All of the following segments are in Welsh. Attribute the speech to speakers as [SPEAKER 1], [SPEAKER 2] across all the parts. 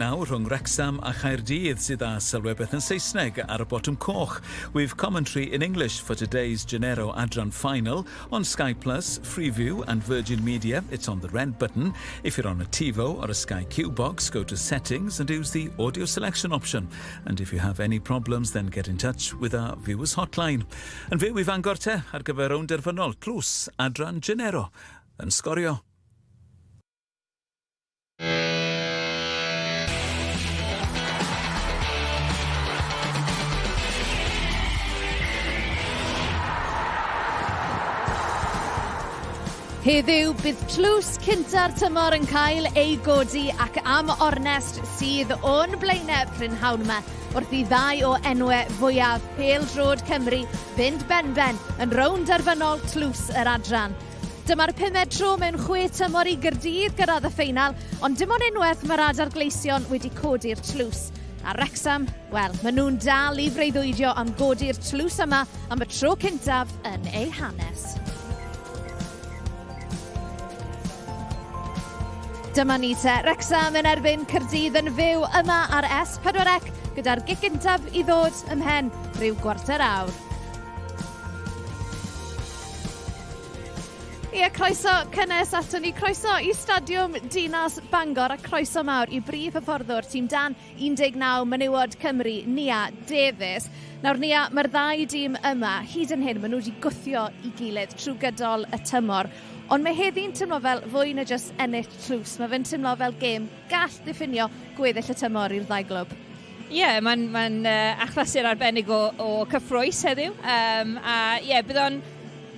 [SPEAKER 1] Nawr rhwng Wrecsam a Chaerdydd sydd â sylwebaeth yn Saesneg ar y botwm coch. We've commentary in English for today's Genero Adran final on Sky Plus, Freeview and Virgin Media. It's on the red button. If you're on a TiVo or a Sky Q box, go to Settings and use the audio selection option. And if you have any problems, then get in touch with our viewers hotline. Yn fyw i Fangor te ar gyfer rownd derfynol Tlws Adran Genero yn sgorio.
[SPEAKER 2] Heddiw, bydd tlws cynta'r tymor yn cael ei godi ac am ornest sydd o'n blaenau prynhawn yma wrth i ddau o enwau fwyaf pêl-droed Cymru fynd benben yn rownd derfynol tlws yr adran. Dyma'r pumed tro mewn chwe tymor i Gaerdydd gyrraedd y ffeinal, ond dim ond unwaith mae'r Adar Gleision wedi codi'r tlws. A Wrecsam, wel, maen nhw'n dal i freuddwydio am godi'r tlws yma am y tro cyntaf yn eu hanes. Dyma ni te, Wrecsam yn erbyn Caerdydd yn fyw yma ar S4C gyda'r gic gyntaf i ddod ymhen rhyw gwarter awr. Ie, croeso cynnes ato ni. Croeso i Stadiwm Dinas Bangor a croeso mawr i brif hyfforddwr tîm dan 19 Menywod Cymru, Nia Davies. Nawr Nia, mae'r ddau dîm yma, hyd yn hyn, maen nhw wedi gwthio i gilydd trwy gydol y tymor. Ond mae heddi'n teimlo fel fwy na jyst ennill tlws. Mae fe'n teimlo fel gêm gall ddiffinio gweddill y tymor i'r ddau glwb.
[SPEAKER 3] Ie, yeah, mae'n ma achlysur arbennig o, o cyffrous heddiw. Um, a ie, yeah, bydd o'n...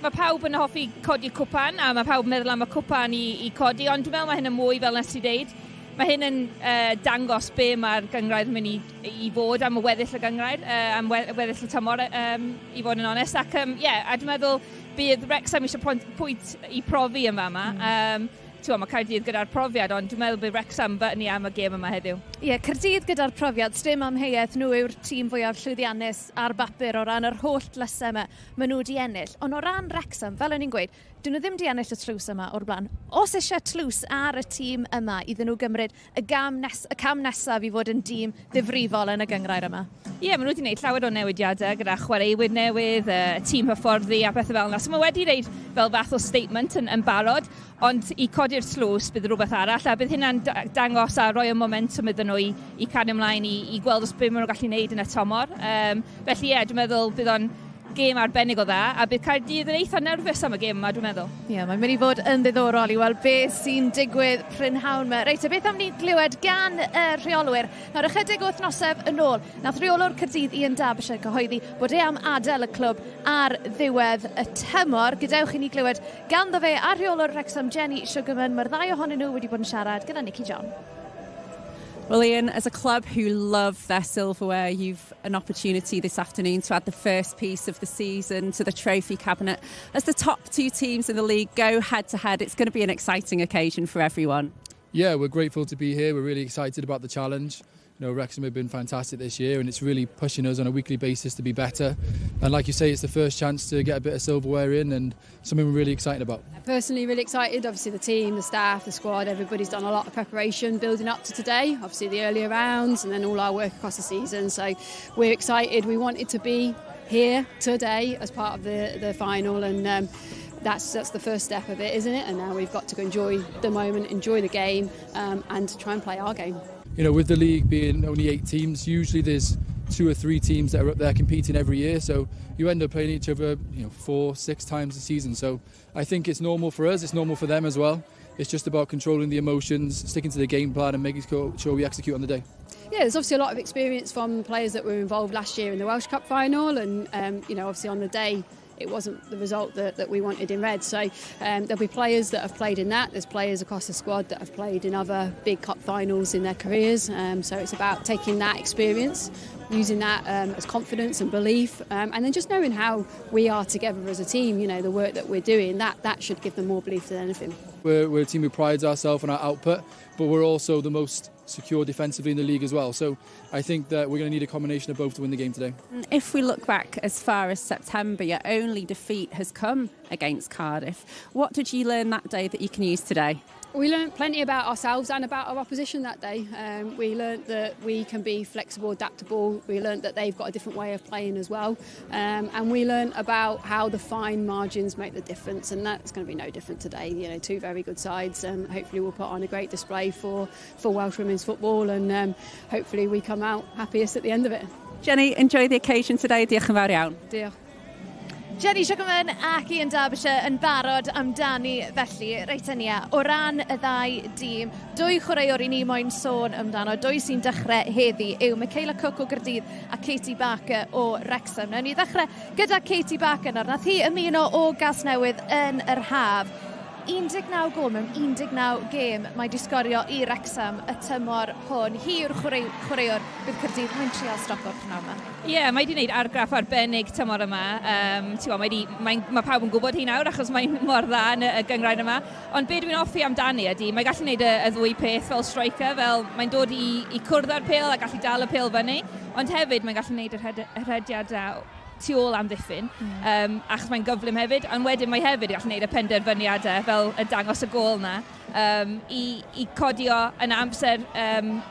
[SPEAKER 3] Mae pawb yn hoffi codi cwpan, a mae pawb yn meddwl am y cwpan i, i codi, ond dwi'n meddwl mae hyn yn mwy, fel nes ti ddeud. Mae hyn yn uh, dangos be mae'r gyngrair yn mynd i, i fod am y weddill y gyngrair, uh, am weddill y tymor, um, i fod yn onest. Ac, um, yeah, a dwi'n meddwl bydd Wrexham eisiau pwynt i profi yn fama. Mm. Um, Ti'n mae Caerdydd gyda'r profiad, ond dwi'n meddwl bydd Wrexham fyny am y gêm yma heddiw.
[SPEAKER 2] Ie, yeah, Caerdydd gyda'r profiad, sdim amheuaeth, nhw yw'r tîm fwyaf llwyddiannus ar bapur o ran yr holl dlysau yma maen nhw wedi ennill. Ond o ran Wrexham, fel o'n i'n gweud, dyn nhw ddim wedi ennill y tlws yma o'r blaen. Os eisiau tlws ar y tîm yma iddyn nhw gymryd y, gam nes, y cam nesaf i fod yn dîm ddifrifol yn y gynghrair yma?
[SPEAKER 3] Ie, yeah, maen nhw wedi gwneud llawer o newidiadau gyda chwaraewyr newydd, uh, tîm hyfforddi a pethau fel yna. So mae wedi gwneud fel fath o statement yn, yn barod, ond i codi'r tlws bydd rhywbeth arall, a bydd hynna'n dangos a rhoi y momentum iddyn nhw i, i cario ymlaen i, i gweld os beth maen nhw'n gallu gwneud yn y tymor. Um, felly ie, yeah, dwi'n meddwl bydd o'n gêm arbennig o dda, a bydd Caerdydd yn eitha nerfus am y gêm yma, dwi'n meddwl.
[SPEAKER 2] Ie, yeah, mae'n mynd i fod yn ddiddorol i weld beth sy'n digwydd prynhawn yma. Reit, a beth am ni glywed gan y rheolwyr? Nawr, ychydig o wythnosau yn ôl, nath rheolwr Caerdydd Ian Derbyshire cyhoeddi bod e am adael y clwb ar ddiwedd y tymor. Gadewch i ni glywed ganddo fe a rheolwr Wrexham Jenny Sugarman. Mae'r ddau ohonyn nhw wedi bod yn siarad gyda Nicky John.
[SPEAKER 4] Well, Ian, as a club who love their silverware, you've an opportunity this afternoon to add the first piece of the season to the trophy cabinet. As the top two teams in the league go head to head, it's going to be an exciting occasion for everyone.
[SPEAKER 5] Yeah, we're grateful to be here. We're really excited about the challenge. You know, Wrexham have been fantastic this year and it's really pushing us on a weekly basis to be better. And like you say, it's the first chance to get a bit of silverware in and something we're really excited about.
[SPEAKER 6] Personally, really excited. Obviously, the team, the staff, the squad, everybody's done a lot of preparation building up to today. Obviously, the earlier rounds and then all our work across the season. So we're excited. We wanted to be here today as part of the, the final and um, that's that's the first step of it, isn't it? And now we've got to enjoy the moment, enjoy the game, um, and try and play our game.
[SPEAKER 5] You know, with the league being only eight teams, usually there's two or three teams that are up there competing every year. So you end up playing each other, you know, four, six times a season. So I think it's normal for us, it's normal for them as well. It's just about controlling the emotions, sticking to the game plan and making sure we execute on the day.
[SPEAKER 6] Yeah, there's obviously a lot of experience from players that were involved last year in the Welsh Cup final and, um, you know, obviously on the day it wasn't the result that, that we wanted in red. So um, there'll be players that have played in that. There's players across the squad that have played in other big cup finals in their careers. Um, so it's about taking that experience, using that um, as confidence and belief, um, and then just knowing how we are together as a team, you know, the work that we're doing, that, that should give them more belief than anything.
[SPEAKER 5] We're, we're a team who prides ourselves on our output, but we're also the most secure defensively in the league as well. So I think that we're going to need a combination of both to win the game today.
[SPEAKER 4] If we look back as far as September, your only defeat has come against Cardiff. What did you learn that day that you can use today?
[SPEAKER 6] We learned plenty about ourselves and about our opposition that day. We learned that we can be flexible, adaptable. We learned that they've got a different way of playing as well. And we learned about how the fine margins make the difference, and that's going to be no different today. Two very good sides, and hopefully we'll put on a great display for Welsh women's football, and hopefully we come out happiest at the end of it.
[SPEAKER 4] Jenny, enjoy the occasion today. Diolch yn fawr iawn.
[SPEAKER 6] Diolch.
[SPEAKER 2] Jenny Sugarman ac Ian Derbyshire yn barod amdani felly. Reit Nia, o ran y ddau dîm, dwy chwaraewr i ni moyn sôn amdano, dwy sy'n dechrau heddi yw Michaela Cook o Gaerdydd a Katie Barker o Wrexham. Nawn ni ddechrau gyda Katie Barker nawr. Nath hi ymuno o Gasnewydd yn yr haf. 19 gol mewn 19 gêm mae di sgorio i Wrexham y tymor hwn. Hi yw'r chwaraewr bydd Caerdydd mae'n trial stopo'r pnawn yma.
[SPEAKER 3] Ie, yeah, mae wedi gwneud argraff arbennig tymor yma. Um, mae, di, mae, mae pawb yn gwybod hi nawr achos mae'n mor dda yn y gynghrair yma. Ond be dwi'n hoffi amdani ydy, mae'n gallu gwneud y ddwy peth fel striker, fel mae'n dod i cwrdd â'r pêl a gallu dal y pêl fyny, ond hefyd mae'n gallu gwneud y rhediadau tu ôl amddiffyn, achos mae'n gyflym hefyd, ond wedyn mae hefyd yn gallu gwneud y penderfyniadau fel y dangos y gôl na, i codi o yn amser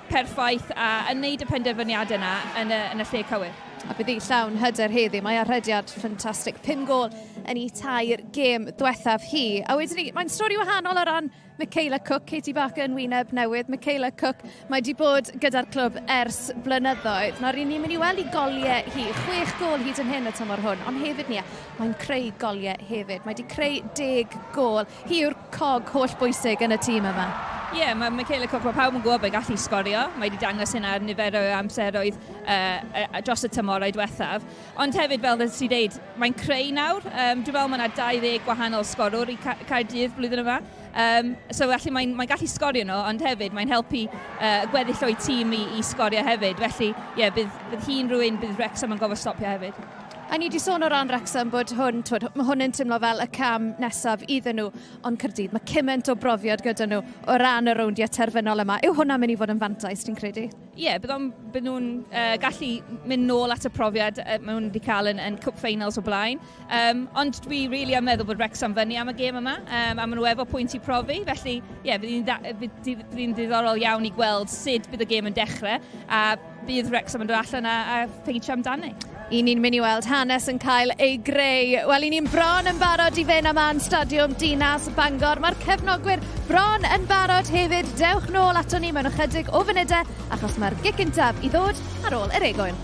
[SPEAKER 3] perffaith a yn gwneud y penderfyniadau yna yn y lle cywir.
[SPEAKER 2] A bydd hi llawn hyder heddi. Mae ar rhediad ffantastig. 5 gôl yn ei 3 gêm diwethaf hi. A wedyn ni, mae'n stori wahanol o ran Michaela Cook, Katie Barker yn wyneb newydd. Michaela Cook, mae di bod gyda'r clwb ers blynyddoedd. Nawr, ni'n mynd i weld i goliau hi, 6 gôl hyd yn hyn y tymor hwn, ond hefyd ni, mae'n creu goliau hefyd. Mae di creu 10 gôl. Hi yw'r cog holl bwysig yn y tîm yma.
[SPEAKER 3] Ie, yeah, mae Michaela Cook, mae pawb yn gwybod bod gallu sgorio. Mae wedi dangos hynna ar nifer o amseroedd dros y tymorau diwethaf. Ond hefyd, fel ddys ti dweud, mae'n creu nawr. Dwi'n meddwl mae yna 20 gwahanol sgorwr i Caerdydd blwyddyn yma. So felly mae'n gallu sgorio nhw, ond hefyd mae'n helpu gweddill o'i tîm i sgorio hefyd. Felly, ie, yeah, bydd hi'n rhywun, bydd Wrexham yn gofod stopio hefyd.
[SPEAKER 2] A ni wedi sôn o ran Wrexham bod hwn, twyd, mae hwn yn teimlo fel y cam nesaf iddyn nhw, ond Caerdydd, mae cymaint o brofiad gyda nhw o ran y rowndiau terfynol yma. Yw hwnna'n mynd i fod yn fantais, ti'n credu?
[SPEAKER 3] Ie, yeah, bydd nhw'n gallu mynd nôl at y profiad maen nhw'n wedi cael yn Cup Finals o blaen. Ond dwi really yn meddwl bod Wrexham fyny am y gêm yma, a maen nhw efo pwynt i profi, felly ie, yeah, bydd hi'n ddiddorol iawn i gweld sut bydd y gêm yn dechrau, a bydd Wrexham yn dod allan a ffeitio amdani.
[SPEAKER 2] I ni'n mynd i weld hanes yn cael ei greu. Wel, i ni'n bron yn barod i fynd am an Stadiwm Dinas Bangor. Mae'r cefnogwyr bron yn barod hefyd. Dewch nôl ato ni mewn ychydig o funudau, achos mae'r gic gyntaf i ddod ar ôl yr egwyl.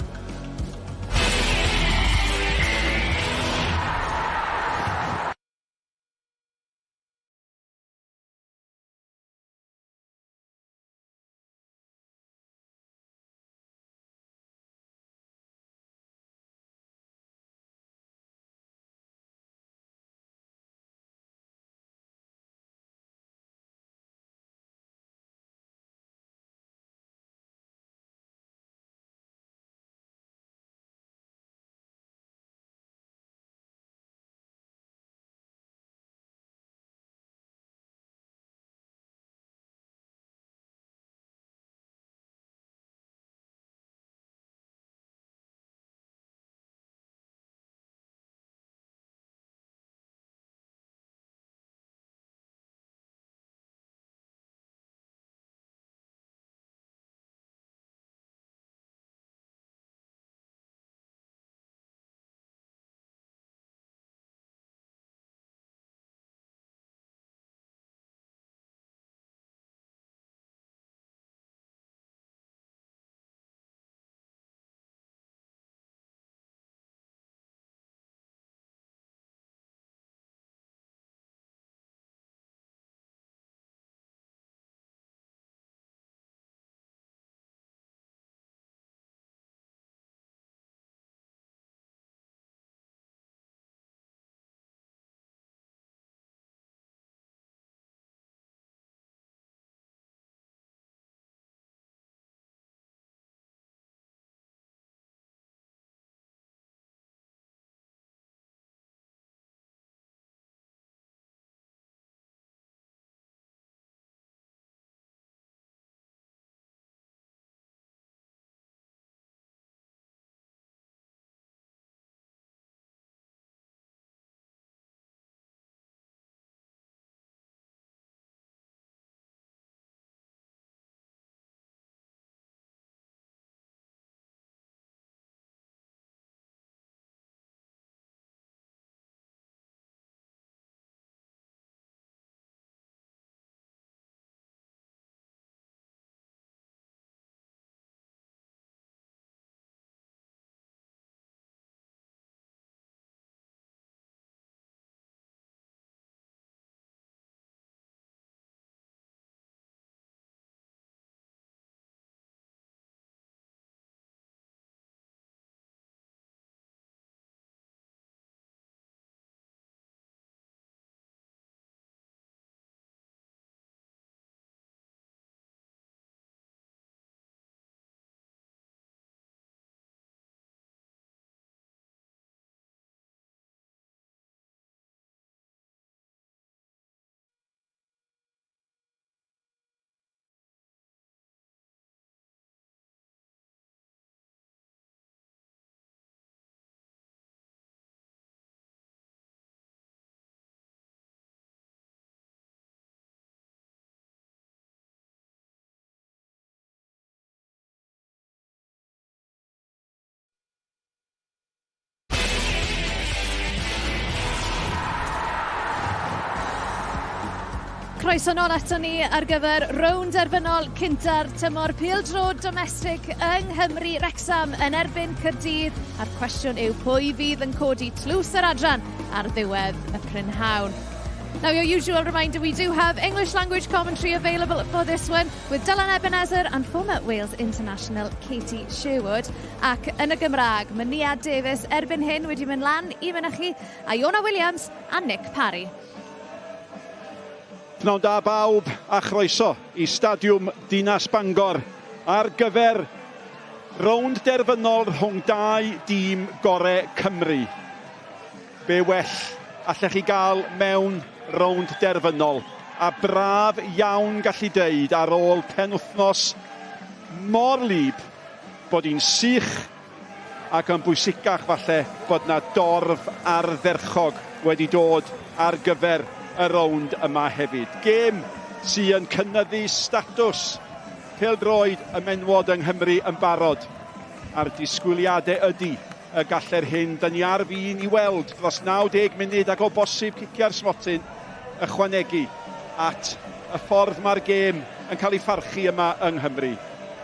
[SPEAKER 2] chroeso nôl ato ni ar gyfer rownd derfynol cynta'r tymor pêl-droed domestig yng Nghymru, Wrecsam yn erbyn Caerdydd, a'r cwestiwn yw pwy fydd yn codi tlws yr adran ar ddiwedd y prynhawn. Now, your usual reminder, we do have English language commentary available for this one with Dylan Ebenezer and former Wales international Katie Sherwood. Ac yn y Gymraeg, mae Nia Davies erbyn hyn wedi mynd lan i mynychu a Iona Williams a Nick Parry.
[SPEAKER 7] Pnawn da bawb a chroeso i Stadiwm Dinas Bangor ar gyfer rownd derfynol rhwng dau dîm gore Cymru. Be well allech chi gael mewn rownd derfynol? A braf iawn gallu deud ar ôl penwythnos mor wlyb bod hi'n sych ac yn bwysicach falle bod 'na dorf ardderchog wedi dod ar gyfer y rownd yma hefyd. Gêm sy yn cynyddu statws pêl-droed y menywod yng Nghymru yn barod, a'r disgwyliadau ydy y galle'r hyn 'da ni ar fin i weld dros 90 munud ac o bosib ciciau'r smotyn ychwanegu at y ffordd mae'r gêm yn cael ei pharchu yma yng Nghymru.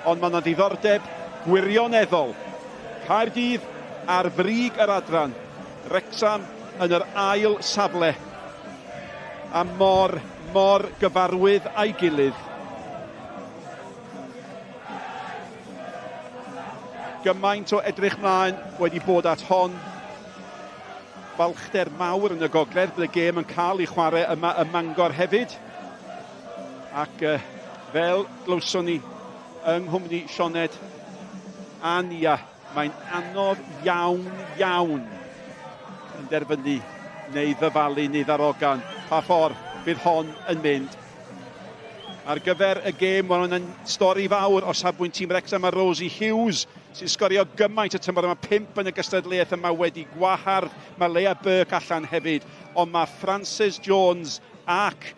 [SPEAKER 7] Ond mae 'na ddiddordeb gwirioneddol. Caerdydd ar frig yr adran, Wrecsam yn yr ail safle, a mor, mor gyfarwydd â'i gilydd. Gymaint o edrych mlaen wedi bod at hon. Balchder mawr yn y gogledd bydd y gêm yn cael ei chwarae yma ym Mangor hefyd. Ac uh, fel glywson ni yng nghwmni Sioned a Nia, mae'n anodd iawn iawn penderfynu neu ddyfalu neu ddarogan pa ffordd bydd hon yn mynd. Ar gyfer y gêm, mae hwn yn stori fawr o safbwynt tîm Wrexham a Rosie Hughes sy'n sgorio gymaint y tymor yma, pump yn y gystadleuaeth yma wedi gwahardd. Mae Leah Burke allan hefyd, ond mae Frances Jones ac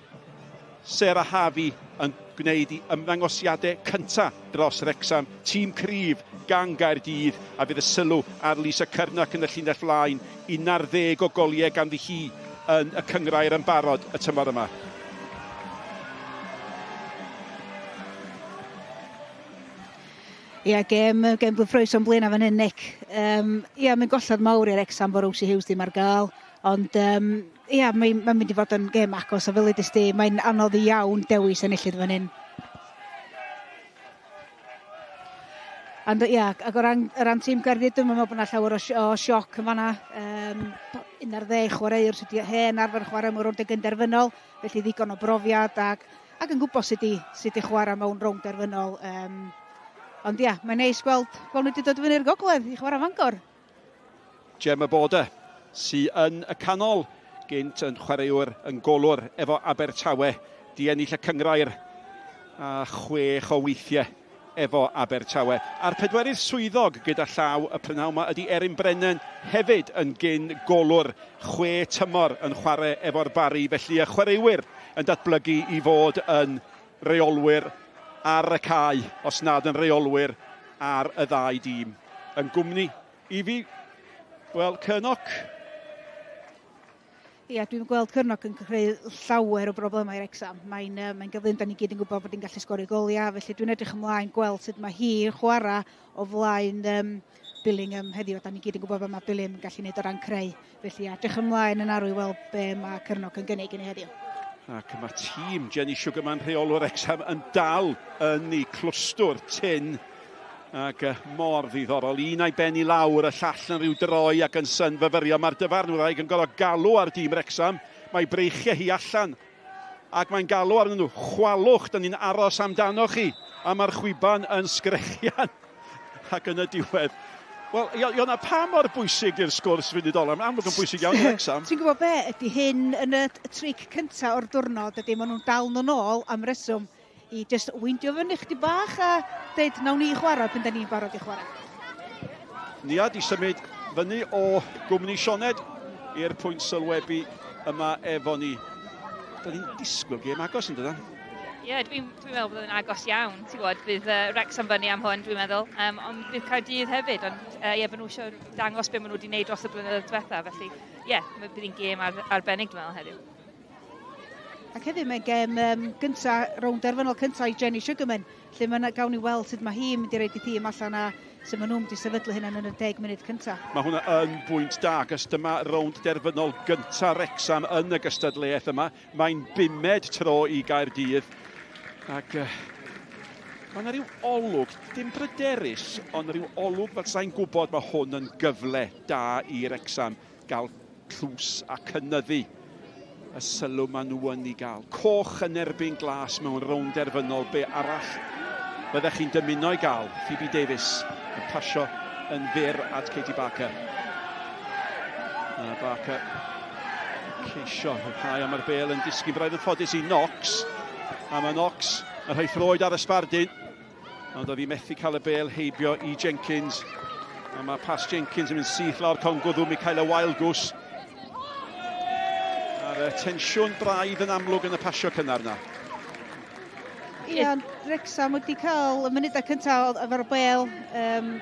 [SPEAKER 7] Sarah Harvey yn gwneud i ymddangosiadau cyntaf dros Wrexham. Tîm cryf gan Gaerdydd a fydd y sylw ar Lisa Curnock yn y llinell flaen, 11 o goliau ganddi hi yn y cynghrair yn barod y tymor yma.
[SPEAKER 8] Ia, gêm, gêm gyffrous o'n blaenau fan hyn, Nick. Um, ia, mae'n golled mawr i'r Wrecsam bod Rosie Hughes ddim ar gael. Ond um, ia, mae'n mae mynd i fod yn gêm agos, a fel ydys di, mae'n anodd iawn dewis enillydd fan hyn. Ond ia, ac o ran, o ran tîm Gaerdydd, dwi'n meddwl bod yna llawer o, o sioc yn fanna. Um, 11 chwaraewr sydd wedi hen arfer chwarae mewn rownd gynderfynol, felly ddigon o brofiad ac, ac yn gwybod sut i, sut i chwarae mewn rownd derfynol. Um, ond ia, mae'n neis gweld, gweld nhw wedi dod fyny'r gogledd i chwarae Fangor.
[SPEAKER 7] Gemma Border sy yn y canol, gynt yn chwaraewr yn golwr efo Abertawe, di ennill y cynghrair a chwech o weithiau efo Abertawe. A'r pedwerydd swyddog gyda llaw y prynhawn yma ydy Erin Brennan, hefyd yn gyn golwr, chwe tymor yn chwarae efo'r Barri, felly y chwaraewyr yn datblygu i fod yn reolwyr ar y cae, os nad yn reolwyr ar y ddau dîm. Yn gwmni i fi, wel, Curnock.
[SPEAKER 8] Ia, dwi'n gweld Curnock yn creu llawer o broblemau i'r Wrecsam. Mae'n uh, mae gyflym, da ni gyd yn gwybod bod hi'n gallu sgorio goliau, felly dwi'n edrych ymlaen gweld sut mae hi'n chwarae o flaen um, Billingham heddiw, a da ni gyd yn gwybod beth mae Billingham yn gallu gwneud o ran creu. Felly, ia, edrych ymlaen yn arw i weld be mae Curnock yn gynnig i ni heddiw.
[SPEAKER 7] Ac mae tîm Jenny Sugarman rheolwr Wrecsam yn dal yn ei clwstwr tyn ac mor ddiddorol. Un a'i ben i lawr, y llall yn rhyw droi ac yn synfyfyrio. Mae'r dyfarnwraig yn gorfod galw ar dîm Wrecsam. Mae breichiau hi allan ac mae'n galw arnyn nhw. Chwalwch, da ni'n aros amdano chi. A mae'r chwiban yn sgrechian. Ac yn y diwedd, Wel, Iona, pa mor bwysig yw'r sgwrs funud ola? Mae'n amlwg yn bwysig iawn i Wrecsam.
[SPEAKER 8] Ti'n gwybod be, ydy hyn yn y tric cyntaf o'r diwrnod, ydy maen nhw'n dal nhw'n ôl am reswm i just weindio fyny chdi bach a dweud nawn ni chwarae pan da ni'n barod i chwarae.
[SPEAKER 7] Nia di symud fyny o gwmni Sioned i'r pwynt sylwebu yma efo ni. Da ni'n disgwyl gêm agos yn dydan?
[SPEAKER 3] Ie, yeah, dwi'n dwi meddwl bod yn agos iawn. Ti'n gwybod, bydd uh, Wrexham fyny am hwn, dwi'n meddwl. Um, ond bydd Caerdydd hefyd, ond uh, ie, maen nhw eisiau dangos beth maen nhw wedi gwneud dros y blynyddoedd diwetha. Felly, ie, yeah, bydd hi'n gêm ar, arbennig, dwi'n meddwl, heddiw.
[SPEAKER 8] Ac hefyd mae'n gêm um, gynta, rownd derfynol cynta i Jenny Sugarman, lle mae gawn ni weld sut mae hi'n mynd i roid ei thîm allan a sut maen nhw'n mynd i sefydlu hynny yn y 10 munud cynta.
[SPEAKER 7] Mae hwnna yn bwynt da, achos dyma rownd derfynol gynta Wrecsam yn y gystadleuaeth yma. Mae'n bumed tro i Gaerdydd. Ac uh, mae yna rhyw olwg, dim bryderus, ond rhyw olwg fel sa'n gwybod mae hwn yn gyfle da i Wrecsam gael tlws a cynyddu y sylw maen nhw yn ei gael. Coch yn erbyn glas mewn rownd derfynol, be arall fyddech chi'n dymuno ei gael? Phoebe Davies yn pasio yn fyr at Katie Barker. A Barker ceisio rhyddhau am yr bel yn disgyn braidd yn ffodus i Knox. A mae Knox yn rhoi throed ar y sbardun. Ond oedd hi methu cael y bel heibio i Jenkins. A mae pas Jenkins yn mynd syth lawr congwddw Michaela Wildgoose. A'r tensiwn braidd yn amlwg yn y pasio cynnar na.
[SPEAKER 8] Ie, ond Wrexham wedi cael y munudau cyntaf efo'r bel. Um,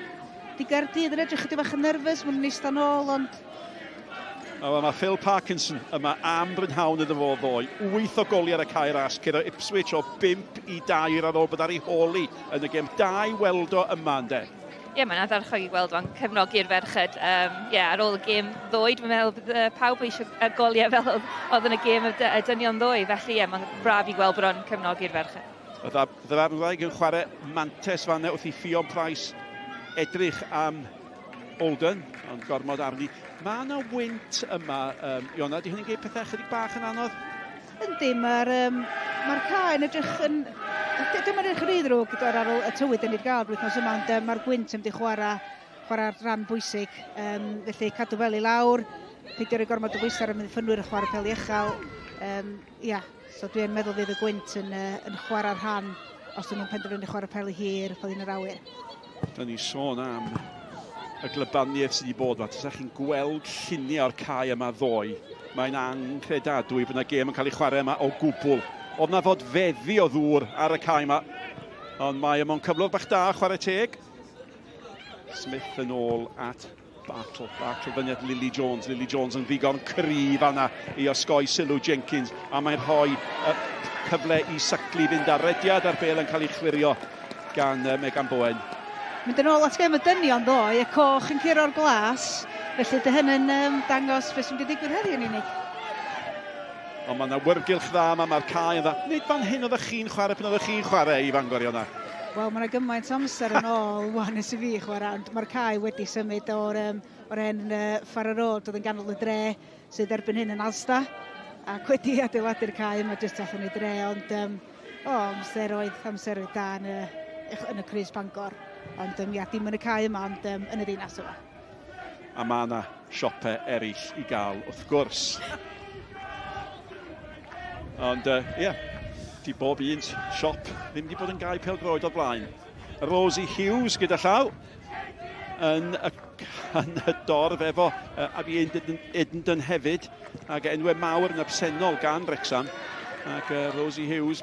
[SPEAKER 8] di Gaerdydd yn edrych chydig bach yn nerfus, maen nhw'n eistedd nôl, ond
[SPEAKER 7] A wel, mae Phil Parkinson yma am brynhawn iddo fo ddoe. 8 o goliau ar y cae ras, curo Ipswich o 5 i 2 ar ôl bod ar ei hôl hi yn y gêm. Da i weld o yma, ynde?
[SPEAKER 3] Ie, yeah, mae'n ardderchog i gweld o'n cefnogi'r ferched. Um, yeah, ar ôl y gêm ddoe, dwi'n meddwl bydd uh, pawb eisiau y goliau fel oedd, oedd yn y gêm y, y dynion ddoe. Felly, ie, yeah, mae'n braf i gweld bod o'n cefnogi'r ferched.
[SPEAKER 7] Y ddyfarnwraig yn chwarae mantes fanna wrth i Ffion Price edrych am Olden, ond gormod arni. Mae yna wynt yma, um, Iona, di hynny'n gwneud pethau chydig bach yn anodd?
[SPEAKER 8] Yndi, mae'r um, mae cae yn edrych yn... Dim yn edrych yn rhy ddrwg gyda'r ar ôl y tywydd yn ni'n gael wythnos yma, ond um, mae'r gwynt yn mynd i chwarae, chwarae rhan bwysig. Um, felly cadw fel i lawr, peidio rhoi gormod o bwysau ar y amddiffynwyr yn chwarae peli uchel. Um, ia, so dwi'n meddwl fydd y gwynt yn, uh, yn chwarae rhan os dyn nhw'n penderfynu chwarae peli hir, peli yn yr awyr.
[SPEAKER 7] Da ni'n sôn am y glybaniaeth sydd wedi bod yma. Tasach chi'n gweld lluniau o'r cae yma ddoe, mae'n anghredadwy bod yna gêm yn cael ei chwarae yma o gwbl. Oedd na fod feddi o ddŵr ar y cae yma, ond mae yma mewn cyflwr bach da, chwarae teg. Smith yn ôl at Bartle, Bartle fyny at Lily Jones. Lily Jones yn ddigon cryf fanna i osgoi sylw Jenkins. A mae'n rhoi y cyfle i Suckley fynd ar rediad a'r bel yn cael ei chlirio gan Megan Bowen.
[SPEAKER 8] Mynd yn ôl at gem y dynion ddoe, y coch yn curo'r glas, felly dy hynny'n um, dangos beth sy'n mynd i ddigwydd heddiw yn unig.
[SPEAKER 7] Ond mae yna wyrgylch dda yma, mae'r cae yn dda. Nid fan hyn oeddech chi'n chwarae pan oeddech chi'n chwarae i Fangor, Iona?
[SPEAKER 8] Wel, mae yna gymaint o amser yn ôl wan ers i fi chwarae, ond mae'r cae wedi symud o'r, um, or hen uh, Farrer Road oedd yn ganol y dre, sydd erbyn hyn yn Asda, ac wedi adeiladu'r cae yma jyst allan i dre, ond um, o, amser oedd, amser oedd da yn y, yn y Crys Bangor. Ond um, ia, dim yn y cae yma, ond um, yn y ddinas yma.
[SPEAKER 7] A mae yna siopau eraill i gael, wrth gwrs. Ond, ie, uh, yeah, di bob un siop ddim wedi bod yn gau pêl-droed o'r blaen. Rosie Hughes gyda llaw yn y, yn y dorf efo uh, Abby Edendon hefyd ac enwau mawr yn absennol gan Wrexham ac uh, Rosie Hughes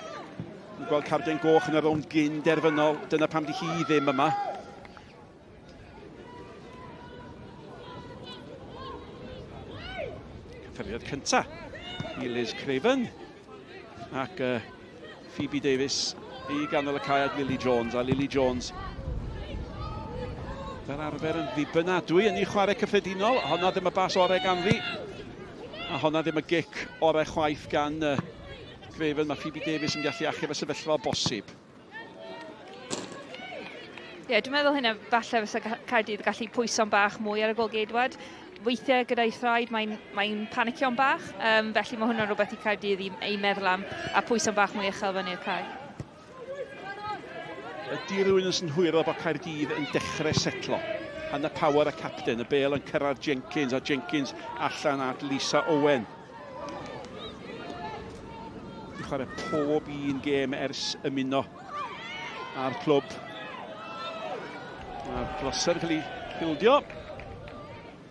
[SPEAKER 7] yn gweld carden goch yn y rownd gyn derfynol dyna pam di hi ddim yma. Cyffyrddiad cynta i Liz Craven ac uh, Phoebe Davies i ganol y cae at Lily Jones a Lily Jones fel arfer yn ddibynadwy yn ei chwarae cyffredinol. Honna ddim y bas orau ganddi. A honna ddim y gic orau chwaith gan uh, Craven. Mae Phoebe Davies yn gallu achub y sefyllfa o bosib.
[SPEAKER 3] Ie, yeah, dwi'n meddwl hynna falle fysa Caerdydd gallu pwyso'n bach mwy ar y golgeidwad. Weithiau gyda'i thraed mae'n mae panicio'n bach, um, felly mae hwnna'n rhywbeth i Caerdydd i, i meddwl am a pwyso'n bach mwy uchel fyny i'r cae.
[SPEAKER 7] Ydy rhywun yn synhwyro bod Caerdydd yn dechrau setlo? Hannah Power y capten, y bel yn cyrraedd Jenkins a Jenkins allan at Lisa Owen. Wedi chwarae pob un gêm ers ymuno â'r clwb. Mae'r Gloucester yn cael ei hildio.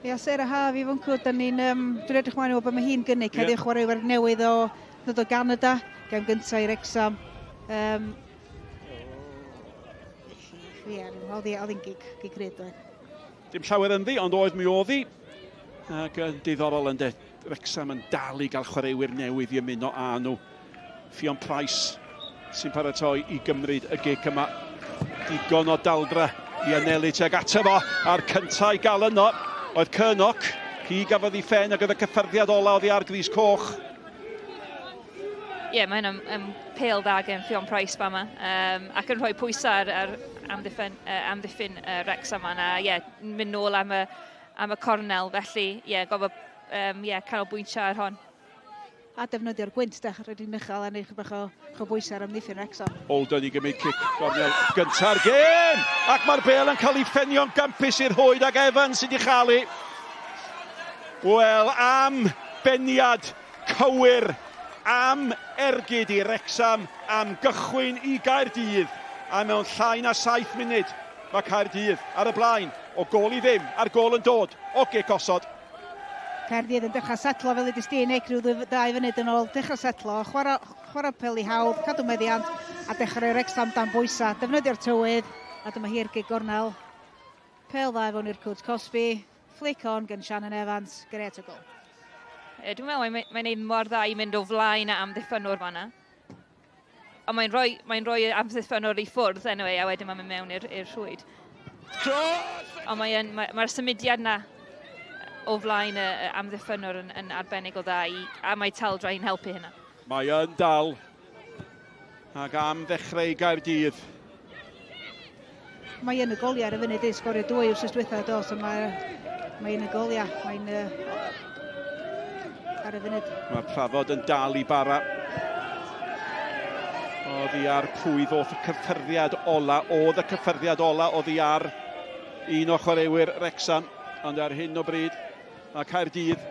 [SPEAKER 8] Ia, Sarah Harvey fwncw, da ni'n, um, dwi'n edrych mlaen i weld beth mae hi'n gynnig. Yeah. Heddiw chwaraewyr newydd o ddod o Ganada, gem gyntaf i Wrexham. Um, Ie, oedd hi'n gig, gig ryd oedd.
[SPEAKER 7] Dim llawer ynddi, ond oedd mi oedd hi. Ac yn diddorol yn de, Wrecsam yn dal i gael chwaraewyr newydd i ymuno â nhw. Ffion Price sy'n paratoi i gymryd y gic yma. Digon o daldra i anelu tuag ato fo, a'r cyntaf i gael yno oedd Curnock. Hi gafodd ei phen ac oedd y cyffyrddiad ola oddi ar grys coch.
[SPEAKER 3] Ie, yeah, mae hynna'n um, pêl dda gen Ffion Price fa yma. Um, ac yn rhoi pwysau ar, ar amddiffyn, uh, amddiffyn uh, Wrexham yma. A ie, yeah, mynd nôl am y, am y cornel. Felly, ie, yeah, gofod um, yeah, canolbwyntio ar hon.
[SPEAKER 8] A defnyddio'r gwynt, de, rhaid i'n uchel a neud chydig bach o, o bwysau ar amddiffyn Wrexham.
[SPEAKER 7] Oldham i gymryd cic gornel gynta'r gêm! Ac mae'r bêl yn cael ei phenio'n gampus i'r rhwyd ac Evans sydd wedi chael ei. Wel, am beniad cywir, am ergyd i Wrexham, am gychwyn i Gaerdydd, a mewn llai na 7 munud mae Caerdydd ar y blaen o gôl i ddim, a'r gôl yn dod o gic osod.
[SPEAKER 8] Caerdydd yn dechrau setlo fel ydy di Nick rhyw ddau funud yn ôl, dechrau setlo, chwarae, chwarae peli hawdd, cadw meddiant a dechrau rhoi Wrexham dan bwysau, defnyddio'r tywydd a dyma hi'r gig gornel. Pêl dda i fewn i'r cwt cosbi, flick on gan Shannon Evans, gret o gol.
[SPEAKER 3] Dwi'n meddwl mae'n mae neud mor dda i mynd o flaen a amddiffynwr fanna. Ond mae'n rhoi, mae'n rhoi y amddiffynwr i ffwrdd anyway, a wedyn mae'n mynd mewn i'r rhwyd. Ond mae'n, mae'r mae symudiad na o flaen y, y amddiffynwr yn, yn arbennig o dda, i, a mae taldra i'n helpu hynna.
[SPEAKER 7] Mae yn dal ac am ddechrau i Gaerdydd.
[SPEAKER 8] Mae yn y goliau ar y funud, ei sgorio dwy wrth dwytha do, so mae, mae yn y goliau, mae'n uh, ar y funud.
[SPEAKER 7] Mae'r trafod yn dal i bara. Oddi ar pwy ddoth y cyffyrddiad ola, oedd y cyffyrddiad ola oddi ar un o chwaraewyr Wrexham, ond ar hyn o bryd mae Caerdydd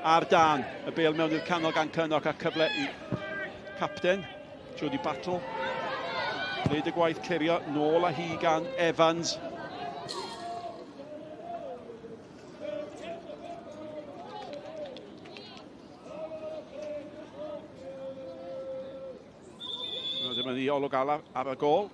[SPEAKER 7] ar dan. Y bêl mewn i'r canol gan Cynnoc a cyfle i capten Jodie Battle. Wneud y gwaith clirio, nôl â hi gan Evans. Dyma ni olwg ala ar y gôl.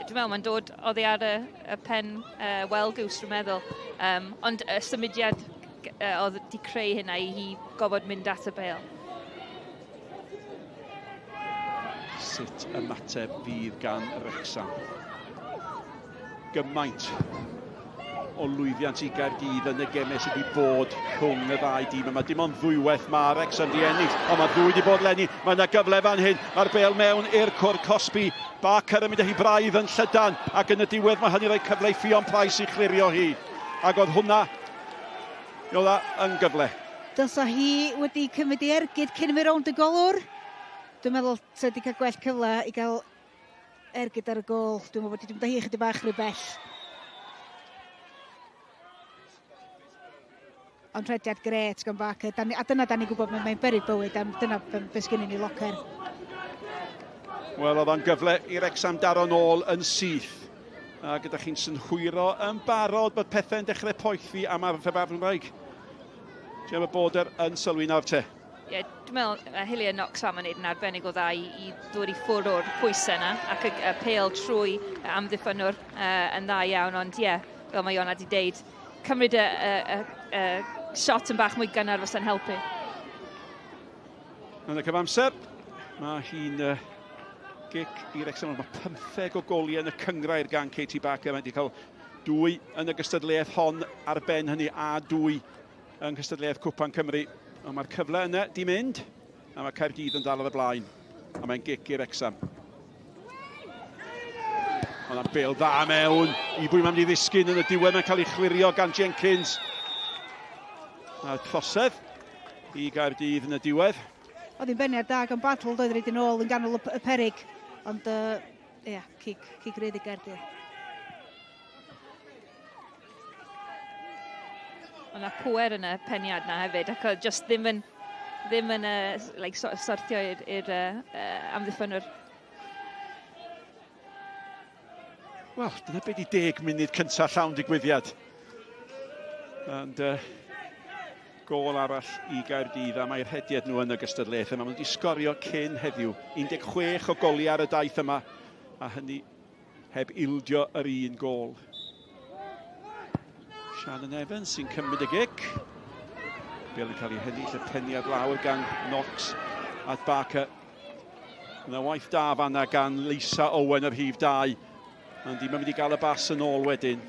[SPEAKER 3] Dwi'n meddwl mae'n dod oddi ar y, y pen uh, well goose, dwi'n meddwl. Um, ond y symudiad uh, oedd wedi creu hynna i hi gofod mynd at y bêl.
[SPEAKER 7] Sut ymateb fydd gan Wrexham? Gymaint o lwyddiant i Gaerdydd yn y gemau sydd wedi bod rhwng y ddau dîm yma. Dim ond ddwywaith mae Wrexham wedi ennill, ond mae ddwy wedi bod lenni. Mae yna gyfle fan hyn, mae'r bêl mewn i'r cwr cosbi. Barker yn mynd â hi braidd yn llydan, ac yn y diwedd mae hynny rhoi cyfle i Ffion Price i chlirio hi. Ac oedd hwnna, Iola, yn gyfle.
[SPEAKER 8] Dylsa hi wedi cymryd ei ergyd cyn mynd rownd y golwr. Dwi'n meddwl sa wedi cael gwell cyfle i gael ergyd ar y gôl. Dwi'n meddwl bod wedi mynd â hi chydig bach rhy bell. Ond rhediad gret gan Barker. Dan, a dyna da ni'n gwybod, mae'n mae beryg bywyd, a dyna beth sgennyn ni locker.
[SPEAKER 7] Wel, oedd o'n gyfle i Wrexham daro nôl yn syth. A gyda chi'n synhwyro yn barod bod pethau'n dechrau poethi am arfer Farnwraig. Gemma Border yn sylwi nawr te.
[SPEAKER 3] Ie, yeah, dwi'n meddwl uh, Hillier Knox am yn neud yn arbennig o dda i, i ddod i ffwrdd o'r pwysau yna ac y, y pêl trwy amddiffynwr uh, yn dda iawn, ond ie, yeah, fel mae Iona wedi deud, cymryd y, y, y, y shot yn bach mwy gynnar fysa'n helpu.
[SPEAKER 7] Yn y cyfamser, mae hi'n uh, gic i Wrexham. Mae 15 o goliau yn y cyngrair gan Katie Barker. Mae wedi cael dwy yn y gystadleuaeth hon ar ben hynny a dwy yng nghystadleuaeth Cwpan Cymru. Ond mae'r cyfle yna di mynd, a mae Caerdydd yn dal ar y blaen. A mae'n gic i'r Wrexham. Mae yna bêl dda mewn i bwy mae'n mynd i ddisgyn yn y diwedd. Mae'n cael ei chlirio gan Jenkins. A trosedd i Gaerdydd yn y diwedd.
[SPEAKER 8] Oedd hi'n beniad da gan Battle, doedd rhaid yn ôl yn ganol y, y perig. Ond, uh, ia, cic, cic rydd i Gaerdydd.
[SPEAKER 3] Ond na pwer yn y peniad na hefyd, ac oedd just ddim yn, ddim yn uh, like, sort of sortio i'r uh, uh, amddiffynwr.
[SPEAKER 7] Wel, dyna beth i deg munud cyntaf llawn digwyddiad. And, uh, gôl arall i Gaerdydd a mae'r rhediad nhw yn y gystadleuaeth yma. Maen nhw wedi sgorio cyn heddiw. 16 o goliau ar y daith yma a hynny heb ildio yr un gôl. Shannon Evans sy'n cymryd y gic. Bale yn cael ei hennill y peniad lawr gan Knox at Barker. Yna waith da fanna gan Lisa Owen yr rhif 2. Ond ddim yn mynd i gael y bas yn ôl wedyn.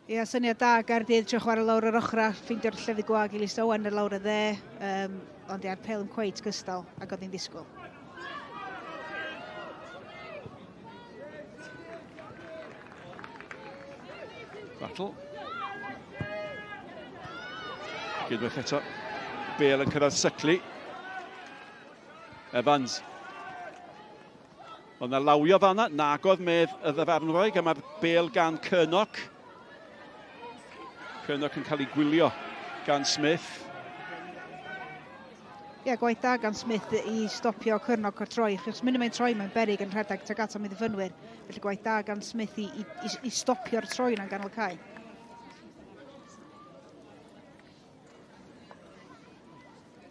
[SPEAKER 8] Ie, yeah, syniad da Gaerdydd, trio chwarae lawr yr ochrau, ffeindio'r llefydd gwag i Lisa Owen ar lawr y dde. Um, ond ia'r pel yn cweit gystal ac oedd hi'n ddisgwyl.
[SPEAKER 7] Battle. Gydwaith eto. Bale yn cyrraedd Syclu. Evans. Oedd na lawio fanna, nagodd medd y ddyfarnwraig, a mae'r bel gan Cernock. Cernock yn cael ei gwylio gan Smith.
[SPEAKER 8] Ie, yeah, gwaith da gan Smith i stopio Cyrnog o'r troi. Achos mynd mae'n troi, mae'n berig yn rhedeg tuag at am ddiffynwyr. Felly gwaith da gan Smith i, i, i, i stopio'r troi yna'n ganol cae.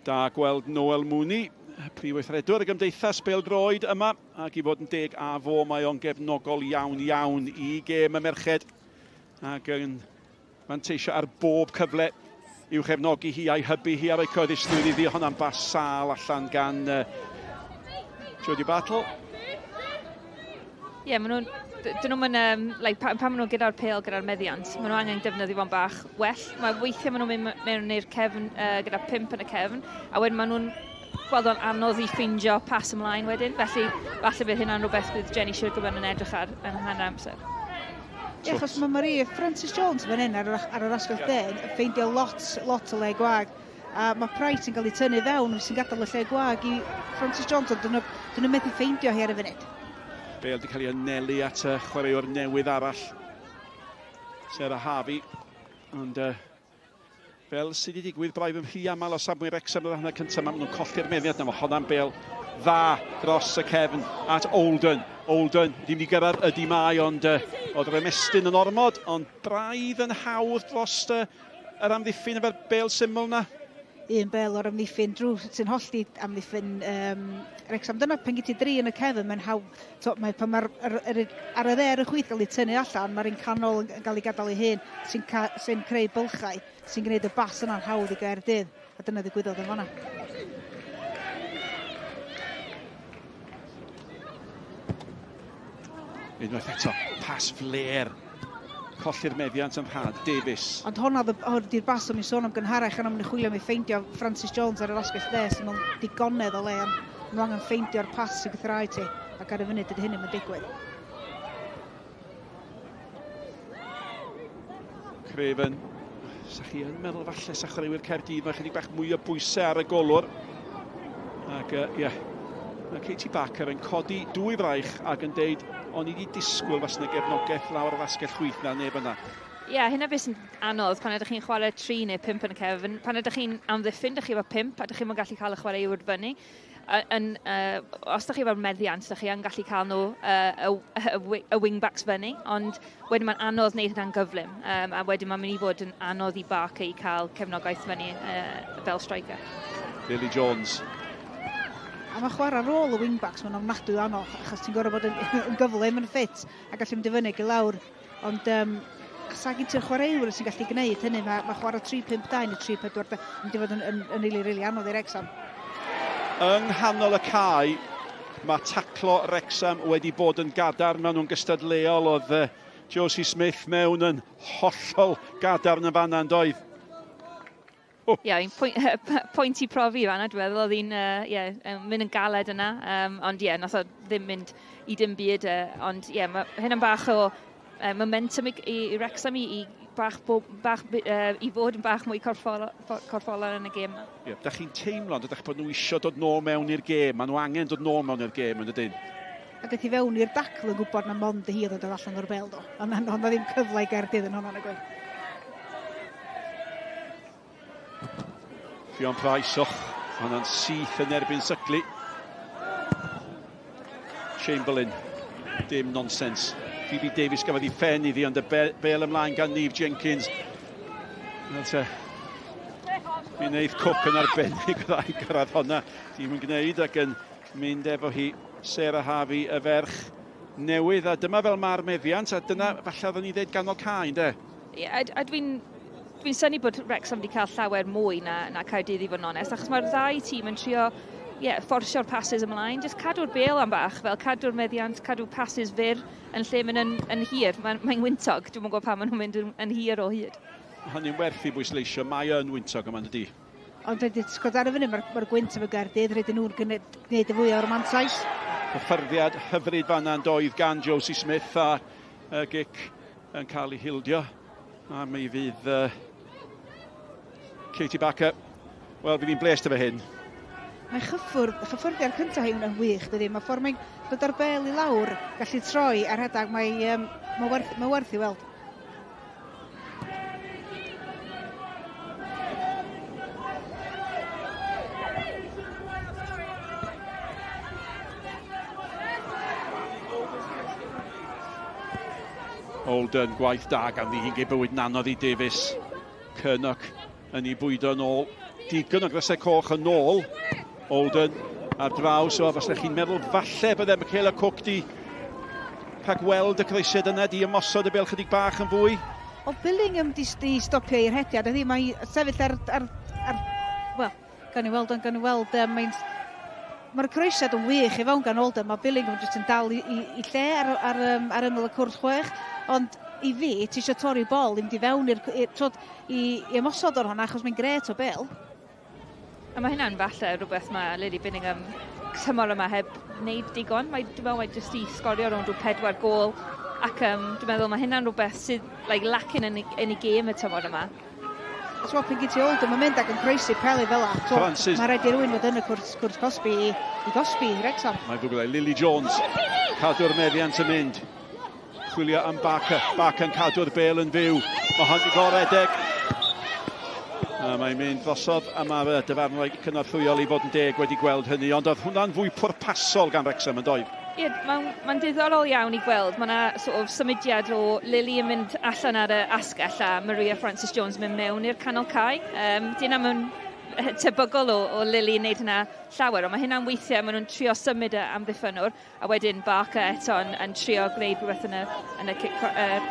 [SPEAKER 7] Da gweld Noel Mooney, prif weithredwr y Gymdeithas Bêl-droed yma, ac i fod yn deg a fo, mae o'n gefnogol iawn iawn i gêm y merched, ac yn Manteisio ar bob cyfle i'w chefnogi hi a'i hybu hi ar ei cyhoeddusrwydd iddi. Honna'n bas sâl allan gan uh, Jodie Battle.
[SPEAKER 3] Ie, yeah, maen nhw'n... Dyn nhw'n um, like, pa, pan maen nhw gyda'r pêl, gyda'r meddiant, maen nhw angen defnyddio fo'n bach well. Mae weithiau maen nhw'n mynd mewn i'r cefn uh, gyda pimp yn y cefn, a wedyn maen nhw'n gweld o'n anodd i ffeindio pas ymlaen wedyn. Felly, falle bydd hynna'n rhywbeth bydd Jenny Sugarman yn edrych ar yn hanner amser.
[SPEAKER 8] Ie, achos mae Maria Francis Jones fan hyn ar, yr, ar yr asgell dde yn ffeindio lot, lot o le gwag. A mae Price yn cael ei tynnu fewn, sy'n gadael y lle gwag i Francis Jones, ond dyn nhw, dyn nhw methu ffeindio hi ar y funud.
[SPEAKER 7] Bale wedi cael ei anelu at y chwaraewr newydd arall, Sarah Harvey. Ond uh, Fel sydd wedi digwydd braidd yn rhy aml o safbwynt Wrexham yn yr hanner cyntaf, maen nhw'n colli'r meddiant na, mae honna'n bel dda dros y cefn at Olden. Olden, ddim wedi gyrraedd ydy mae, ond uh, oedd yr ymestyn yn ormod, ond braidd yn hawdd dros uh, yr amddiffyn efo'r bel syml na.
[SPEAKER 8] Un bel o'r amddiffyn drwy sy'n hollti amddiffyn um, Wrexham. Dyna pan gyd ti dri yn y cefn, mae'n haw... So, mae, pan mae'r er, er, ar y dde ar y chwith gael ei tynnu allan, mae'r un canol yn, yn cael ei gadael ei hun, sy'n sy creu bylchau, sy'n gwneud y bas yna'n hawdd i Gaerdydd. A dyna ddigwyddodd yn fanna.
[SPEAKER 7] Unwaith eto, pas fler. Colli'r meddiant yn rhad, Davies.
[SPEAKER 8] Ond honna oedd di'r bas o'n i'n sôn am gynharach, yn o'n chwilio am ei ffeindio Francis Jones ar yr asgell dde, sy'n mewn digonedd o le, ond nhw angen ffeindio'r pas sy'n gythraed ti, ac ar y funud dydy hyn ddim yn digwydd.
[SPEAKER 7] Craven, sa chi yn meddwl falle sa chwaraewyr Caerdydd, mae chydig bach mwy o bwysau ar y golwr. Ac, ie, uh, yeah, mae Katie Barker yn codi dwy fraich ac yn deud, o'n i wedi disgwyl fas yna gefnogaeth lawr yr asgell chwith na neb yna.
[SPEAKER 3] Ie, yeah, hynna beth sy'n anodd pan ydych chi'n chwarae 3 neu 5 yn y cefn. Pan ydych chi'n amddiffyn, ydych chi efo 5 a ydych chi'n gallu cael y chwaraewr fyny. Yn, uh, os ydych chi efo'r meddiant, ydych chi yn gallu cael nhw uh, y, y, y wingbacks fyny, ond wedyn mae'n anodd wneud hynna'n gyflym, um, a wedyn mae'n mynd i fod yn anodd i Barker i cael cefnogaeth fyny uh, fel striker.
[SPEAKER 7] Lily Jones.
[SPEAKER 8] A mae chwarae rôl y wingbacks, mae'n ofnadwy anodd, achos ti'n gorfod bod yn, yn gyflym, yn ffit, a gallu mynd i fyny i lawr. Ond um, sa gen ti'r chwaraewyr sy'n gallu gwneud hynny, mae, mae chwarae 3-5-2 neu 3-4-2 yn mynd i fod yn, yn, yn rili, rili anodd i'r Wrexham.
[SPEAKER 7] Yng nghanol y cae, mae taclo Wrexham wedi bod yn gadarn. Maen nhw'n gystadleuol. Oedd uh, Josie Smith mewn yn hollol gadarn yn fanna yn doedd.
[SPEAKER 3] Ie, yeah, pwynt, pwynt i profi fanna, dwi'n meddwl, oedd hi'n uh, yeah, mynd yn galed yna, um, ond ie, yeah, nath o ddim mynd i dim byd, uh, ond ie, yeah, mae hynna'n bach o uh, momentum i, i, i Wrexham i, i, bach, bo, bach, uh, i fod yn bach mwy corfforol, corfforol yn y gêm.
[SPEAKER 7] Ie, yeah, da chi'n teimlo, ydych bod nhw eisiau dod nôl mewn i'r gêm, maen nhw angen dod nôl mewn i'r gêm, yn dydyn?
[SPEAKER 8] Ac aeth i fewn i'r dacl yn gwybod na mond y hi oedd yn dod allan o'r bel do. Ond na ddim cyfle i Gaerdydd yn hwnna'n y gwaith.
[SPEAKER 7] Ffion Price, och, hwnna'n syth yn erbyn Syclu. Chamberlain, dim nonsens. Phoebe Davies gafodd ei phen iddi, ond y bel ymlaen gan Neve Jenkins. Wel te, mi wneud Cook yn arbennig o dda i gyrraedd honna. Dim yn gwneud ac yn mynd efo hi Sarah Harvey, y ferch newydd. A dyma fel mae'r meddiant, a dyna falle oeddwn i ddeud ganol cae, ynde?
[SPEAKER 3] Ie, a, a dwi'n Dwi'n synnu bod Wrexham wedi cael llawer mwy na, na Caerdydd i fod yn onest, achos mae'r ddau tîm yn trio yeah, fforsio'r passes ymlaen, just cadw'r bel am bach, fel cadw'r meddiant, cadw passes fyr yn lle mynd yn, yn hir. Mae'n mae wyntog, dwi'n gwybod pam maen nhw'n mynd yn, yn hir o hyd.
[SPEAKER 7] Hynny'n werth i bwysleisio, mae yn wyntog yma, dydy.
[SPEAKER 8] Ond rhaid i sgwad ar y funud, mae'r mae gwynt efo Gaerdydd, rhaid i nhw'n gwneud y fwy o'r mantais.
[SPEAKER 7] Hyfforddiad hyfryd fanna'n doedd gan Josie Smith a y gic yn cael ei hildio. A mi fydd uh, Katie Barker, wel, fydd hi'n blest efo hyn.
[SPEAKER 8] Mae chyffwrdd, chyffwrddiad cyntaf hi yn wych, dydy. Mae ffordd mae'n dod ar bel i lawr, gallu troi a rhedeg, mae, um, mae, werth, mae werth i weld.
[SPEAKER 7] Olden, gwaith da ganddi hi'n gei bywyd yn anodd i Davies. Cernock yn ei bwydo yn ôl. Digon o grysau coch yn ôl. Olden ar draws o, fasnach chi'n meddwl falle bydde Michaela Cook di rhagweld y croesiad yna, di ymosod y bel chydig bach yn fwy.
[SPEAKER 8] O Billingham di, di stopio i'r hediad, ydy, mae sefyll ar, ar, ar wel, Gawn ni weld, ond gawn ni weld, um, mae'n... Mae'r croesiad yn wych i fewn gan Oldham, mae Billingham jyst yn dal i, i, i lle ar, ar, um, ar ymyl y cwrs chwech, ond i fi, ti eisiau torri bol i mynd i fewn i'r, i, twod, i, i ymosod o'r hwnna, achos mae'n gret o bel.
[SPEAKER 3] A mae hynna'n falle rhywbeth mae Lily Binningham tymor yma heb wneud digon. Mae, dwi'n meddwl mae jyst i sgorio rownd rhyw pedwar gol ac um, dwi'n meddwl mae hynna'n rhywbeth sydd like, lacking yn, yn ei gêm y tymor yma.
[SPEAKER 8] Swapping Kitty Oldham yn mynd ac yn croesi peli fel la. So,
[SPEAKER 7] Francis.
[SPEAKER 8] Mae rhaid i rywun fod yn y cwrs, cwrs cosbi i, i gosbi i Wrexham.
[SPEAKER 7] Mae'n ddrwg Lily Jones, cadw'r meddiant yn mynd. Chwilio am Barker. Barker yn cadw'r bel yn fyw. Mae hon wedi goredeg. A mae'n mynd drosodd a mae'r dyfarnwraig cynorthwyol i fod yn deg wedi gweld hynny, ond oedd hwnna'n fwy pwrpasol gan Wrexham yn doedd?
[SPEAKER 3] Ie, mae'n ma diddorol iawn i gweld. Mae yna sort of symudiad o Lily yn mynd allan ar y asgell a Maria Francis Jones yn mynd mewn i'r canol cae. Um, Dyna mae'n tebygol o, o Lily yn neud hynna llawer, ond mae hynna'n weithiau, maen nhw'n trio symud y amddiffynwr, a wedyn Barker eto yn, yn trio gwneud rhywbeth yn y, yn y kick, uh,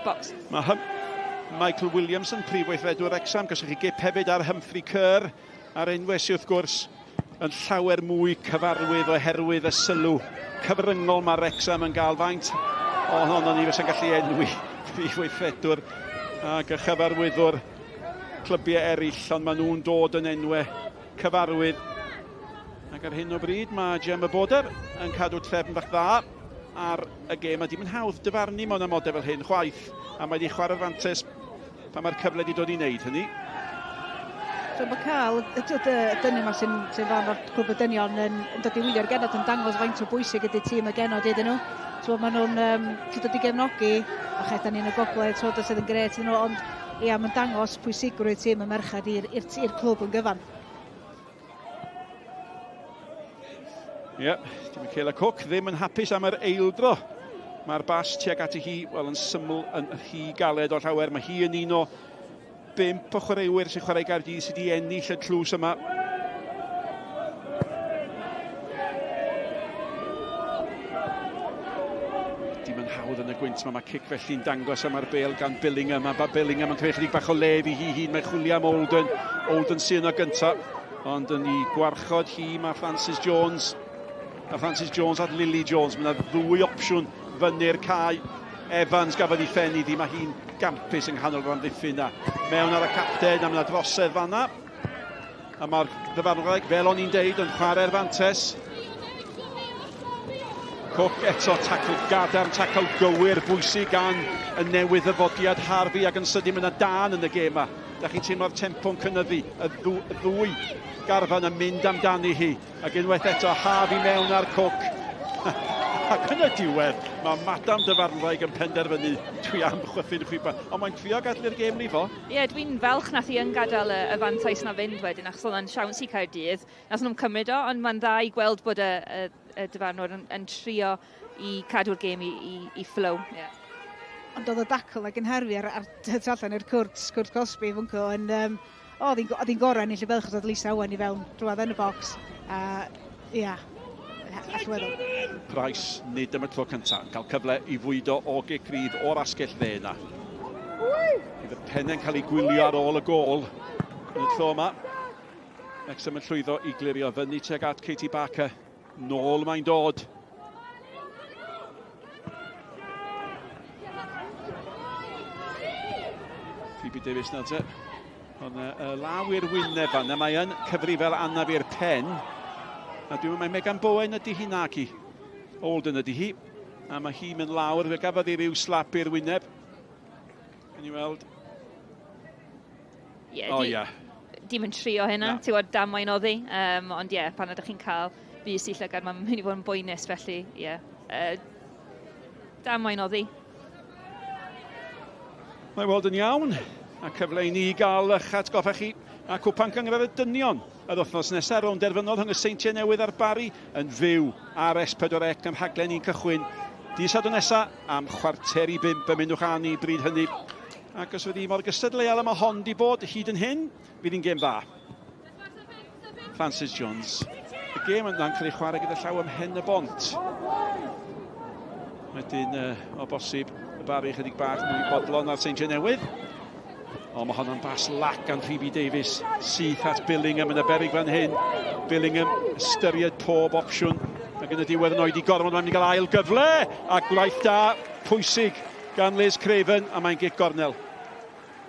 [SPEAKER 3] box.
[SPEAKER 7] Mae hym Michael Williamson, prif weithredwr Wrexham, gyswch chi gip hefyd ar Humphrey Kerr, a'r enwau sydd wrth gwrs yn llawer mwy cyfarwydd oherwydd y sylw cyfryngol mae Wrexham yn gael faint ohono ni fysa'n gallu enwi prif weithredwr ac y chyfarwyddwr clybiau eraill, ond maen nhw'n dod yn enwau cyfarwydd. Ac ar hyn o bryd mae Gemma Border yn cadw trefn fach dda ar y gêm, a dim yn hawdd dyfarnu mewn amodau fel hyn chwaith, a mae wedi chwarae'r fantes pan mae'r cyfle wedi dod i wneud hynny.
[SPEAKER 8] So mae cael y, y, y dynnu yma sy'n sy rhan o'r clwb y dynion yn, yn dod i wylio'r genod yn dangos faint o bwysig ydy tîm y genod iddyn nhw. So, maen nhw'n um, dod i gefnogi, a cheth ni'n y gogledd, so, sydd yn gret iddyn nhw, ond ia, mae'n dangos pwysigrwydd tîm y merched i'r clwb yn gyfan.
[SPEAKER 7] Ie, yeah, di Michaela Cook ddim yn hapus am yr eildro. Mae'r bas tuag ati hi, wel, yn syml yn rhy galed o llawer. Mae hi yn un o bimp o chwaraewyr sy'n chwarae Gaerdydd sydd wedi ennill y tlws yma. Dim yn hawdd yn y gwynt yma, mae cic felly'n dangos am ar bel gan Billingham, a mae Billingham yn creu chydig bach o le iddi hi hun, mae'n chwilio am Olden, Olden sy'n yno gyntaf, ond yn ei gwarchod hi mae Francis Jones, a Francis Jones at Lily Jones, mae yna ddwy opsiwn fyny'r cae. Evans gafodd ei phen iddi, mae hi'n gampus yng nghanol yr amddiffyn na. Mewn ar y capten, a mae yna drosedd fanna. A mae'r ddyfarnwraig, fel o'n i'n deud, yn chwarae'r fantes. Cook eto, tacl gadarn, tacl gywir, bwysig gan y newydd ddyfodiad Harvey ac yn sydyn mae yna dan yn y gêm yma. Da chi'n teimlo'r tempo'n cynnyddu, y ddwy garfan yn mynd amdani hi. Ac unwaith eto, Harvey mewn ar Cook. Ac yn y diwedd, mae Madam Dyfarnwraig yn penderfynu, dwi am chwythu'n chwiban. Ond mae'n trio gadael i'r gêm lifo.
[SPEAKER 3] Ie, yeah, dwi'n falch nath i yn gadael y, y fantais na fynd wedyn, achos oedd o'n siawns i Caerdydd. Nath nhw'n cymryd o, ond mae'n dda i gweld bod y, y, y dyfarnwr yn, yn trio i cadw'r gêm i, i, i flow. Yeah.
[SPEAKER 8] Ond oedd y dacl ag yn herfi ar, ar tu allan i'r cwrt, cwrt Cosby, fwnco, yn, um, oedd hi'n gorau ennill y bel, achos oedd Lisa Owen i fewn drwad yn y bocs. A, ia, allweddol.
[SPEAKER 7] Price, nid am y tro cyntaf, yn cael cyfle i fwydo o gic rydd o'r asgell dde yna. Bydd y pennau'n cael ei gwylio ar ôl y gôl yn y tro yma. Wrexham yn llwyddo i glirio fyny tuag at Katie Barker. Nôl mae'n dod. Phoebe Davies nawr te. Ond uh, law i'r wyneb fanna, mae yn cyfri fel anaf i'r pen. A dwi'n meddwl mae Megan Bowen ydy hi nag i. Olden ydy hi. A mae hi'n mynd lawr, fe gafodd hi ryw slap i'r wyneb. Can you weld?
[SPEAKER 3] Ie, yeah, oh, yeah. Dim yn trio hynna, ti'n gwybod, damwain oddi. Um, ond ie, yeah, pan ydych chi'n cael bus i llygad, mae'n mynd i fod yn boenus, felly ie. Yeah. Damwain oddi.
[SPEAKER 7] Mae weld yn iawn, a cyfle i ni gael eich atgoffa chi a Cwpan Cynghrair y Dynion yr wythnos nesaf, rownd derfynol rhwng y Seintiau Newydd a'r Barri yn fyw ar S4C am rhaglen ni'n cychwyn dydd Sadwrn nesa am 4:45. Ymunwch â ni bryd hynny. Ac os fydd hi mor gystadleuol â mae hon di bod hyd yn hyn, fydd hi'n gêm dda. Francis Jones. Y gêm yna'n cael ei chwarae gyda llaw ym Mhen y Bont. Wedyn, uh, o bosib, y Barri chydig bach mwy bodlon ar Seintiau Newydd. O, mae honno'n bas lac gan Phoebe Davies. Syth at Billingham yn y berig fan hyn. Billingham ystyried pob opsiwn. Ac yn y diwedd yn oedi gormod, mae'n mynd i gael ail gyfle. A gwaith da, pwysig gan Liz Craven, a mae'n gic gornel.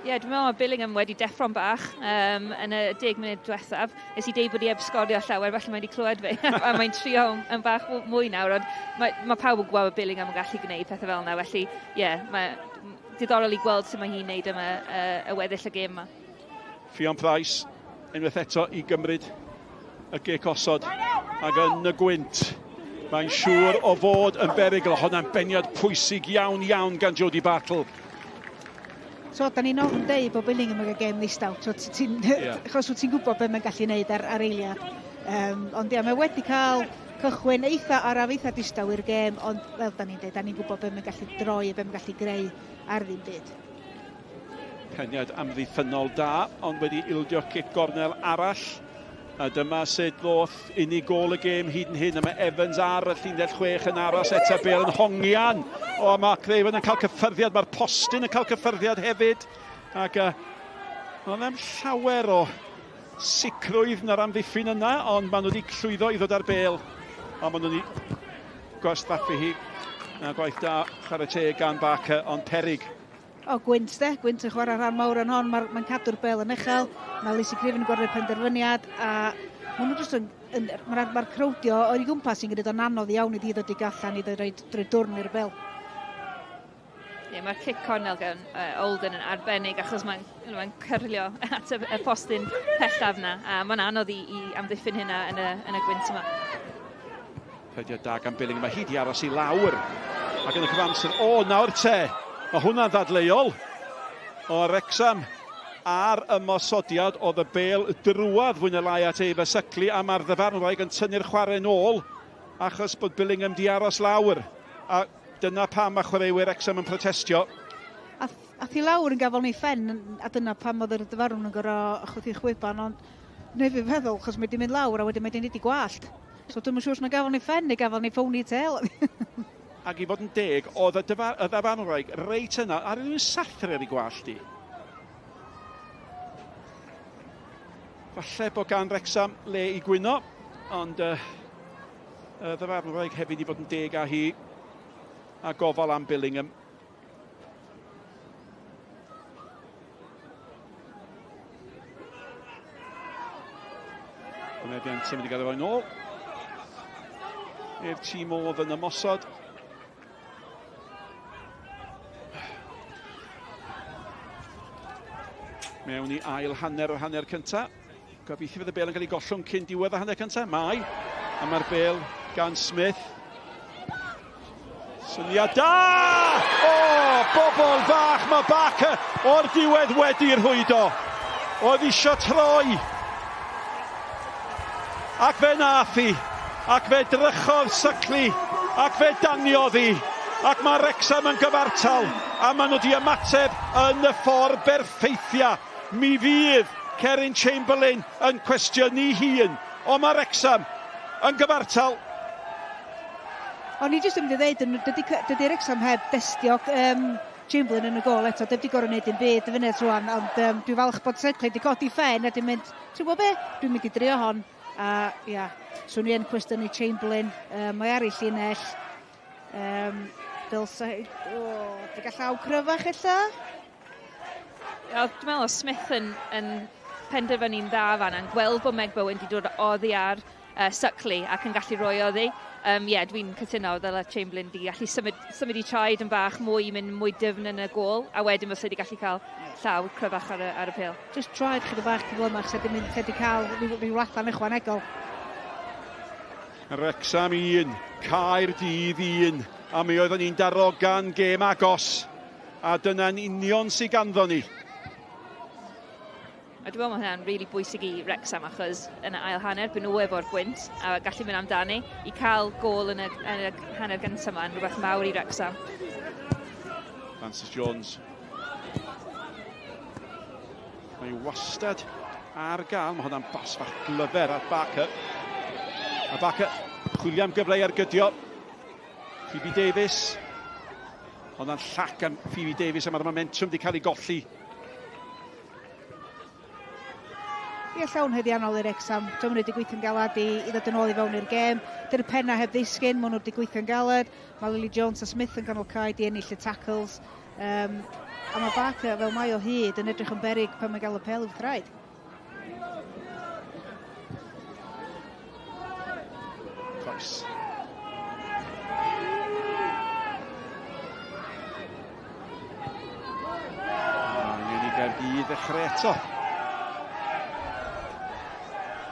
[SPEAKER 3] Ie, yeah, dwi'n meddwl mae Billingham wedi deffro'n bach um, yn y deg munud diwethaf. Nes i deud bod i heb sgorio llawer, felly mae wedi clywed fi. a mae'n trio yn bach mwy nawr, ond mae, mae pawb yn gwybod bod Billingham yn gallu gwneud pethau fel yna. Felly, ie, yeah, mae diddorol i gweld sut mae hi'n neud am y, y, y weddill y gêm yma.
[SPEAKER 7] Ffion Price, unwaith eto i gymryd y gic osod ac yn y gwynt. Mae'n siŵr o fod yn berygl. Honna'n beniad pwysig iawn iawn gan Jodie Bartle.
[SPEAKER 8] So, da ni'n ofn deud bod Billingham yn cael gêm ddistaw. So, ti'n, yeah. Achos wyt ti'n gwybod beth mae'n gallu gwneud ar, ar eiliad. Um, ond ia, mae wedi cael cychwyn eitha araf, eitha distaw i'r gêm, ond fel da ni'n dweud, da ni'n gwybod beth mae'n gallu droi a beth mae'n gallu greu ar ddim byd.
[SPEAKER 7] Peniad amddiffynnol da, ond wedi ildio cic gornel arall. A dyma sut ddoth unig gôl y gêm hyd yn hyn, a mae Evans ar y llinell chwech yn aros eto, Bale yn hongian. O, mae Craven yn cael cyffyrddiad, mae'r postyn yn cael cyffyrddiad hefyd. Ac uh, oedd am llawer o sicrwydd na'r amddiffyn yna, ond maen nhw wedi llwyddo i ddod ar bel. A maen nhw wedi gwastraffu hi. A gwaith da, chwarae teg gan Barker, ond perig.
[SPEAKER 8] O, gwynt de, gwynt yn chwarae rhan mawr yn hon, mae'n ma cadw'r bel yn uchel, mae Lizzie Craven yn gorfod penderfyniad, a maen nhw jyst yn, yn mae'r ma crowdio o'i gwmpas sy'n gwneud o'n anodd iawn iddi ddod i gallan i ddod rhoi dwrn i'r bel.
[SPEAKER 3] Ie, mae'r cic cornel gan uh, Olden yn arbennig achos mae'n mae cyrlio at y, y postyn pellaf na a mae'n anodd i, i amddiffyn hynna yn y, yn y gwynt yma.
[SPEAKER 7] Rhediad da gan Billing, mae hi di aros i lawr. Ac yn y cyfamser, o, nawr te, mae hwnna'n ddadleuol. O Wrexham ar ymosodiad oedd y bel drwad fwy na lai at Eva Suckley a mae'r ddyfarnwraig yn tynnu'r chwarae nôl achos bod Billingham di aros lawr. A Dyna pam mae chwaraewyr Wrexham yn protestio.
[SPEAKER 8] Ath, ath hi lawr yn gafel ni phen, a dyna pam oedd yr dyfarnwr yn gorfod chwythu chwiban, ond neu fi feddwl, chos mae di mynd lawr a wedyn mae di neud i gwallt. So dwi'm yn siŵr os na gafel ni phen neu gafel ni ponytail.
[SPEAKER 7] Ac i fod yn deg, oedd y, dyfar, y ddafarnwraig reit yna, ar rhywun sathru ar ei gwallt i. Falle bod gan Wrexham le i gwyno, ond uh, Y ddyfarnwraig hefyd i fod yn deg â hi a gofal am Billingham. Meddiant sy'n mynd i gael ei roi nôl. I'r tîm oedd yn ymosod. Mewn i ail hanner o'r hanner cyntaf. Gobeithio fydd y bêl yn cael ei gollwng cyn diwedd y hanner cyntaf. Mae. A mae'r bêl gan Smith. Syniad da! O, bobl fach, mae Barker o'r diwedd wedi rhwydo. Oedd isio troi. Ac fe nath hi. Ac fe drychodd Suckley. Ac fe daniodd hi. Ac mae Wrexham yn gyfartal. A maen nhw wedi ymateb yn y ffordd berffeithia. Mi fydd Keryn Chamberlain yn cwestiynu hun, ond mae Wrexham yn gyfartal.
[SPEAKER 8] O'n i jyst yn mynd i ddeud, dydy, dydy Wrexham heb destio um, Chamberlain yn y gol eto, dim di gorau wneud dim byd y funud rwan, ond um, dwi'n falch bod Sedgley wedi codi ffen a di mynd, ti'n gwybod be, dwi'n mynd i drio hon. A ia, swn i yn cwestiynu Chamberlain, um, mae ar ei llinell. Um, dylsa, o, oh, di gael llaw cryfach ella?
[SPEAKER 3] Ia, dwi'n meddwl oedd Smith yn, yn penderfynu'n dda fan'na, yn gweld bod Meg Bowen wedi dod oddi ar uh, Suckley ac yn gallu rhoi oddi. Um, yeah, dwi'n cytuno, ddyle Chamberlain di gallu symud, symud i traed yn bach mwy, mynd mwy dyfn yn y gôl, a wedyn fysa wedi gallu cael llaw cryfach ar y, ar y pêl.
[SPEAKER 8] Just traed chydig bach cyflymach, sa di mynd, sa di cael rhyw, rhyw lathan ychwanegol.
[SPEAKER 7] Wrecsam 1, Caerdydd 1, a mi oeddwn ni'n darogan gêm agos. A dyna'n union sydd ganddo ni.
[SPEAKER 3] A dwi'n meddwl mae hynna'n rili really bwysig i Wrexham achos yn y ail hanner, byd nhw efo'r gwynt a gallu mynd amdani i cael gôl yn y, yn y hanner gyntaf yma yn rhywbeth mawr i Wrexham.
[SPEAKER 7] Francis Jones. Mae wastad ar gael. Mae hwnna'n bas fach glyfer at Barker. A Barker chwilio am gyfle i ergydio. Phoebe Davies. Hwnna'n llac am Phoebe Davies a mae'r momentum wedi cael ei golli.
[SPEAKER 8] Ie, llawn haeddiannol i'r Wrecsam. Maen nhw wedi gweithio'n galed i, i ddod yn ôl i fewn i'r gêm. Dy'r penna heb ddisgyn, maen nhw wedi gweithio'n galed. Mae Lily Jones a Smith yn ganol cae di ennill y tackles. Um, a mae Barker, fel mae o hyd, yn edrych yn berig pan mae'n gael y pel i'w thraed.
[SPEAKER 7] Croes. Angen i Gaerdydd ddechrau eto.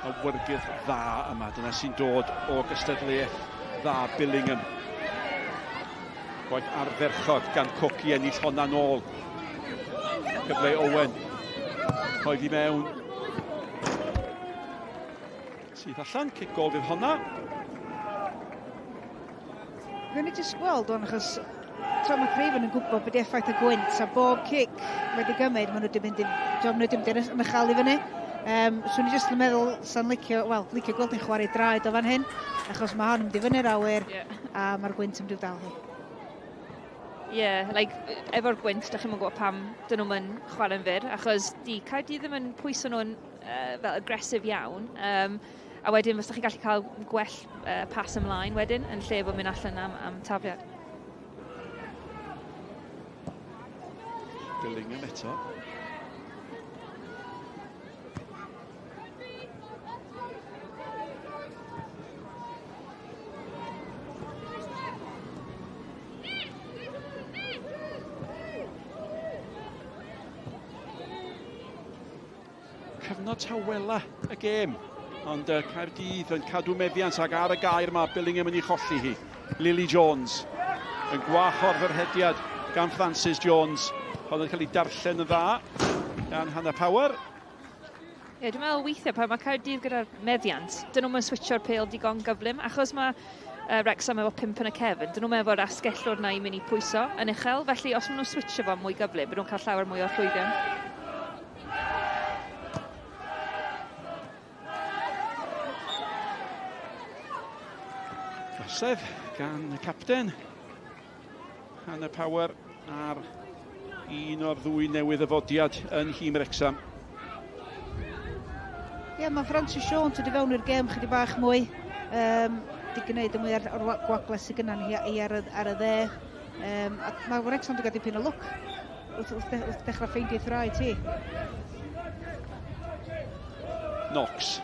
[SPEAKER 7] Awyrgylch dda yma, dyna sy'n dod o gystadleuaeth dda Billingham. Gwaith ardderchog gan Cook i ennill honna nôl. Cyfle Owen. Rhoi i mewn. Syth allan, cic gol fydd honna.
[SPEAKER 8] Rwy'n i jyst gweld o'n achos tra mae Craven yn gwybod beth effaith y gwynt a bob cic mae wedi gymryd, maen nhw wedi mynd i, maen nhw wedi mynd i'r mychal i fyny. Um, swn i jyst yn meddwl, sa'n licio, wel, licio gweld ni'n chwarae draed o fan hyn, achos mae hon yn mynd i fyny'r awyr yeah. a mae'r gwynt yn mynd i'w dal hi.
[SPEAKER 3] Ie, yeah, like, efo'r gwynt, da chi'n gwybod pam dyn nhw'n chwarae'n fyr, achos di Caerdydd ddim yn pwyso nhw'n uh, fel aggressive iawn. Um, a wedyn fysa chi'n gallu cael gwell uh, pas ymlaen wedyn, yn lle bod mynd allan am, am tafliad.
[SPEAKER 7] Billingham eto. Cyfnod tawela y gêm. Ond uh, Caerdydd yn cadw meddiant ac ar y gair mae Billingham yn ei cholli hi. Lily Jones yn gwahodd yr hediad gan Francis Jones. Ond yn cael ei darllen yn dda gan Hannah Power.
[SPEAKER 3] Ie, yeah, dwi'n meddwl weithiau pan mae Caerdydd gyda'r meddiant, dyn nhw'n switcho'r pêl digon gyflym, achos mae uh, Wrexham efo pump yn y cefn, dyn nhw'n efo'r asgellwr na i mynd i pwyso yn uchel, felly os maen nhw'n switcho fo mwy gyflym, byd nhw'n cael llawer mwy o llwyddiant.
[SPEAKER 7] Drosedd gan y capten. Hannah Power ar un o'r ddwy newydd yfodiad yn nhîm Wrecsam.
[SPEAKER 8] Ie, yeah, mae Francis Jones wedi fewn i'r gêm chydig bach mwy. Um, di gwneud y mwy ar, o'r gwagle sydd gyda ni hi ar, y, ar y dde. Um, a mae Wrexham wedi cael dipyn o lwc wrth, wrth, wrth dechrau ffeindio thraed ti.
[SPEAKER 7] Knox.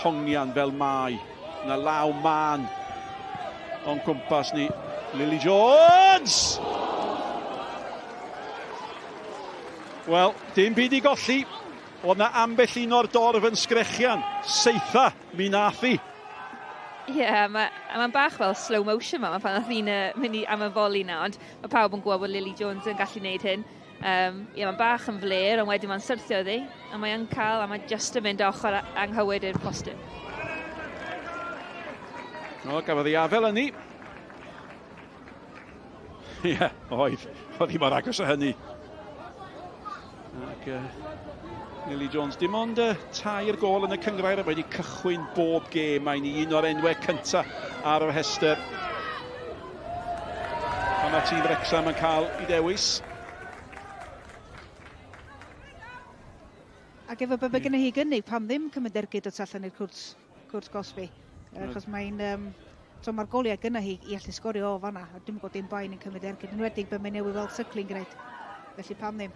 [SPEAKER 7] Hongian fel mai. Na law man o'n cwmpas ni. Lily Jones! Wel, dim byd i golli. Oedd na ambell un o'r dorf yn sgrechian. Seitha, mi nath hi.
[SPEAKER 3] Ie, yeah, mae'n ma bach fel slow motion ma, pan nath hi'n uh, mynd i am y foli na, ond mae pawb yn gwybod bod Lily Jones yn gallu gwneud hyn. Um, ie, mae'n bach yn fler, ond wedyn mae'n syrthio iddi, a mae'n cael, a mae just yn mynd ochr anghywir i'r postyn.
[SPEAKER 7] O, gafodd ei afel ynni. Ie, yeah, oedd. Oedd hi mor agos o hynny. Ac uh, Lily Jones, dim ond uh, tair gol yn y cyngrair a wedi cychwyn bob gêm. Mae'n un o'r enwau cyntaf ar y rhestr. A mae tîm Wrexham yn cael ei dewis.
[SPEAKER 8] Ac efo be mae gennym hi gynnig, pam ddim cymryd ergyd o tu allan i'r cwrt, cwrt gosbi? Achos mae'n... Um, so mae'r goliau gyda hi i allu sgorio o fanna, a dwi'n gwybod dim bai ni'n cymryd ergyd, yn enwedig be mae'n newydd weld Suckley'n gwneud. Felly pam ddim?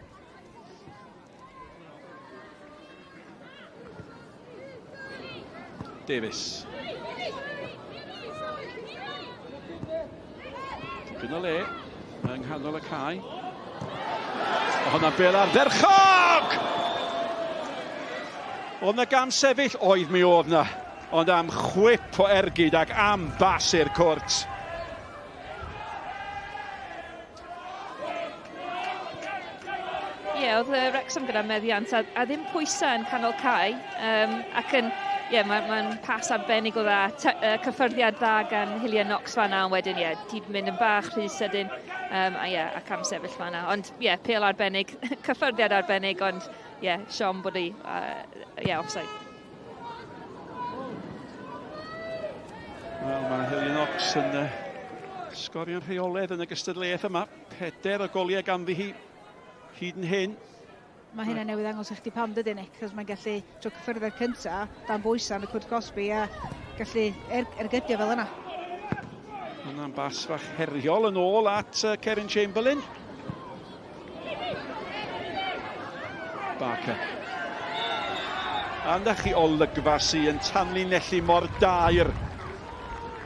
[SPEAKER 7] Davies. Tipyn o le yng nghanol y cae. O hwnna'n bel ardderchog! Oedd na gam sefyll? Oedd mi oedd na. Ond am chwip o ergyd ac am bas i'r cwrt.
[SPEAKER 3] Ie, yeah, oedd Wrexham gyda meddiant a, a ddim pwysau yn canol cae. Um, ac yn, ie, yeah, mae'n ma pas arbennig o dda, uh, cyffyrddiad dda gan Hillian Knox fanna, ond wedyn, ie, yeah, ti'n mynd yn bach rhy sydyn, um, a ie, yeah, a cam sefyll fanna. Ond, ie, yeah, pêl arbennig, cyffyrddiad arbennig, ond, ie, yeah, siom bod hi, uh, ie, yeah, offside.
[SPEAKER 7] Wel, mae Hillian Knox yn uh, sgorio'n rheolaidd yn y gystadleuaeth yma. Peder o goliau ganddi hi hyd yn hyn.
[SPEAKER 8] Mae hynna newydd ddangos i chdi pam dydy Nick, cos mae'n gallu tro cyffyrddiad cynta, dan bwysau yn y cwrt gosbi a gallu er, ergydio fel yna.
[SPEAKER 7] Hwna'n bas fach heriol yn ôl at uh, Kevin Chamberlain. Barker. A na chi olygfa sy'n tanlinellu mor dair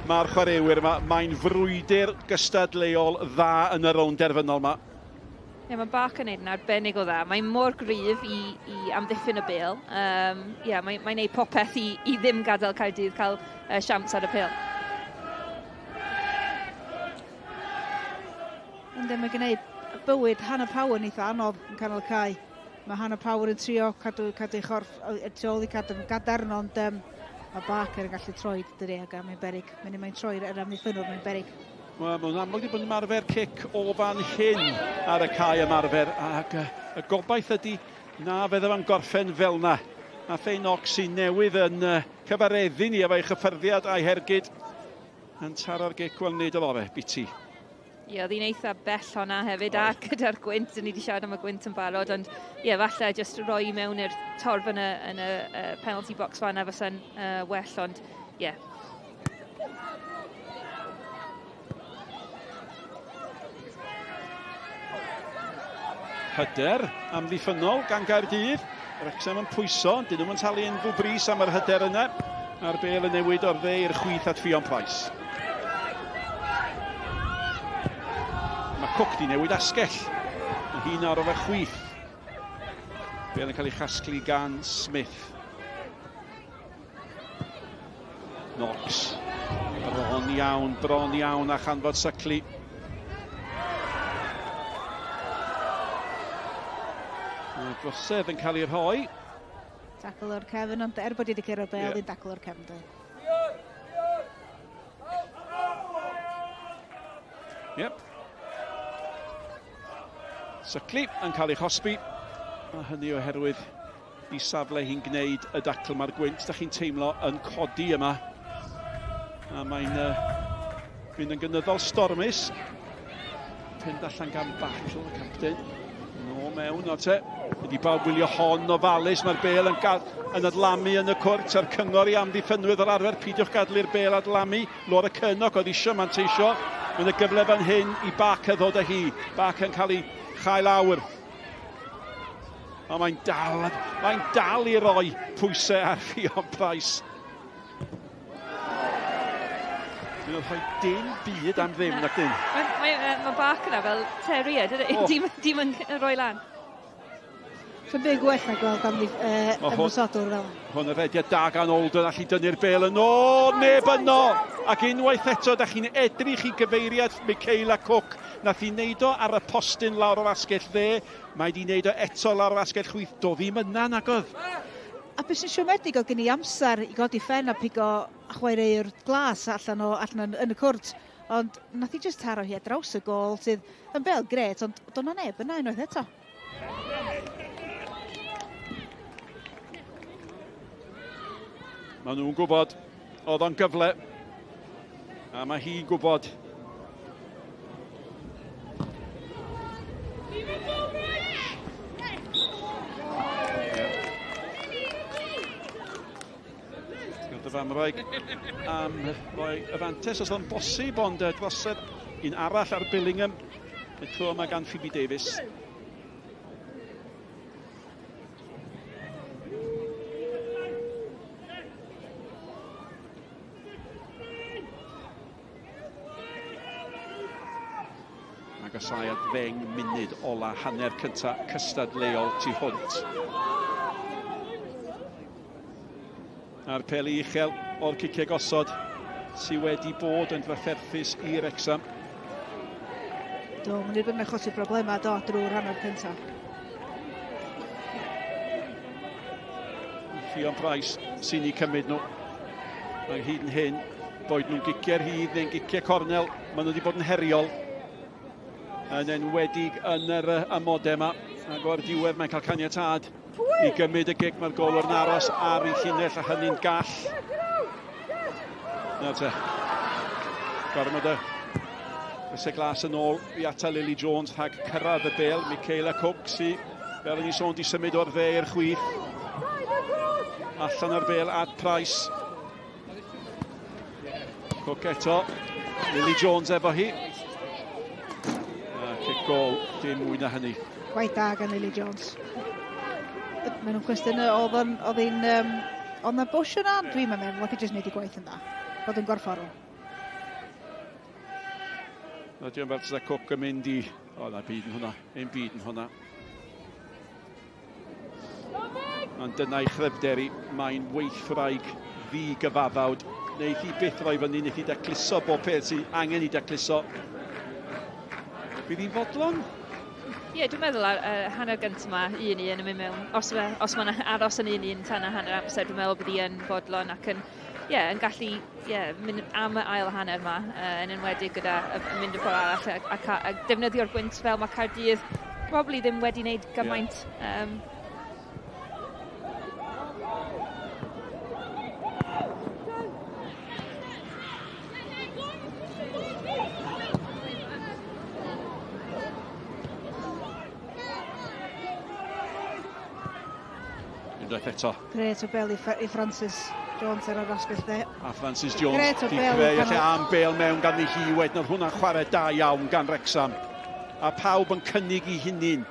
[SPEAKER 7] mae'r chwaraewyr yma. Mae'n frwydr gystadleuol dda yn y rownd derfynol yma.
[SPEAKER 3] Ie, mae Barker yn neud yn arbennig o dda. Mae'n mor gryf i, i amddiffyn y bêl. Um, yeah, mae'n mae neud popeth i, i ddim gadael Caerdydd cael uh, siawns ar y pêl.
[SPEAKER 8] Ynddi, mae'n gwneud bywyd Hannah Power yn eitha anodd yn canol y cae. Mae Hannah Power yn trio cadw, cadw ei chorff y tu ôl i cadw yn gadarn, ond um, mae Barker yn gallu troi, dydy, ac mae'n berig. Mae'n mae'n troi'r yr amddiffynnwr, mae'n berig.
[SPEAKER 7] Wel, mae'n amlwg wedi bod yn ymarfer cic o fan hyn ar y cae ymarfer, ac y gobaith ydy na fydda fo'n gorffen fel na. A Fay Knox sy'n newydd yn cyfareddu ni efo'i chyffyrddiad a'i hergyd yn taro'r gic, wel nid oedd o fe, biti.
[SPEAKER 3] Ie, oedd hi'n eitha bell honna hefyd, a gyda'r gwynt, ni wedi siarad am y gwynt yn barod, ond ie, falle jyst roi mewn i'r torf yn y, yn y uh, penalty box fanna fysa'n uh, well, ond ie. Yeah.
[SPEAKER 7] Hyder amddiffynnol gan Gaerdydd. Wrexham yn pwyso, dyn nhw'n talu unrhyw bris am yr hyder yna. A'r bel yn newid o'r dde i'r chwith at Ffion Price. Mae Cook di newid asgell. Mae hi'n ar o'r chwith. Bel yn cael ei chasglu gan Smith. Knox. Bron iawn, bron iawn a chanfod Suckley. Mae drosedd yn cael ei rhoi.
[SPEAKER 8] Tacl o'r cefn, ond er bod i wedi cyrraedd bel, yeah. dacl o'r cefn. Dwi.
[SPEAKER 7] Yep. Suckley yn cael ei chosbi. A hynny oherwydd i safle hi'n gwneud y dacl. Mae'r gwynt, da chi'n teimlo, yn codi yma. A mae'n uh, mynd yn gynyddol stormus. Fynd allan gan Battle, y captain. Nôl mewn o te. Ydy bawb wylio hon o falus. Mae'r bel yn, yn adlamu yn y cwrt a'r cyngor i amddiffynwyr yr arfer. Peidiwch gadw i'r bel adlamu. Laura Curnock oedd eisiau manteisio. Mae'n y gyfle fan hyn i Barker ddod â hi. Barker yn cael ei chael awr. Ond mae'n dal, mae'n dal i roi pwysau ar Ffion Price. Dwi'n rhoi dim byd am ddim, nac dyn.
[SPEAKER 3] Mae, mae, mae Bark yna fel terrier, dydy? Oh. Dim, dim yn rhoi lan.
[SPEAKER 8] Sy'n byd gwell na gweld am uh, ymwysodwr fel.
[SPEAKER 7] Hwn y rediad da gan Olden allu dynnu'r bel yn ôl, neb yno! Ac unwaith eto, da chi'n edrych i gyfeiriad Michaela Cook. Nath i wneud o ar y postyn lawr o'r asgell dde, mae di wneud o eto lawr o'r asgell chwith. Do ddim yna, nagodd.
[SPEAKER 8] A beth sy'n siomedig oedd gen i amser i godi ffen a pigo chwaraewr glas allan, o, allan yn, yn y cwrt. Ond nath i just taro hi ar draws y gol sydd yn bel gret, ond do'n na neb yna unwaith eto.
[SPEAKER 7] Maen nhw'n gwybod oedd o'n gyfle. A mae hi'n gwybod. Dyfarnwraig am roi y fantes os oedd yn bosib, ond drosedd un arall ar Billingham. Y tro yma gan Phoebe Davies. Agosau at ddeng munud ola hanner cynta cystadleuol tu hwnt. A'r peli uchel o'r ciciau gosod sydd wedi bod yn drafferthus i Wrecsam.
[SPEAKER 8] Do, mae'n wedi bod yn achosi problemau do drwy'r hanner cyntaf.
[SPEAKER 7] Ffion Price sy'n ei cymryd nhw. Mae hyd yn hyn, boed nhw'n giciau rhydd neu'n giciau cornel, maen nhw wedi bod yn heriol. Yn enwedig yn yr amodau yma. Ac o'r diwedd mae'n cael caniatâd i gymryd y gic. Mae'r golwr yn aros ar ei llinell a hynny'n gall. Nawr te. Gormod y Crysau glas yn ôl i atal Lily Jones rhag cyrraedd y bel. Michaela Cook sy, fel o'n i sôn, di symud o'r dde i'r chwith. Allan o'r bel at Price. Cook eto. Lily Jones efo hi. A cic gol, dim mwy na hynny.
[SPEAKER 8] Gwaith da gan Lily Jones. Maen nhw'n cwestiynu oedd o'n, oedd hi'n, um, oedd na bwsh yna, dwi'n meddwl, oedd hi jyst wneud i gwaith yn dda. Bod yn gorfforol.
[SPEAKER 7] Na, diolch fel sydd Cook yn mynd i... O, na byd yn hwnna. Ein byd yn hwnna. Ond dyna'i chryfder i. Mae'n weithwraig ddi-gyfaddawd. Wneith hi byth roi fyny, wneith hi dacluso bob peth sydd angen i dacluso. Bydd hi'n fodlon?
[SPEAKER 3] Ie, yeah, dwi'n meddwl ar uh, hanner gyntaf yma, un i un yn mynd mewn. Os, os mae'n aros yn un i un tan y hanner amser, dwi'n meddwl bydd hi yn fodlon ac yn, yeah, yn gallu yeah, mynd am y ail hanner yma, uh, yn enwedig gyda uh, mynd y ffordd arall a, a, a, a defnyddio'r gwynt fel mae Caerdydd probably ddim wedi wneud gymaint. Yeah. Um,
[SPEAKER 7] Unwaith eto.
[SPEAKER 8] Gret o bel i, i Francis Jones ar yr asgell dde.
[SPEAKER 7] A Francis Jones Gret o bel. Creu lle am bel mewn gan hi wedyn. Oedd hwnna'n chwarae da iawn gan Wrexham. A pawb yn cynnig i hunin.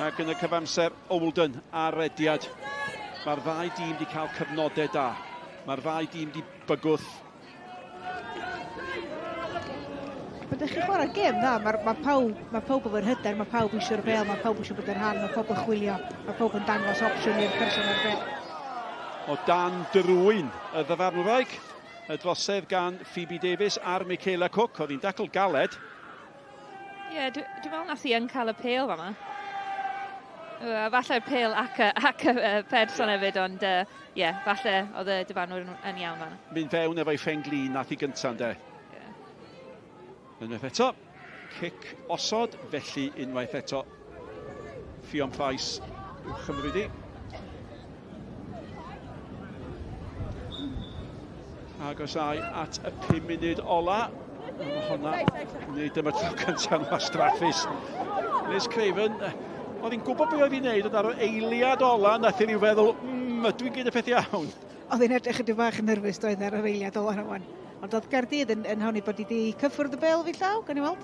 [SPEAKER 7] Ac yn y cyfamser, Oulden ar rediad. Mae'r ddau dîm wedi cael cyfnodau da. Mae'r ddau dîm wedi bygwth
[SPEAKER 8] Pan ydych chi'n chwarae gêm dda, mae, mae, pawb, mae pawb efo'r hyder, mae pawb eisiau'r bel, mae pawb eisiau bod yn rhan, mae pawb yn chwilio, mae pawb yn dangos opsiwn i'r person ar bel.
[SPEAKER 7] O dan drwyn y ddyfarnwraig, y drosedd gan Phoebe Davies ar Michaela Cook, oedd hi'n dacl galed.
[SPEAKER 3] Ie, yeah, dwi'n dwi meddwl nath hi yn cael y pêl fama. Falle'r pêl ac, ac y person hefyd, ond ie, uh, yeah, falle oedd y dyfarnwr yn, yn iawn fanna.
[SPEAKER 7] Mynd fewn efo'i phen-glin nath hi gynta, ynde?
[SPEAKER 3] Yeah.
[SPEAKER 7] Unwaith eto, cic osod, felly unwaith eto, Ffion Price i'w chymryd i. Agosau at y 5 munud ola. Mae hwnna, nid dyma'r tro cyntaf yn wastraffus. Liz Craven, oedd hi'n gwybod beth oedd hi'n neud, ond ar yr eiliad ola, nath hi ryw feddwl, mmm, ydw i'n gwneud y peth iawn?
[SPEAKER 8] Oedd hi'n edrych ydyw bach yn nerfus doedd ar yr eiliad ola yna wan. Ond oedd Gaerdydd yn, yn honni bod hi wedi cyffwrdd y bel fi llaw, gan i weld?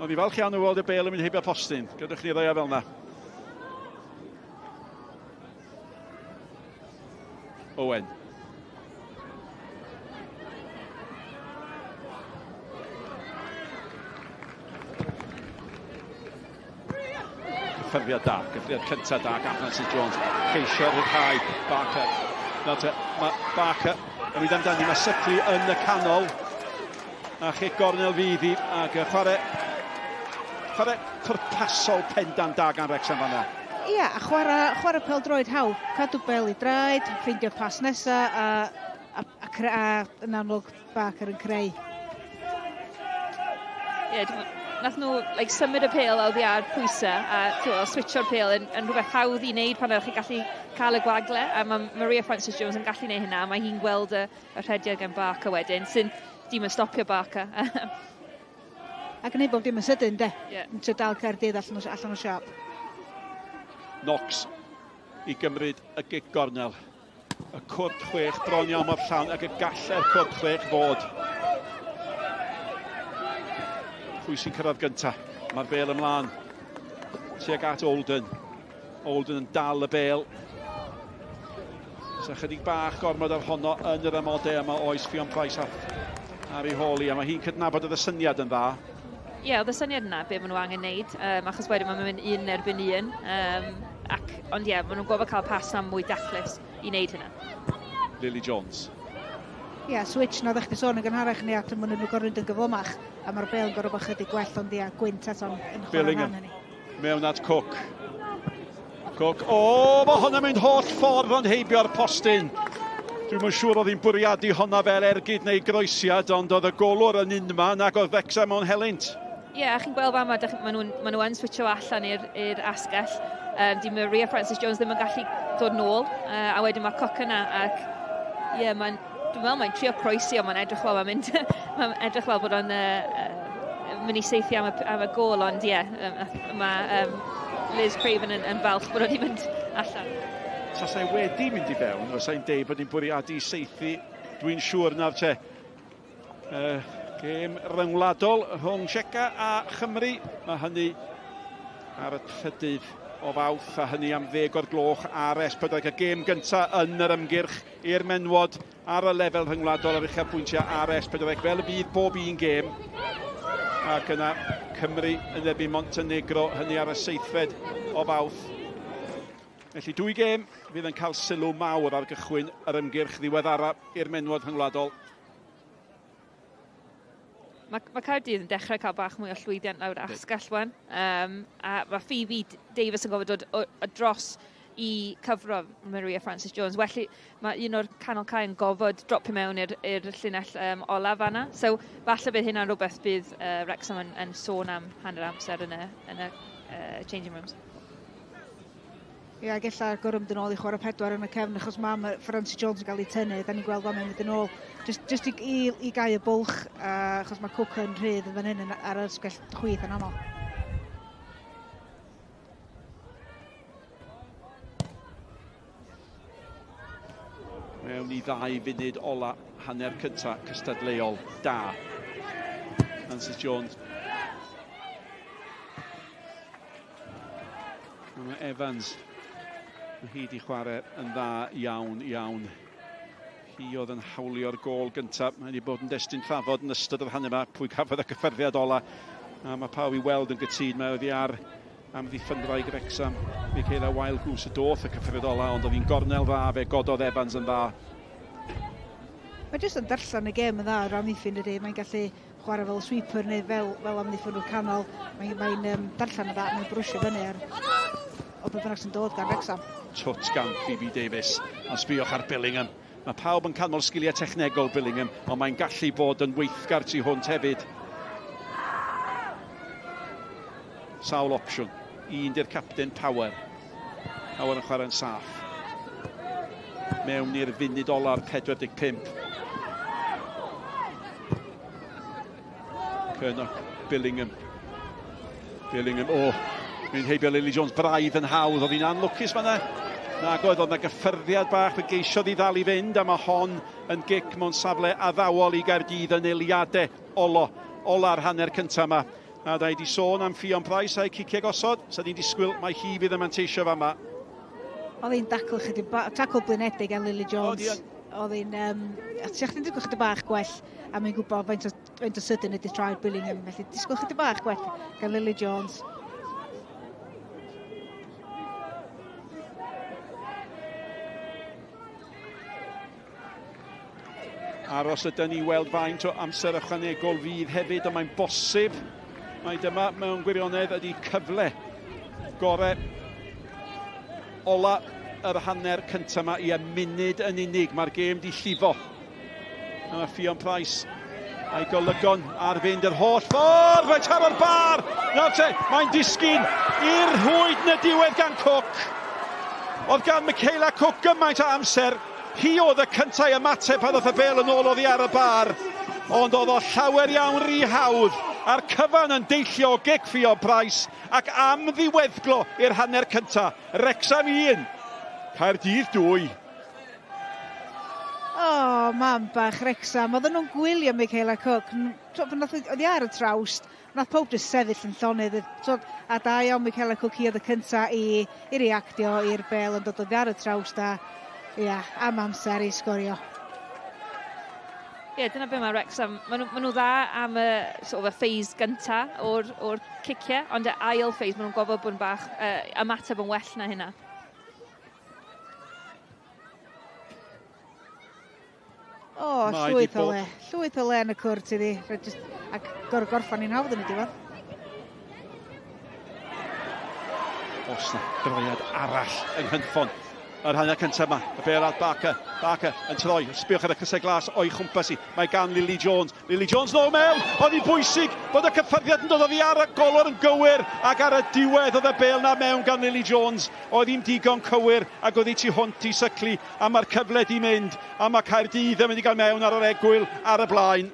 [SPEAKER 7] Oedd hi falch iawn o weld y bel yn mynd heibio postyn. Gadwch ni ddau fel yna. Owen. Cyffyrddiad da, cyffyrddiad cyntaf da gan Francis Jones. Ceisio rhyddhau Barker. Nawr te, mae Barker yn mynd amdani, mae Syclu yn y canol. A chic gornel fydd hi, ac chwarae, chwarae pwrpasol pendant da gan Wrexham fanna.
[SPEAKER 8] Ia, a chwarae, chwarae pêl-droed hawdd. Cadw bel i draed, ffeindio pas nesa, a, a, a, a, a yn amlwg Barker yn creu.
[SPEAKER 3] Ie, yeah, nath nhw like, symud y pêl oddi ar pwysau a t'wo, switcho'r pêl yn, yn rhywbeth hawdd i wneud pan ydych chi'n gallu cael y gwagle a mae Maria Francis Jones yn gallu gwneud hynna a mae hi'n gweld y, y rhediad gan Barker wedyn sy'n dim yn stopio Barker.
[SPEAKER 8] a gwneud bob dim yn sydyn, de?
[SPEAKER 3] Yeah.
[SPEAKER 8] Yn trio dal Caerdydd allan o, allan o siap.
[SPEAKER 7] Knox i gymryd y gic gornel. Y cwrt chwech bron iawn mor llawn ag y gallai'r cwrt chwech fod. Pwy sy'n cyrraedd gyntaf? Mae'r bel ymlaen tuag at Olden. Olden yn dal y bel. Oes ychydig bach gormod ar honno yn yr amodau yma oes Ffion Price ar, ar ei hôl i, a mae hi'n cydnabod oedd y syniad yn dda.
[SPEAKER 3] Ie, yeah, oedd y syniad yna be maen nhw angen neud, um, achos wedyn mae'n mynd un erbyn un. Um, ac, ond ie, yeah, maen nhw'n gorfod cael pas am mwy daclus i wneud hynna.
[SPEAKER 7] Lily Jones.
[SPEAKER 8] Ie, yeah, switch na ddech chi sôn yn gynharach ni at maen nhw'n gorfod mynd yn gyflymach a mae'r bel yn gorfod bod chydig gwell ond ia, gwynt eto'n yn chwarae rhan hynny.
[SPEAKER 7] Mewn at Cook. Cook, o, oh, mae hwnna'n mynd holl ffordd ond heibio'r postyn. Dwi'm yn siŵr oedd hi'n bwriadu honna fel ergyd neu groesiad, ond oedd y golwr yn unman ac oedd Wrecsam mewn helynt.
[SPEAKER 3] Ie, yeah, a chi'n gweld fama, maen nhw'n ma nhw yn switcho allan i'r asgell. Um, di Maria Francis Jones ddim yn gallu dod nôl, uh, a wedyn mae Cook yna, ac ie, yeah, mae'n Dwi'n meddwl mae'n trio croesi, ond mae'n edrych fel mae'n mynd, mae'n edrych fel bod o'n uh, uh, mynd i seithi am y, am y gol, ond ie, yeah, mae um, Liz Craven yn, yn falch bod o'n mynd allan.
[SPEAKER 7] Tasai wedi mynd i fewn, fysai'n deud bod ni'n bwriadu seithi, dwi'n siŵr nawr te. Uh, gêm ryngwladol rhwng Sieca a Chymru, mae hynny ar y trydydd o Fawrth, a hynny am ddeg o'r gloch ar S4C, y gêm gyntaf yn yr ymgyrch i'r menwod ar y lefel rhyngwladol ar uchafbwyntiau ar S4C, fel y bydd bob un gêm. Ac yna Cymru yn erbyn Montenegro, hynny ar y seithfed o Fawrth. Felly dwy gêm fydd yn cael sylw mawr ar gychwyn yr ymgyrch ddiweddara i'r menwod rhyngwladol.
[SPEAKER 3] Mae, mae Caerdydd yn dechrau cael bach mwy o llwyddiant lawr asgell wan. Um, a mae Phoebe Davis yn gofod dod o, o dros i cyfro Maria Francis Jones. Felly mae un o'r canol cae yn gofod dropio mewn i'r llinell um, olaf fanna. So falle bydd hynna'n rhywbeth bydd uh, Wrexham yn, yn sôn am hanner amser yn y, yn y uh, changing rooms.
[SPEAKER 8] Ie, ac ella gorfod mynd yn ôl i chwarae pedwar yn y cefn, achos mae Francis Jones yn cael ei tynnu, da ni'n gweld o'n mynd yn ôl, just, just i, i, i gau y bwlch, uh, achos mae Cook yn rhydd yn fan hyn yn, ar yr ysgell chwith yn aml.
[SPEAKER 7] Mewn i ddau funud ola hanner cynta cystadleuol da. Francis Jones. Mae Evans, mae hi wedi chwarae yn dda iawn, iawn. Hi oedd yn hawlio'r gôl gyntaf. Mae wedi bod yn destun trafod yn ystod yr hanner yma, pwy gafodd y cyffyrddiad ola. A mae pawb i weld yn gytûn, mae wedi ar amddiffynwraig Wrecsam, Michaela Wildgoose y doth y cyffyrddiad ola, ond oedd hi'n gornel dda, fe gododd Evans yn dda.
[SPEAKER 8] Mae jyst yn darllen y gêm yn dda o'r amddiffyn ydy, mae'n gallu chwarae fel sweeper neu fel, fel amddiffynwr canol. Mae'n mae um, darllen yn dda, mae'n brwsio fyny ar o beth bynnag sy'n dod gan Wrexham.
[SPEAKER 7] Twt gan Phoebe Davies, ond sbïwch ar Billingham. Mae pawb yn canmol sgiliau technegol Billingham, ond mae'n gallu bod yn weithgar tu hwnt hefyd. Sawl opsiwn. Un di'r capten Power. Power yn chwarae'n saff. Mewn i'r funud ola'r 45. Cernoch, Billingham. Billingham, o, oh, mynd heibio Lily Jones braidd yn hawdd, oedd hi'n anlwcus fanna. Nag oedd, oedd na gyffyrddiad bach, fe geisiodd i ddal i fynd, a mae hon yn gic mewn safle addawol i Gaerdydd yn eiliadau olo, ola'r hanner cyntaf yma. A da i di sôn am Ffion Price a'i ciciau gosod, sa di'n disgwyl mai hi fydd yn manteisio fama.
[SPEAKER 8] Oedd hi'n dacl chydig ba- tacl blinedig gan Lily Jones. Oedd hi'n... Um, a ti chdi'n disgwyl chydig bach gwell, a mae'n gwybod faint o, faint o sydyn ydy traed Billingham, felly disgwyl chydig bach gwell gan Lily Jones.
[SPEAKER 7] Aros ydy ni weld faint o amser ychwanegol fydd hefyd, ond mae'n bosib mai dyma mewn gwirionedd ydy cyfle gore ola yr hanner cyntaf yma i munud yn unig. Mae'r gêm di llifo. A mae Ffion Price a'i golygon ar fynd yr holl ffordd. Mae'n taro'r bar! Nawr te, mae'n disgyn i'r rhwyd yn y diwedd gan Cook. Oedd gan Michaela Cook gymaint o amser. Hi oedd y cyntaf i ymateb pan ddoth y bêl yn ôl oddi ar y bar, ond oedd o llawer iawn rhy hawdd. A'r cyfan yn deillio o gic Ffion Price ac am ddiweddglo i'r hanner cynta. Wrecsam 1, Caerdydd 2.
[SPEAKER 8] O, oh, mam bach Wrecsam. Oedden nhw'n gwylio Michaela Cook. Nath, oedd hi ar y trawst, nath pawb jyst sefyll yn llonydd. A da iawn Michaela Cook hi oedd y cynta i, i reactio i'r bel yn dod oddi ar y trawst a ia, am amser i sgorio.
[SPEAKER 3] Ie, yeah, dyna be mae Wrexham, maen nhw, maen nhw dda am y, sort of, y phase gynta o'r, or ciciau, ond y ail phase, maen nhw'n gofod bod yn bach ymateb yn well na hynna.
[SPEAKER 8] O, oh, llwyth o le. Llwyth o le yn y cwrt iddi. Just, ac gor gorffan i'n hawdd yn y diwedd.
[SPEAKER 7] Os na droiad arall yng Nghynffon yr hanner cyntaf yma. Y bêl at Barker. Barker yn troi. Sbiwch ar y crysau glas o'i chwmpas i. Mae gan Lily Jones. Lily Jones nôl mewn. Oedd hi'n bwysig bod y cyffyrddiad yn dod oddi ar y golwr yn gywir ac ar y diwedd oedd y bêl na mewn gan Lily Jones. Oedd hi'n digon cywir ac oedd hi tu hwnt i Sycli a mae'r cyfle di mynd a mae Caerdydd yn mynd i gael mewn ar yr egwyl ar y blaen.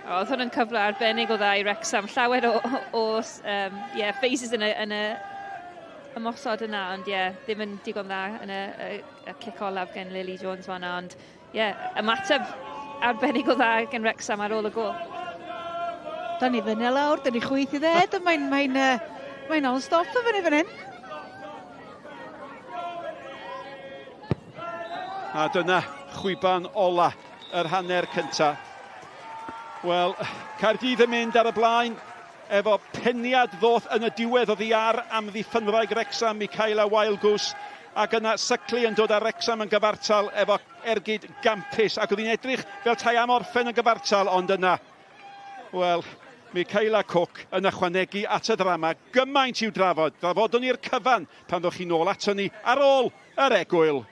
[SPEAKER 3] O, oedd hwn yn cyfle arbennig o dda i Wrexham. Llawer o, o, o um, yeah, phases yn y, yn y ymosod yna, ond ie, yeah, ddim yn digon dda yn y, y, y cic olaf gen Lily Jones fanna, ond ie, yeah, ymateb arbennig o dda gen Wrexham ar ôl y gol.
[SPEAKER 8] Da ni fyny a lawr, da ni chwyth i dded, mae'n mae mae non-stop o fyny fan hyn.
[SPEAKER 7] A dyna chwiban ola yr hanner cynta. Wel, Caerdydd yn mynd ar y blaen efo peniad ddoth yn y diwedd oddi ar amddiffynwraig Wrecsam, Michaela Wildgoose, ac yna Sycli yn dod â Wrecsam yn gyfartal efo ergyd gampus, ac oedd hi'n edrych fel tai am orffen yn gyfartal, ond yna, wel, Michaela Cook yn ychwanegu at y ddrama gymaint i'w drafod. Drafodwn ni'r cyfan pan ddowch chi nôl aton ni ar ôl yr egwyl.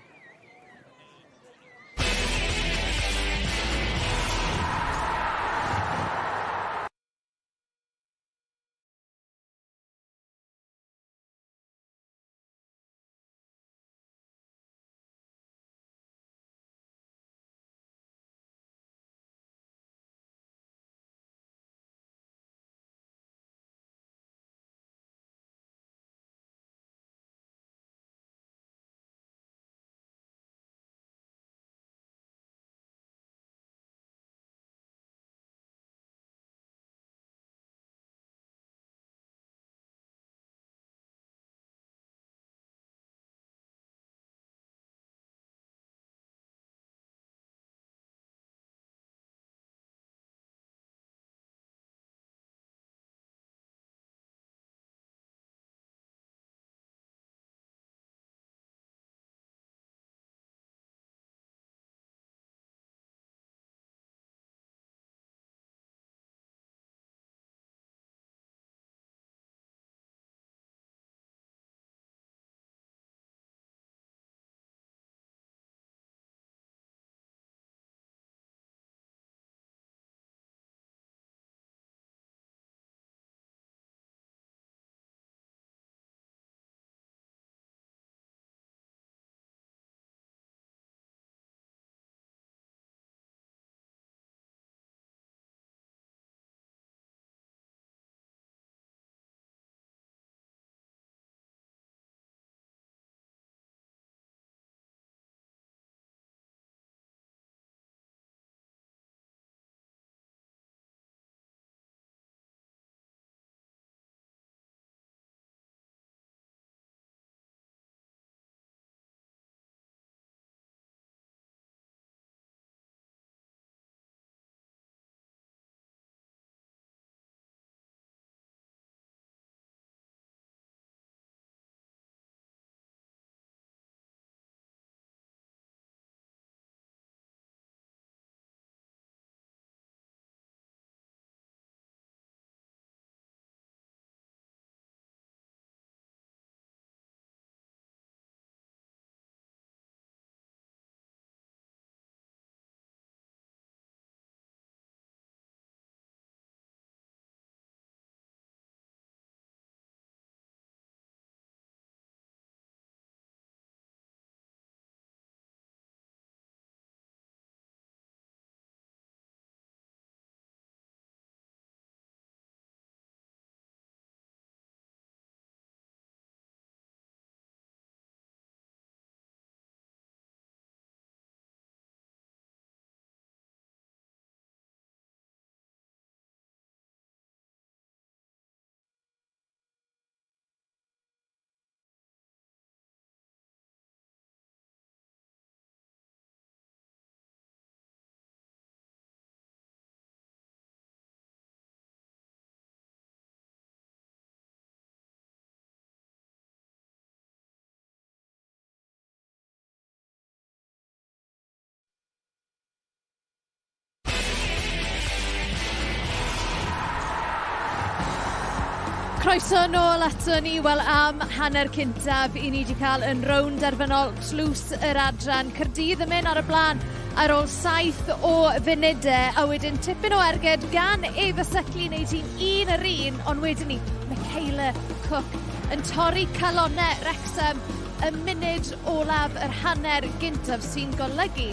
[SPEAKER 2] Croeso nôl ato ni, wel am hanner cyntaf i ni wedi cael yn rownd derfynol tlws yr adran. Caerdydd yn mynd ar y blaen ar ôl 7 o funudau a wedyn tipyn o ergyd gan Eva Suckley wneud hi'n un yr un, ond wedyn ni Michaela Cook yn torri calonnau Wrexham y munud olaf yr hanner gyntaf sy'n golygu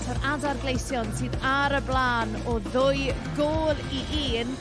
[SPEAKER 2] taw'r Adar Gleision sydd ar y blaen o ddwy gôl i un.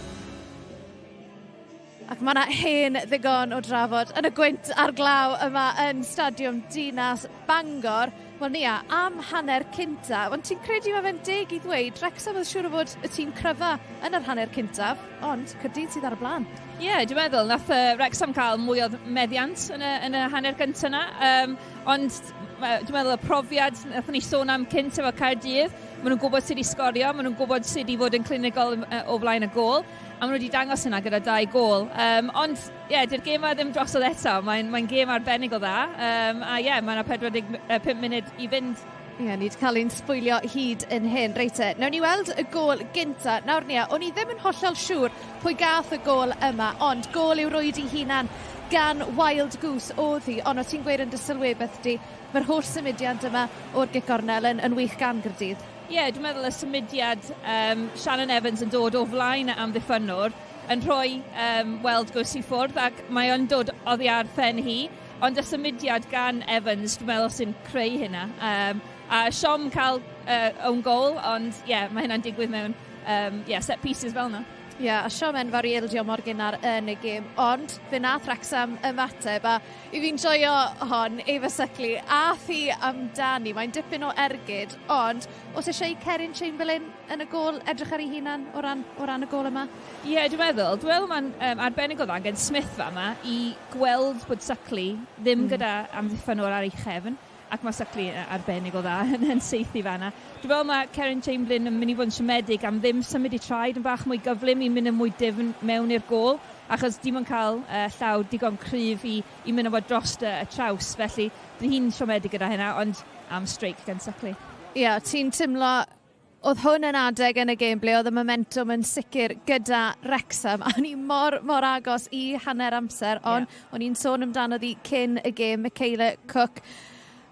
[SPEAKER 2] Ac mae yna hen ddigon o drafod yn y gwynt a'r glaw yma yn Stadiwm Dinas Bangor. Wel Nia, am hanner cynta, ond ti'n credu mae fe'n deg i ddweud Wrexham oedd siŵr o fod y tîm cryfa yn yr hanner cyntaf, ond Caerdydd sydd ar y blaen.
[SPEAKER 3] Ie, yeah, dwi'n meddwl, nath uh, Wrexham cael mwy o meddiant yn y, yn y hanner gyntaf yna, um, ond dwi'n meddwl y profiad nath ni sôn am cynt efo Caerdydd, maen nhw'n gwybod sut i sgorio, maen nhw'n gwybod sut i fod yn clinigol o flaen y gôl. A maen nhw wedi dangos hynna gyda dau gôl. Um, ond, ie, yeah, dy'r gêm ddim drosodd eto. Mae'n mae gêm arbennig o dda. Um, a ie, yeah, mae yna 45 munud i fynd.
[SPEAKER 2] Ie, yeah, ni wedi cael ein sbwylio hyd yn hyn. Reit te, nawn ni weld y gôl gynta. Nawr Nia, o'n i ddim yn hollol siŵr pwy gath y gôl yma, ond gôl i'w rwyd i hunan gan Wild Goose oedd hi. Ond o ti'n gweud yn dy sylwebeth di, mae'r holl symudiant yma o'r gic gornel yn, yn wych gan Gaerdydd.
[SPEAKER 3] Ie, dwi'n meddwl y symudiad um, Shannon Evans yn dod o flaen y amddiffynnwr yn rhoi um, weld gwrs i ffwrdd ac mae o'n dod oddi ar phen hi, ond y symudiad gan Evans dwi'n meddwl sy'n creu hynna. Um, a siom cael uh, own goal, ond ie, yeah, mae hynna'n digwydd mewn um, yeah, set pieces fel yna.
[SPEAKER 2] Ie, yeah, a siom enfawr i ildio mor gynnar yn y gêm, ond fe nath Wrexham ymateb a I fi'n joio hon, Eva Suckley, a thi amdani. Mae'n dipyn o ergyd, ond os eisiau i Cerin Chamberlain yn y gôl edrych ar ei hunan o ran, o ran y gôl yma?
[SPEAKER 3] Ie, yeah, dwi'n meddwl. Dwi'n meddwl mae'n um, arbennig o dda gen Smith fa yma i gweld bod Suckley ddim mm. gyda amddiffynwr ar ei chefn ac mae Suckley arbennig o dda yn, yn saethu fanna. Dwi'n meddwl mae Cerin Chamberlain yn mynd i fod yn siomedig am ddim symud i traed yn bach mwy gyflym i mynd yn mwy dyfn mewn i'r gôl. Achos dim yn cael uh, llaw digon cryf i, i mynd o fod dros y, y traws, felly bydd hi'n siomedig gyda hynna, ond am streic gan Suckley.
[SPEAKER 2] Ie, yeah, ti'n teimlo oedd hwn yn adeg yn y gêm ble oedd y momentum yn sicr gyda Wrexham a ni mor, mor agos i hanner amser, ond yeah. o'n i'n sôn amdano ddi cyn y gêm, Michaela Cook.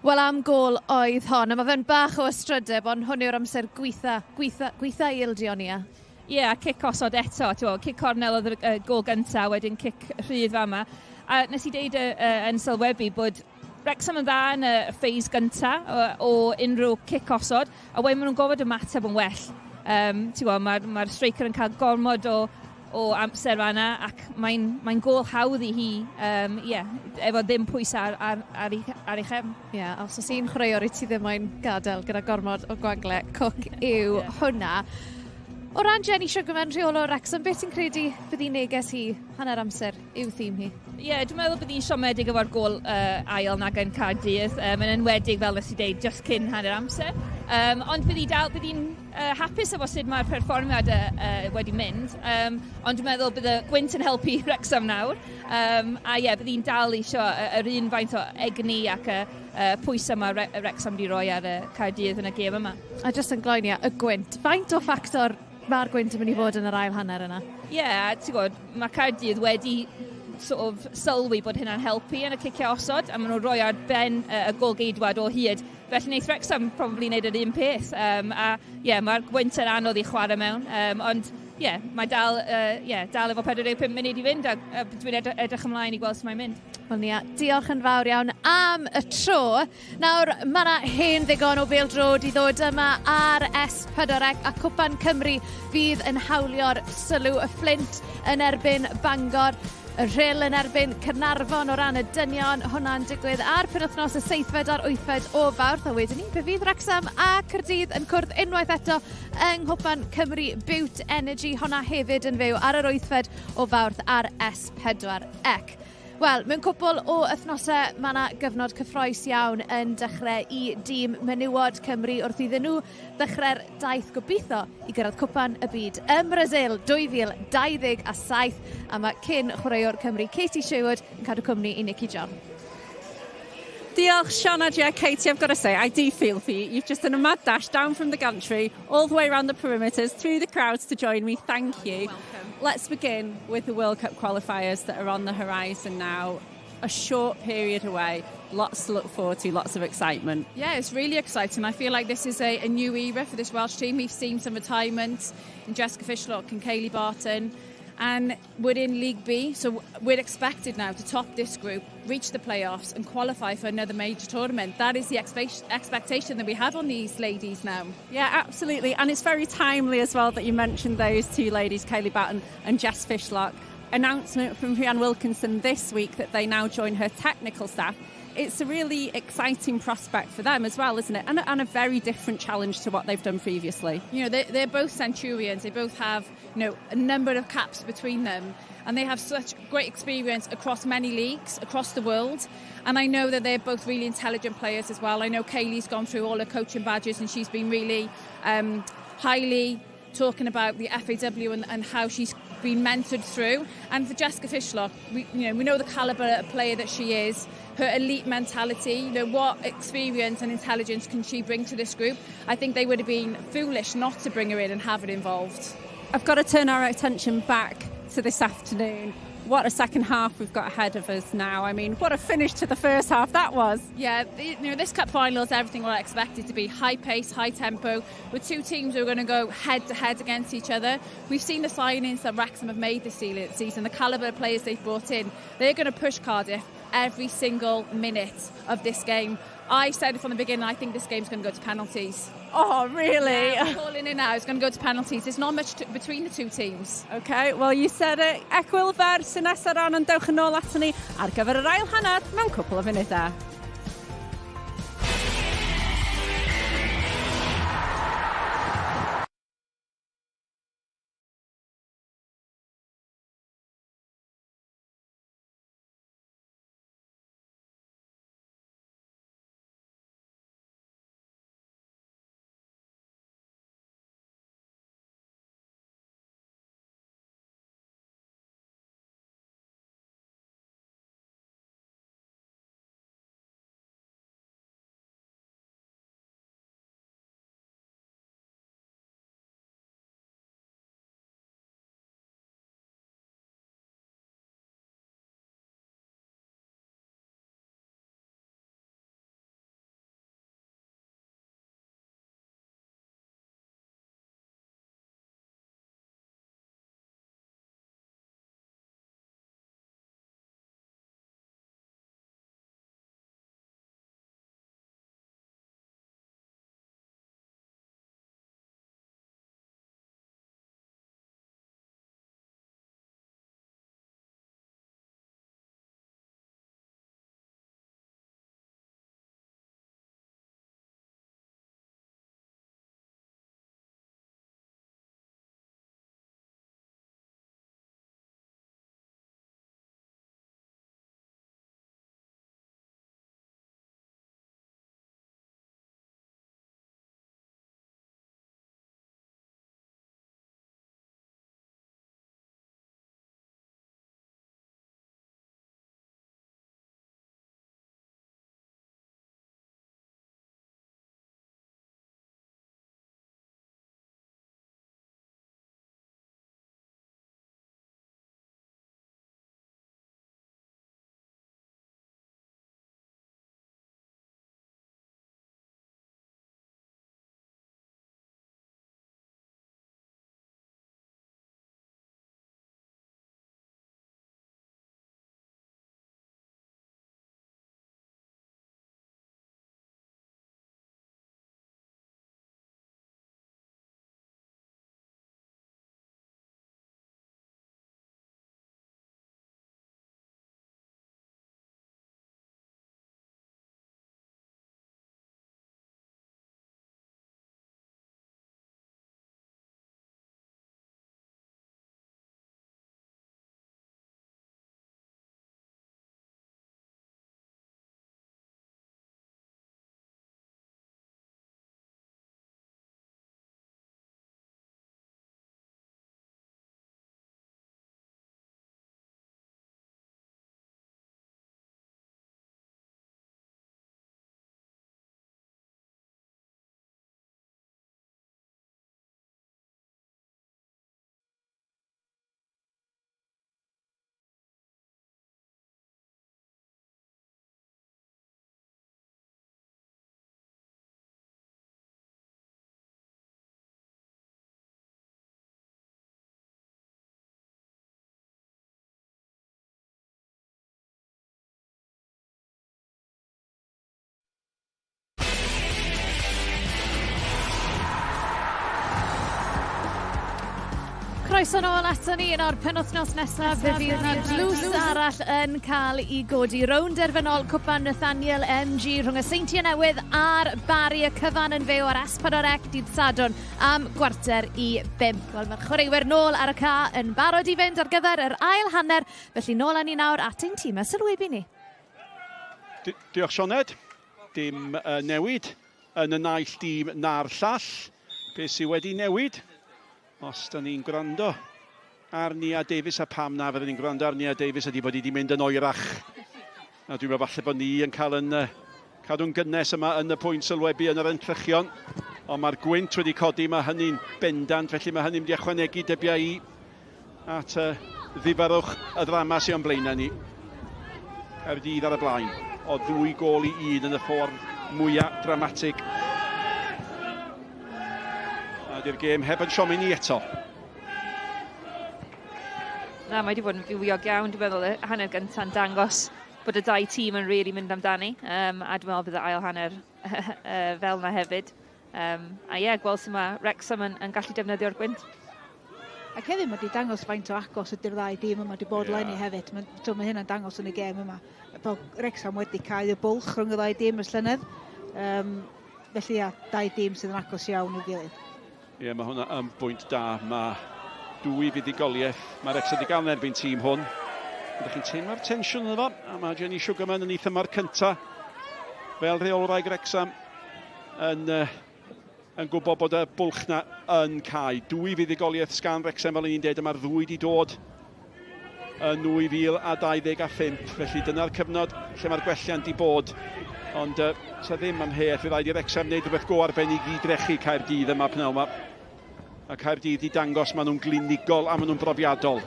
[SPEAKER 2] Wel, am gôl oedd hon, a mae fe'n bach o ystrydeb, ond hwn yw'r amser gweitha, gweitha, gweitha i ildio ni.
[SPEAKER 3] Ie, yeah, a cic osod eto, ti'n cic cornel oedd y uh, gôl gyntaf, wedyn cic rhydd fama. A nes i deud uh, uh, yn sylwebu bod Wrexham yn dda yn y phase gyntaf o, o unrhyw cic osod, a wedyn maen nhw'n gofod ymateb yn well. Um, ti'n gwybod, mae'r mae striker yn cael gormod o, o amser fanna ac mae'n mae gôl hawdd i hi, um, yeah, efo ddim pwysau ar, ar, ar, ei, ar ei chefn.
[SPEAKER 2] Ie, yeah, os oes un chwaraewr i ti ddim moyn gadael gyda gormod o gwagle, Cook yw yeah. hwnna. O ran Jenny Sugarman, rheolwr Wrexham, beth ti'n credu bydd hi'n neges hi hanner amser i'w thîm hi?
[SPEAKER 3] Ie, yeah, dwi'n meddwl bydd hi'n siomedig efo'r gôl uh, ail na gan Caerdydd, um, yn enwedig fel nes i dweud, just cyn hanner amser. Um, ond bydd hi dal, bydd hi'n uh, hapus efo sut mae'r perfformiad uh, uh, wedi mynd, um, ond dwi'n meddwl bydd y gwynt yn helpu Wrexham nawr. Um, a ie, yeah, bydd hi'n dal eisiau yr un faint o egni ac y uh, pwysau mae Re Wrexham wedi rhoi ar y Caerdydd yn y gêm yma.
[SPEAKER 2] A jyst yn gloi ni, y gwynt. Faint o ffactor mae'r gwynt yn mynd i fod yn yr ail hanner yna?
[SPEAKER 3] Ie, yeah, ti'n gwybod, mae Caerdydd wedi sort of sylwi bod hynna'n helpu yn y ciciau osod, a maen nhw'n rhoi ar ben y, y golgeidwad o hyd. Felly wneith Wrexham probably wneud yr un peth. Um, a ie, yeah, mae'r gwynt yn anodd i chwarae mewn, um, ond ie, yeah, mae dal, uh, yeah, dal efo 45 munud i fynd, a, a dwi'n edrych ymlaen i gweld sut mae'n mynd.
[SPEAKER 2] Wel Nia, diolch yn fawr iawn am y tro. Nawr, mae yna hen ddigon o bêl-droed i ddod yma ar S4C a Cwpan Cymru fydd yn hawlio'r sylw y Fflint yn erbyn Bangor. Y Rhyl yn erbyn Caernarfon o ran y dynion, hwnna'n digwydd ar penwythnos y seithfed a'r wythfed o Fawrth. A wedyn ni, fe fydd Wrexham a Caerdydd yn cwrdd unwaith eto yng Nghwpan Cymru Bute Energy, hwnna hefyd yn fyw ar yr wythfed o Fawrth ar S4C. Wel, mewn cwpl o wythnosau mae yna gyfnod cyffroes iawn yn dechrau i dîm menywod Cymru wrth iddyn nhw ddechrau'r daith gobeithio i gyrraedd Cwpan y Byd ym Mrasil 2027 a mae cyn chwaraewr Cymru Katie Sherwood yn cadw cwmni i Nicky John.
[SPEAKER 4] Diolch, Sioned. Yeah, Katie, I've got to say, I do feel for you. You've just done a mad dash down from the gantry, all the way around the perimeters, through the crowds to join me. Thank you.
[SPEAKER 6] Welcome.
[SPEAKER 4] Let's begin with the World Cup qualifiers that are on the horizon now. A short period away, lots to look forward to, lots of excitement.
[SPEAKER 9] Yeah, it's really exciting. I feel like this is a new era for this Welsh team. We've seen some retirement in Jessica Fishlock and Kayleigh Barton, and we're in League B, so we're expected now to top this group, reach the playoffs and qualify for another major tournament. That is the expectation that we have on these ladies now.
[SPEAKER 4] Yeah, absolutely. And it's very timely as well that you mentioned those two ladies, Kayleigh Barton and Jess Fishlock. Announcement from Rhian Wilkinson this week that they now join her technical staff. It's a really exciting prospect for them as well, isn't it? And a very different challenge to what they've done previously.
[SPEAKER 9] They're both centurions. They both have a number of caps between them, and they have such great experience across many leagues, across the world. And I know that they're both really intelligent players as well. I know Kayleigh's gone through all her coaching badges, and she's been really highly talking about the FAW and how she's been mentored through. And for Jessica Fishlock, we know the calibre of player that she is, her elite mentality, what experience and intelligence can she bring to this group. I think they would have been foolish not to bring her in and have her involved.
[SPEAKER 4] I've got to turn our attention back to this afternoon. What a second half we've got ahead of us now. What a finish to the first half that was.
[SPEAKER 9] Yeah, this cup final is everything what I expected to be. High pace, high tempo, with two teams who are going to go head-to-head against each other. We've seen the signings that Wrexham have made this season, the calibre of players they've brought in. They're going to push Cardiff every single minute of this game. I said it from the beginning, I think this game's going to go to penalties.
[SPEAKER 4] Oh, really?
[SPEAKER 9] Yeah, I'm calling it now. It's going to go to penalties. There's not much between the two teams.
[SPEAKER 4] Okay, well, you said it. Egwyl fer sy'n nesaf rhan, ond dewch yn ôl aton ni ar gyfer yr ail hanner mewn cwpl o funudau.
[SPEAKER 2] croeso nôl ato ni yn o'r penwthnos nesaf. Fe fydd yna dlws arall yn cael ei godi. Rownd derfynol Cwpan Nathaniel MG rhwng y Seintiau Newydd a'r Barri, y cyfan yn fyw ar S4C dydd Sadwrn am 4:45. Wel, mae'r chwaraewyr nôl ar y ca yn barod i fynd ar gyfer yr ail hanner, felly nôl â ni nawr at ein tîm a sylwebu ni.
[SPEAKER 7] Diolch Sioned. Dim newid yn y naill dîm na'r llall. Be sydd wedi newid? Os da ni'n gwrando ar Nia Davies, a pam na fyddwn ni'n gwrando ar Nia Davies ydy bod hi wedi mynd yn oerach. A dwi'n meddwl falle bod ni yn cael yn cadw'n gynnes yma yn y pwynt sylwebu yn yr entrychion. Ond mae'r gwynt wedi codi, mae hynny'n bendant, felly mae hynny'n mynd i ychwanegu dybiau i at y ddifarwch y ddrama sy'n o'n blaenau ni. Caerdydd ar y blaen o 2 gôl i 1 yn y ffordd mwyaf dramatig. A di'r gêm heb yn siomi ni eto.
[SPEAKER 3] Na, mae wedi bod yn fywiog iawn, dwi'n meddwl, y hanner gyntaf yn dangos bod y dau tîm yn really mynd amdani. A dwi'n meddwl bydd y ail hanner fel yna hefyd. A ie, yeah, gweld sut mae Wrexham yn gallu defnyddio'r gwynt.
[SPEAKER 8] Ac hefyd mae wedi dangos faint o agos ydy'r ddau dîm yma wedi bod yeah. leni hefyd. Mae, mae hynna'n dangos yn y gêm yma. Bod Wrexham wedi cael y bwlch rhwng y ddau dîm ers llynedd. Felly ia, dau dîm sydd yn agos iawn i'w gilydd.
[SPEAKER 7] Ie, yeah, mae hwnna yn bwynt da. Mae dwy fuddugoliaeth. Mae Wrexham wedi gael yn erbyn tîm hwn. Ydych chi'n teimlo'r tensiwn yno fo? A mae Jenny Sugarman yn ei thymor cynta fel rheolwraig Wrexham yn gwybod bod y bwlch na yn cau. Dwy fuddugoliaeth sgan Wrexham fel ni'n dweud, a mae'r ddwy wedi dod yn 2025. Felly dyna'r cyfnod lle mae'r gwelliant di bod. Ond sa ddim amheuaeth, fydd rhaid i Wrexham wneud rhywbeth go arbennig i drechu Caerdydd yma pnawn yma. A Caerdydd di dangos maen nhw'n glinigol a maen nhw'n brofiadol.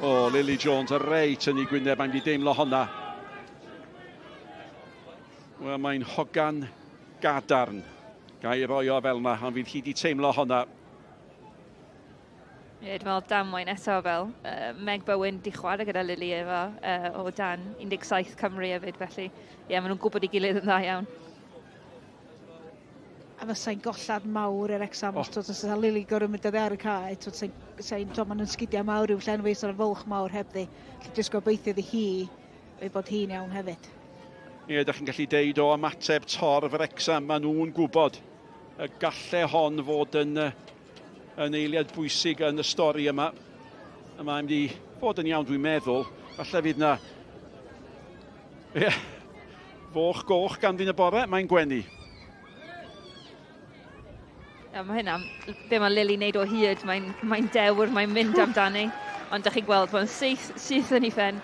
[SPEAKER 7] O, Lily Jones, y reit yn ei gwyneb, mae'n di deimlo honna. Wel, mae'n hogan gadarn. Ga i roi o fel yna, ond fydd hi di teimlo honna.
[SPEAKER 3] Ie, dwi'n meddwl damwain eto fel Meg Bowen di chwarae gyda Lily efo o dan 17 Cymru hefyd, felly ie, yeah, maen nhw'n gwybod ei gilydd yn dda iawn.
[SPEAKER 8] A fysai'n gollad mawr i'r Wrexham, oh. Os yna Lily gorfod mynd oddi ar y cae, twt, sa'n, twt, maen nhw'n sgidiau mawr i'w llenwi, sa'n fwlch mawr hebddi. Felly jyst gobeithio iddi hi, ei bod hi'n iawn hefyd.
[SPEAKER 7] Ie, ydych chi'n gallu deud o ymateb torf Wrexham, maen nhw'n gwybod y galle hon fod yn eiliad bwysig yn y stori yma. A mae'n mynd i fod yn iawn, dwi'n meddwl. Falle fydd na... Ie, foch goch ganddi'n y bore, mae'n gwenu.
[SPEAKER 3] Ja, mae hynna, be mae Lily'n neud o hyd, mae'n mae dewr, mae'n mynd amdani. Ond dych chi'n gweld, mae'n syth, syth yn ei phen.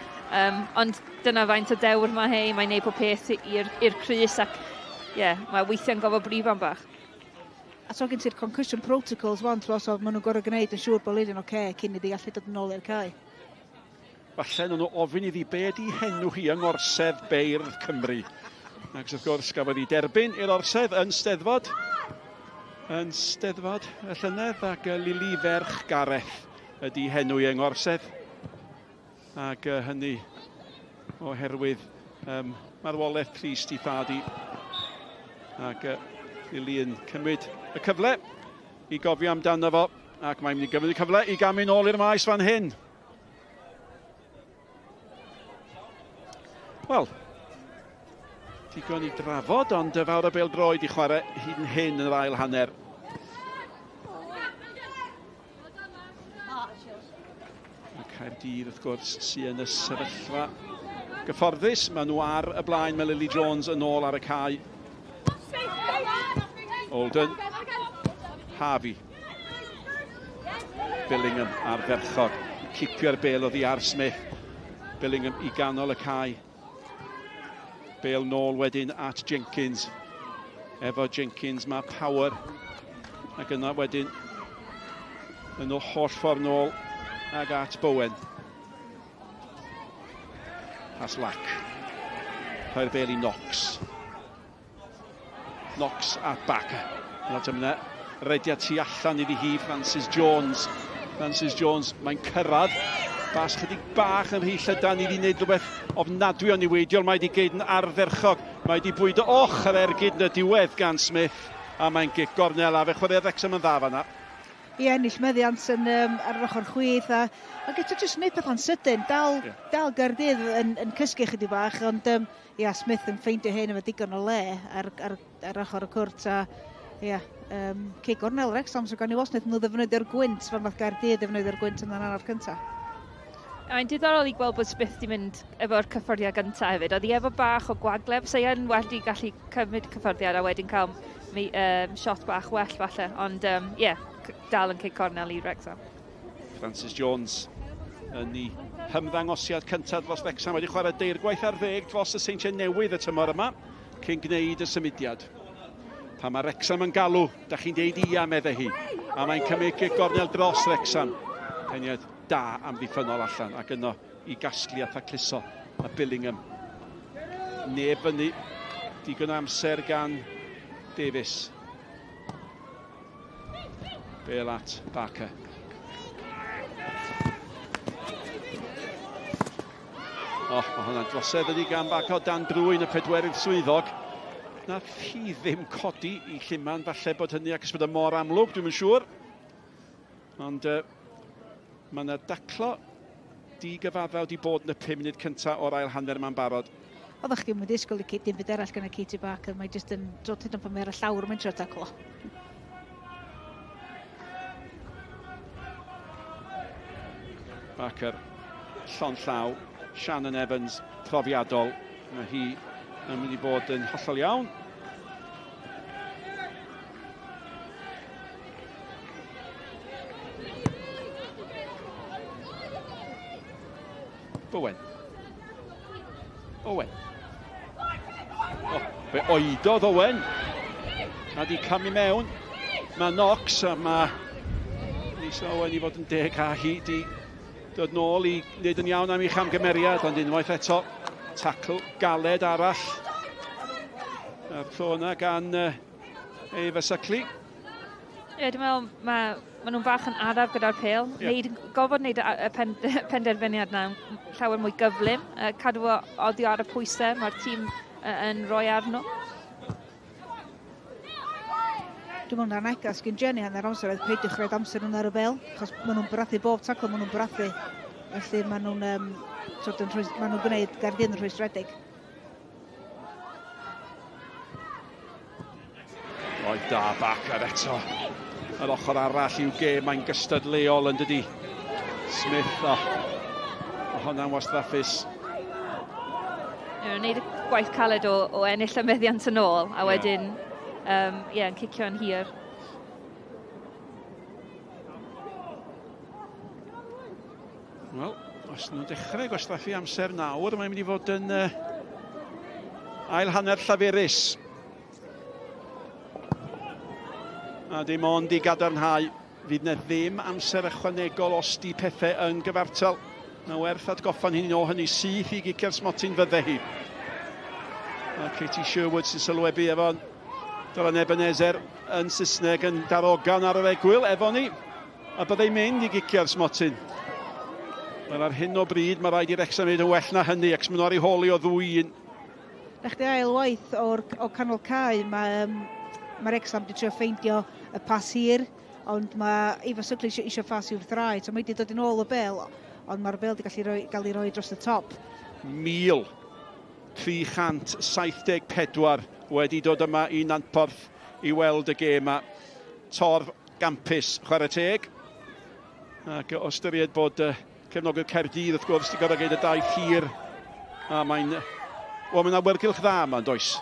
[SPEAKER 3] Ond dyna faint o dewr mae hi, mae'n neud pob peth i'r crys ac ie, yeah, mae weithiau'n gofod brifo am bach.
[SPEAKER 8] A so gen ti'r concussion protocols wan, so maen nhw'n gorfod gwneud yn siŵr bod Lily'n oce okay cyn iddi gallu dod yn ôl i'r cae.
[SPEAKER 7] Falle nhw'n nhw ofyn iddi be di henw hi yng Ngorsedd Beirdd Cymru. Ac wrth gwrs gafodd hi derbyn i'r orsedd yn Steddfod y llynedd ac Lili ferch Gareth ydy henw i yng Ngorsedd. Ac hynny oherwydd marwolaeth trist i thad i. Ac Lili yn cymryd y cyfle i gofio amdano fo ac mae'n mynd i gymryd y cyfle i gamu nôl i'r maes fan hyn. Wel, digon i drafod, ond fawr o bêl-droed i chwarae hyd yn hyn yn yr ail hanner. Mae Caerdydd, wrth gwrs, sy'n yn y sefyllfa gyfforddus. Maen nhw ar y blaen, mae Lily Jones yn ôl ar y cae. Olden, Harvey, Billingham ardderchog. Cipio'r bel oddi ar Smith. Billingham i ganol y cae. Bel nôl wedyn at Jenkins. Efo Jenkins mae Power. Ac yna wedyn yn o holl ffordd nôl ag at Bowen. Haslack. Rhoi'r bel i Knox. Knox at back. Nawr dyma rediad tu allan iddi hi, Francis Jones. Francis Jones, mae'n cyrraedd. Bas chydig bach yn rhy llydan iddi wneud rhywbeth ofnadwy o niweidiol. Mae wedi geid yn ardderchog. Mae wedi bwydo och yr ergyd yn y diwedd gan Smith. A mae'n gic gornel a fe chwaraeodd Wrexham yn dda fanna.
[SPEAKER 8] I ennill meddiant yn, um, ar yr ochr chwith a, ac eto jyst wneud pethau'n sydyn, dal, yeah. dal Gaerdydd yn, yn cysgu chydig bach, ond um, ia, Smith yn ffeindio hyn efo digon o le ar, ar, ar ochr y cwrt a ia, um, cic gornel Wrexham, so gawn ni weld os wnaethon nhw ddefnyddio'r gwynt fel nath Gaerdydd ddefnyddio'r gwynt yn yr hanner cyntaf.
[SPEAKER 3] Mae'n diddorol i gweld bod Smith di mynd efo'r cyffyrddiad gyntaf hefyd. Oedd hi efo bach o gwagleb, so hi yn wedi gallu cymryd cyffyrddiad a wedyn cael mi, um, shot bach well falle. Ond ie, um, yeah, dal yn cic cornel i Wrexham.
[SPEAKER 7] Francis Jones yn ei hymddangosiad cyntaf dros Wrexham wedi chwarae deirgwaith ar ddeg dros y Seintiau Newydd y tymor yma cyn gwneud y symudiad. Pan mae Wrexham yn galw, da chi'n deud ia, medde hi. A mae'n cymryd cic gornel dros Wrexham. Peniad da amddiffynnol allan ac yno i gasglu a thacluso a Billingham. Neb fyny. Digon o amser gan Davies. Bale at Barker. Oh, mae hwnna'n drosedd ydi gan Barker dan drwy'n y pedwerydd swyddog. Nath hi ddim codi i lluman, falle bod hynny ac bod y mor amlwg, dwi'n yn siŵr. Ond uh, mae yna daclo digyfaddawd i bod yn y 5 munud cyntaf o'r ail hanner yma'n barod.
[SPEAKER 8] Oeddech chdi'm yn disgwyl i dim byd arall gan y Katie Barker, mae jyst yn dod hyd yn pan mae ar y llawr mae'n trio taclo.
[SPEAKER 7] Barker, llond llaw, Shannon Evans, profiadol. Mae hi yn mynd i fod yn hollol iawn. Bowen. Owen. Oh, fe oedodd Owen. A di camu mewn. Mae Knox a mae Lisa Owen i fod yn deg a hi di dod nôl i wneud yn iawn am ei chamgymeriad, ond unwaith eto, tacl galed arall. A'r tro yna gan uh, Eva Suckley.
[SPEAKER 3] Ie, dwi'n meddwl mae ma nhw'n bach yn araf gyda'r pêl. Yeah. Neud, gofod wneud y, y pen, penderfyniad yna llawer mwy gyflym. Uh, cadw o oddi ar y pwysau mae'r tîm uh, yn rhoi arno.
[SPEAKER 8] Dwi'n meddwl na'r neges gyn Jenny hanner amser oedd peidiwch rhaid amser nhw'n ar y bel, achos maen nhw'n brathu bob tacl, maen nhw'n brathu. Felly maen nhw'n um, maen nhw'n gwneud Gaerdydd yn rhwystredig.
[SPEAKER 7] Roedd da Barker eto. Yr ochr arall i'w gêm, mae'n gystadleuol yn dydi. Smith, o, oh, hwnna'n wastraffus.
[SPEAKER 3] Nhw'n gwneud y gwaith caled o, o ennill y meddiant yn ôl, a wedyn, yeah. um, yeah, yn cicio'n hir.
[SPEAKER 7] Wel, os nhw'n dechrau gwastraffu amser nawr, mae'n mynd i fod yn uh, ail hanner llafurus. A dim ond i gadarnhau, fydd na ddim amser ychwanegol os di pethau yn gyfartal. Mae werth atgoffa'n hyn o hynny syth i gicio'r smotyn fydde hi. A Katie Sherwood sy'n sylwebu efo Dylan Ebenezer yn Saesneg yn darogan ar yr egwyl efo ni. A byddai'n mynd i gicio'r smotyn. Wel, ar hyn o bryd, mae rhaid i Wrexham wneud yn well na hynny, ac maen nhw ar ei holi o ddwy un.
[SPEAKER 8] Na chdi ail waith o'r, o canol cae, mae, um, mae Wrexham wedi trio ffeindio y pas hir, ond mae Eva Suckley eisiau, eisiau ffas i'w thraed, so mae wedi dod yn ôl y bel, ond mae'r bel wedi gallu rhoi, gael ei roi dros y top.
[SPEAKER 7] 1374 wedi dod yma i Nantporth i weld y gêm yma. Torf gampus, chwarae teg. Ac o ystyried bod uh, cefnogwyr Caerdydd, wrth gwrs, wedi gorfod gwneud y daith hir. A mae'n... Wel, mae'n awyrgylch dda yma, yn does?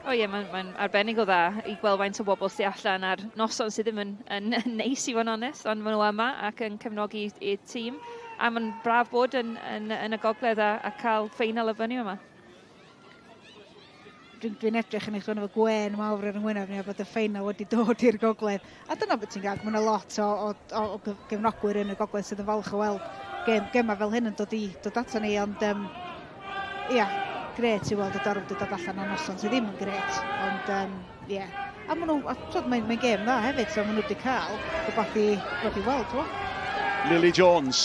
[SPEAKER 3] O ie, mae'n mae arbennig o dda i gweld faint o bobl sydd allan ar noson sydd ddim yn, yn, yn neis i fod yn onest, ond maen nhw yma ac yn cefnogi i'r tîm. A mae'n braf bod yn, yn, yn y gogledd a, a cael ffeinal y fyny yma.
[SPEAKER 8] Dwi'n dwi edrych yn eich efo gwên mawr ar yng ngwyneb ni a bod y ffeinal wedi dod i'r gogledd. A dyna beth ti'n gael, mae yna lot o, o, o, o gefnogwyr yn y gogledd sydd yn falch o weld gem, gema fel hyn yn dod i dod ato ni, ond um, ia, gret i weld y dorf wedi dod allan o noson sydd ddim yn gret, ond um, ie. A maen nhw, a twod, mae'n mae gêm dda hefyd, so maen nhw wedi cael rhywbeth i, rhywbeth i weld, twod.
[SPEAKER 7] Lily Jones,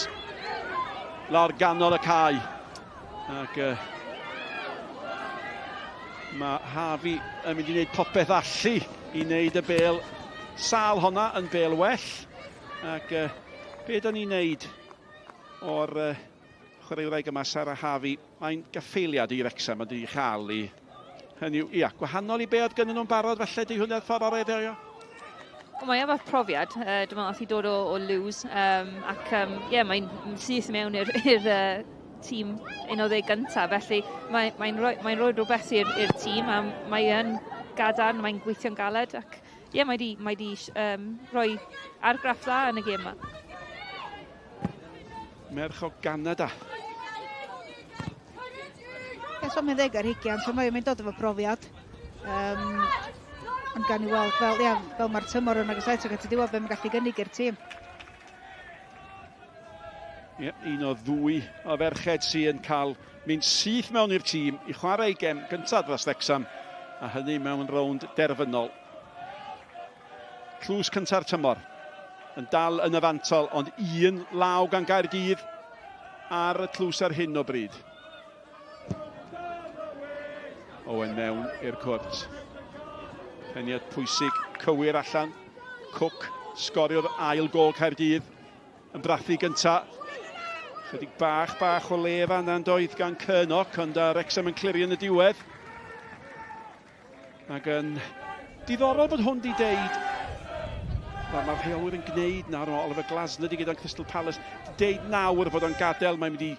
[SPEAKER 7] lawr ganol y cae. Ac uh, Mae Harvey yn mynd i wneud popeth allu i wneud y bel sal honna yn bel well. Ac uh, be da ni'n wneud o'r uh, chwaraewraig yma, Sarah Harvey, mae'n gaffeiliad i Wrexham yn ei chael i. Hynny yw, ia, gwahanol i be oedd gynnyn nhw'n barod, felly di hwnna'r ffordd orau ddelio?
[SPEAKER 3] Wel, mae efo profiad, dwi'n meddwl nath i dod o, o Lewes, um, ac um, yeah, mae'n syth mewn i'r uh, tîm un o ddeg gyntaf, felly mae'n mae rhoi, mae rhoi rhywbeth i'r tîm, a mae yn gadarn, mae'n gweithio'n galed, ac ie, yeah, mae di, mae di um, rhoi argraff dda yn y gêm yma.
[SPEAKER 7] Merch o Ganada.
[SPEAKER 8] Ie, so mae'n ddeg ar hugian, so mae'n dod efo profiad. Um, ond gan i weld fel, ia, fel mae'r tymor yn agos eto, at y diwedd be mae'n gallu gynnig i'r tîm.
[SPEAKER 7] Ie, un o ddwy o ferched sy'n cael mynd syth mewn i'r tîm i chwarae ei gem gyntaf dros Wrecsam, a hynny mewn rownd derfynol. Tlws cynta'r tymor yn dal yn y fantol, ond un law gan Gaerdydd ar y tlws ar hyn o bryd. Owen mewn i'r cwrt. Peniad pwysig cywir allan. Cook sgoriodd ail gol Caerdydd yn brathu gynta. Chydig bach bach o le fan yna'n doedd gan Cernock, ond Wrexham yn clirio yn y diwedd. Ac yn diddorol bod hwn di deud, mae'r ma rheolwyr yn gwneud nawr, mae Oliver Glasner di gyda'n Crystal Palace, di deud nawr bod o'n gadael, mae'n mynd i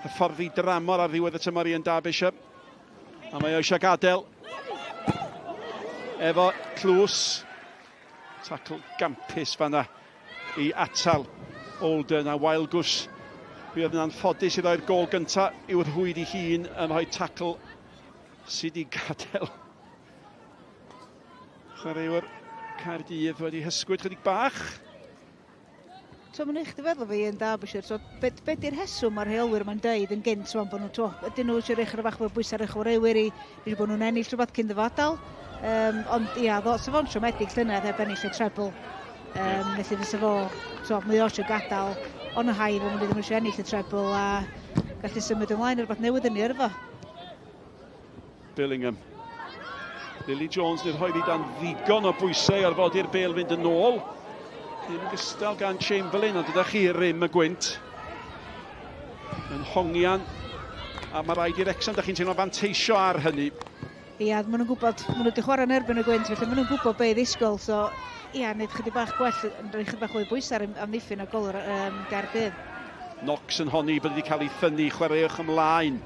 [SPEAKER 7] hyfforddi dramor ar ddiwedd y tymor i yn Derbyshire. A mae o eisiau gadael efo tlws. Tacl gampus fanna i atal Olden a Wildgoose. Fi oedd yn anffodus i roi'r gol gyntaf i'w rhwyd i hun yn rhoi tacl sydd wedi gadael chwaraewr Caerdydd wedi hysgwyd chydig bach.
[SPEAKER 8] So, mae'n eich feddwl fi yn Derbyshire, so, be, be di'r rheswm mae'r rheolwyr yma'n deud yn gynt, so, bod nhw, to, ydyn nhw eisiau rhoi bach fwy bwysau ar y chwaraewyr i, i bod nhw'n ennill rhywbeth cyn dyfodol. Um, ond ia, ddo, so fo'n siomedig llynedd heb ennill y treble. Um, yeah. Felly fysa fo, so, mae o eisiau gadael on y high, fo mynd ddim eisiau ennill y treble a gallu symud ymlaen rhywbeth newydd yn ei yrfa.
[SPEAKER 7] Billingham. Lily Jones yn rhoi dan ddigon o bwysau ar fod i'r bel fynd yn ôl. Ddim yn gystal gan Chamberlain, ond ydych chi rym y gwynt. Yn hongian, a mae rhaid i'r Wrexham, da chi'n teimlo fanteisio ar hynny.
[SPEAKER 8] Ia, maen nhw'n gwybod, maen nhw wedi chwarae yn erbyn y gwynt, felly maen nhw'n gwybod be i ddisgwyl, so ia, wneud chydig bach gwell, yn rhoi chydig bach fwy bwysau ar amddiffyn o gol um, Gaerdydd.
[SPEAKER 7] Knox yn honni bod wedi cael ei thynnu, chwaraewch ymlaen.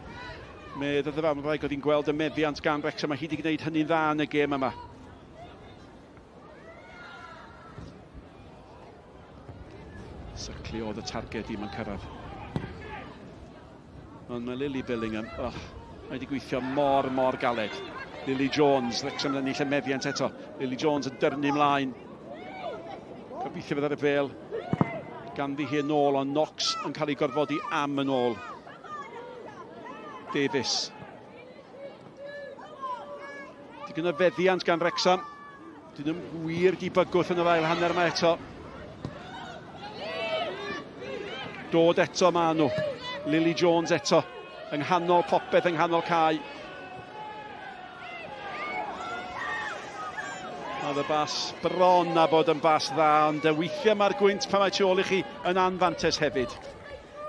[SPEAKER 7] Medd y ddyfarnwraig oedd hi'n gweld y meddiant gan Wrexham a hi wedi gwneud hynny'n dda yn y gêm yma. Syclu oedd y targed ddim yn cyrraedd. Ond mae Lily Billingham, oh, mae wedi gweithio mor, mor galed. Lily Jones, Wrexham yn ennill y meddiant eto. Lily Jones yn dyrnu ymlaen. Gobeithio fydd ar y bel ganddi hi yn ôl, ond Knox yn cael ei gorfodi am yn ôl. Davies. Digon o feddiant gan Wrexham. Dyn nhw'n wir di bygwth yn yr ail hanner yma eto. Dod eto ma nhw. Lily Jones eto. Yng nghanol popeth, yng nghanol cae. Oedd y bas bron a bod yn bas dda, ond weithiau mae'r gwynt pan mae tu ôl i chi yn anfantes hefyd.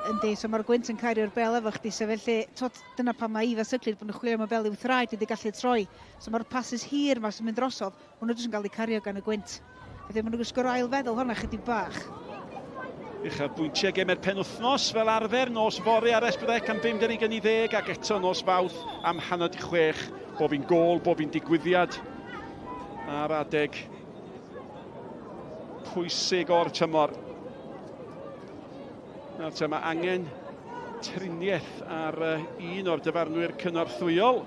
[SPEAKER 8] Yndi, so mae'r gwynt yn cario'r bel efo chdi, so felly, twod, dyna pan mae Ifa Syclid bod nhw'n chwilio am y bel i'w thraed wedi gallu troi. So mae'r passes hir ma sy'n mynd drosodd, maen nhw jyst yn cael eu cario gan y gwynt. Felly maen nhw'n gwisgo'r ail feddwl hwnna chydig bach.
[SPEAKER 7] Uchafbwyntiau gemau'r penwythnos fel arfer, nos fory ar S4C am 9:50 ac eto nos Fawrth am 5:30. Bob un gôl, bob un digwyddiad ar adeg pwysig o'r tymor. Nawr te, mae angen triniaeth ar un o'r dyfarnwyr cynorthwyol.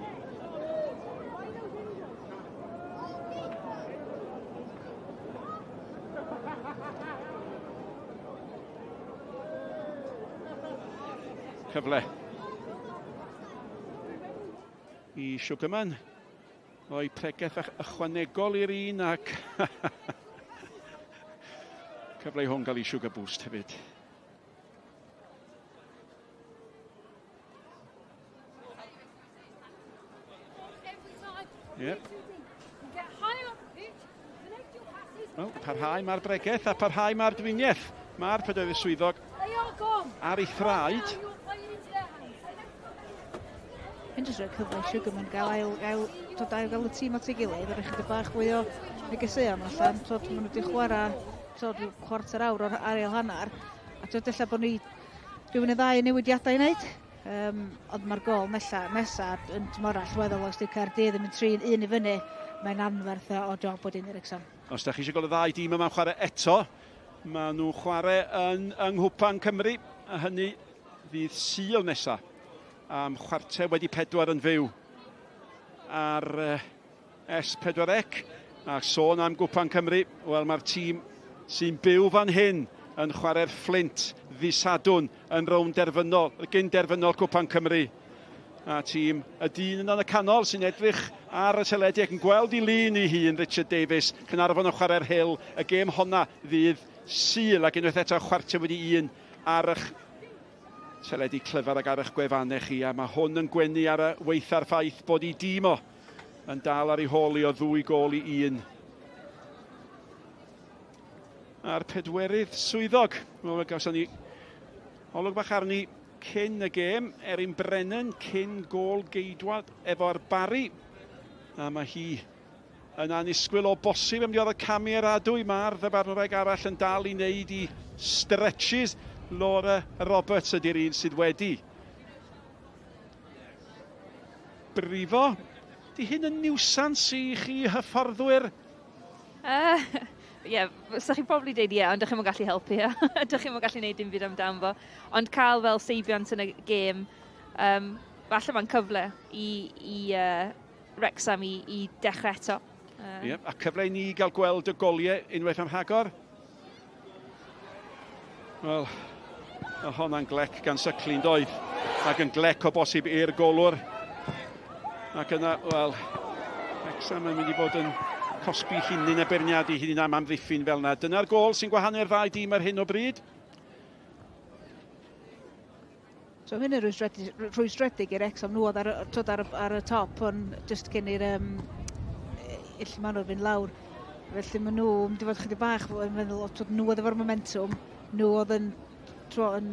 [SPEAKER 7] Cyfle i Sugarman roi pregeth ychwanegol i'r un ac cyfle i hwn gael ei sugar boost hefyd. Ie. Yeah. Wel, parhau mae'r bregeth a parhau mae'r driniaeth. Mae'r pedwerydd swyddog ar ei thraed.
[SPEAKER 8] Hyn jyst rhoi cyfle i Sugarman gael ail, ail, tod, ail gael y tîm at ei gilydd, a rhoi chydig bach fwy o negeseuon allan. Tod, maen nhw wedi chwarae tod, chwarter awr o'r ail hanner, a tod, ella bod ni rhywun y ddau newidiadau i wneud. Um, ond mae'r gol nesa, nesa yn tymor allweddol os yw Caerdydd yn mynd 3-1 i fyny, mae'n anferth o job bod un i'r Wrecsam.
[SPEAKER 7] Os da chi eisiau gweld y ddau dîm yma'n chwarae eto, maen nhw'n chwarae yn, yng Nghwpan Cymru, a hynny ddydd Sul nesa, am chwarter wedi pedwar yn fyw ar S4C. A sôn am Gwpan Cymru, wel mae'r tîm sy'n byw fan hyn yn chwarae'r Fflint ddydd Sadwrn yn rownd derfynol, gyn derfynol Cwpan Cymru. A tîm y dyn yno yn y canol sy'n edrych ar y teledu ac yn gweld i lun ei hun, Richard Davies, Caernarfon yn chwarae'r Hill, y gêm honna ddydd Sul, ac unwaith eto chwarter wedi un ar eich teledu clyfar ac ar eich gwefannau chi, a mae hwn yn gwenu ar y weitha'r ffaith bod i dîm o yn dal ar ei hôl i o ddwy gôl i un. A'r pedwerydd swyddog, wel, gawson ni olwg bach arni cyn y gêm, Erin Brennan cyn gôl geidwad efo'r Barri. A mae hi yn annisgwyl o bosib yn mynd i orfod camu ar adwy. Mae'r ddyfarnwraig arall yn dal i wneud i stretches. Laura Roberts ydy'r un sydd wedi brifo. Di hyn yn niwsans i chi hyfforddwyr?
[SPEAKER 3] Ie, yeah, sa chi'n probably deud ie, yeah, ond dych chi'm yn gallu helpu. Dych chi'm yn gallu gwneud dim byd amdano fo. Ond cael fel seibiant yn y gêm, um, falle mae'n cyfle i, i uh, Wrexham i, i dechrau eto.
[SPEAKER 7] Ie, yeah, a cyfle i ni gael gweld y goliau unwaith am rhagor. Wel, mae honna'n glec gan Syclin doedd. Ac yn glec o bosib i'r golwr. Ac yna, wel, Wrexham yn mynd i fod yn cosbi hunain a beirniadu hunain am amddiffyn fel yna. Dyna'r gol sy'n gwahanu'r ddau dîm ar hyn o bryd.
[SPEAKER 8] So hyn yn rhwystredig, rhwystredig i'r Wrexham nhw oedd ar, twod, ar, ar y top, ond just cyn i'r um, ill Manor fynd lawr. Felly maen nhw mynd i fod chydig bach yn meddwl, o, twod, nhw oedd efo'r momentum, nhw oedd yn, tro, yn,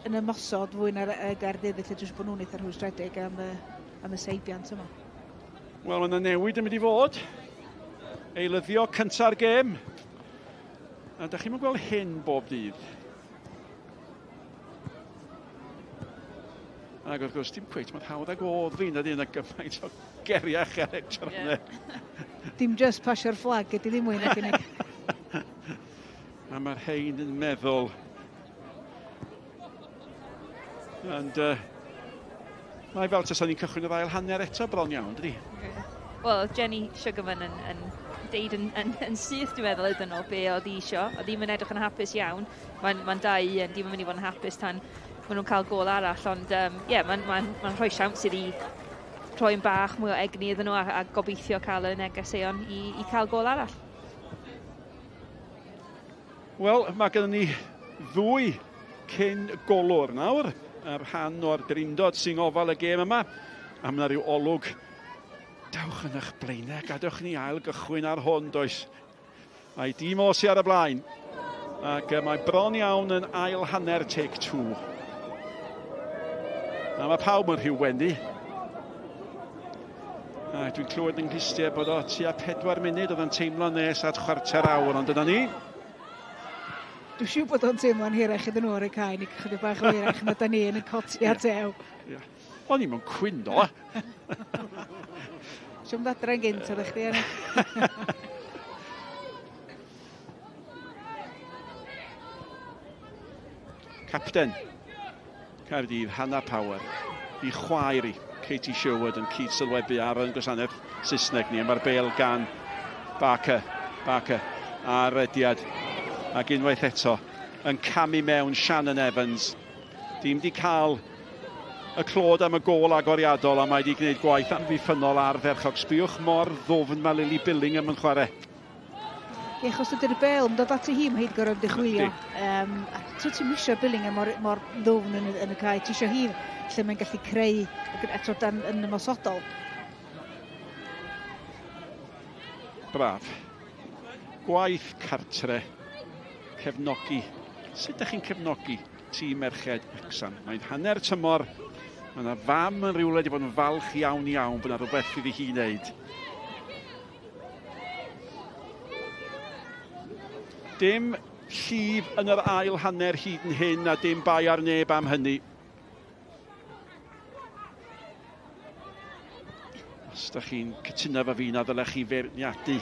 [SPEAKER 8] yn ymosod fwy na'r uh, Gaerdydd, felly dwi'n siŵr bod nhw'n eitha rhwystredig am, uh, am y seibiant yma.
[SPEAKER 7] Wel, mae yna newid yn mynd i fod. Eilyddio cynta'r gêm. A da chi'n gweld hyn bob dydd. Ac wrth gwrs, dim cweit mor hawdd ag oedd fi, na yna gymaint o geriach ar eich yeah.
[SPEAKER 8] Dim just pasio'r fflag ydy ddim mwy na unig.
[SPEAKER 7] A mae'r hein yn meddwl. And, uh, mae fel tasan ni'n cychwyn yr ail hanner eto bron iawn, dydy?
[SPEAKER 3] Wel, Jenny Sugarman yn, yn deud yn, yn, yn syth, dwi'n meddwl, iddyn nhw be oedd hi isio. Oedd hi'n edrych yn hapus iawn. Mae'n ma 2-1, dim yn mynd i fod yn hapus tan maen nhw'n cael gol arall, ond ie, um, yeah, mae'n ma, ma rhoi siawns iddi rhoi'n bach mwy o egni iddyn nhw a, a gobeithio cael y negeseuon i, i cael gol arall.
[SPEAKER 7] Wel, mae gennym ni ddwy cyn golwr nawr, ar rhan o'r drindod sy'n ngofal y gêm yma. A mae yna rhyw olwg. Dewch yn eich blaenau, gadewch ni ail gychwyn ar hwn, does? Mae dîm o sy ar y blaen. Ac mae bron iawn yn ail hanner take two. A mae pawb yn rhyw wenu. A dwi'n clywed yng nghlustiau bod o tua pedwar munud oedd yn teimlo nes at chwarter awr, ond dyna ni.
[SPEAKER 8] Dwi'n siŵr bod o'n teimlo'n hirach iddyn nhw ar y cae, ni chydig bach o hirach na da ni yn y coti a tew.
[SPEAKER 7] Yeah. O'n i'm yn cwyno.
[SPEAKER 8] Siwm ddadra yn gynt, oeddech chdi yna.
[SPEAKER 7] Capten Caerdydd, Hannah Power, i chwaer i Katie Sherwood yn cyd-sylwebu ar yn gwasanaeth Saesneg ni. Mae'r bel gan Barker, Barker ar rediad. Ac unwaith eto yn camu mewn Shannon Evans. Dim di cael y clod am y gôl agoriadol a mae wedi gwneud gwaith amddiffynnol ardderchog. Sbïwch mor ddwfn mae Lily Billingham yn chwarae.
[SPEAKER 8] Ie, achos dydy'r bel yn dod ati hi, mae hi wedi gorfod mynd i chwilio. Um, a so ti'n misio Billingham mor, mor ddwfn yn, yn y cae. Ti eisiau hi lle mae'n gallu creu eto dan, yn ymosodol.
[SPEAKER 7] Braf. Gwaith cartre. Cefnogi. Sut ydych chi'n cefnogi tîm merched Wrecsam? Mae'n hanner tymor. Mae yna fam yn rhywle wedi bod yn falch iawn iawn bod yna rhywbeth iddi hi wneud. Dim llif yn yr ail hanner hyd yn hyn a dim bai ar neb am hynny. Os da chi'n cytuno efo fi na ddylech chi feirniadu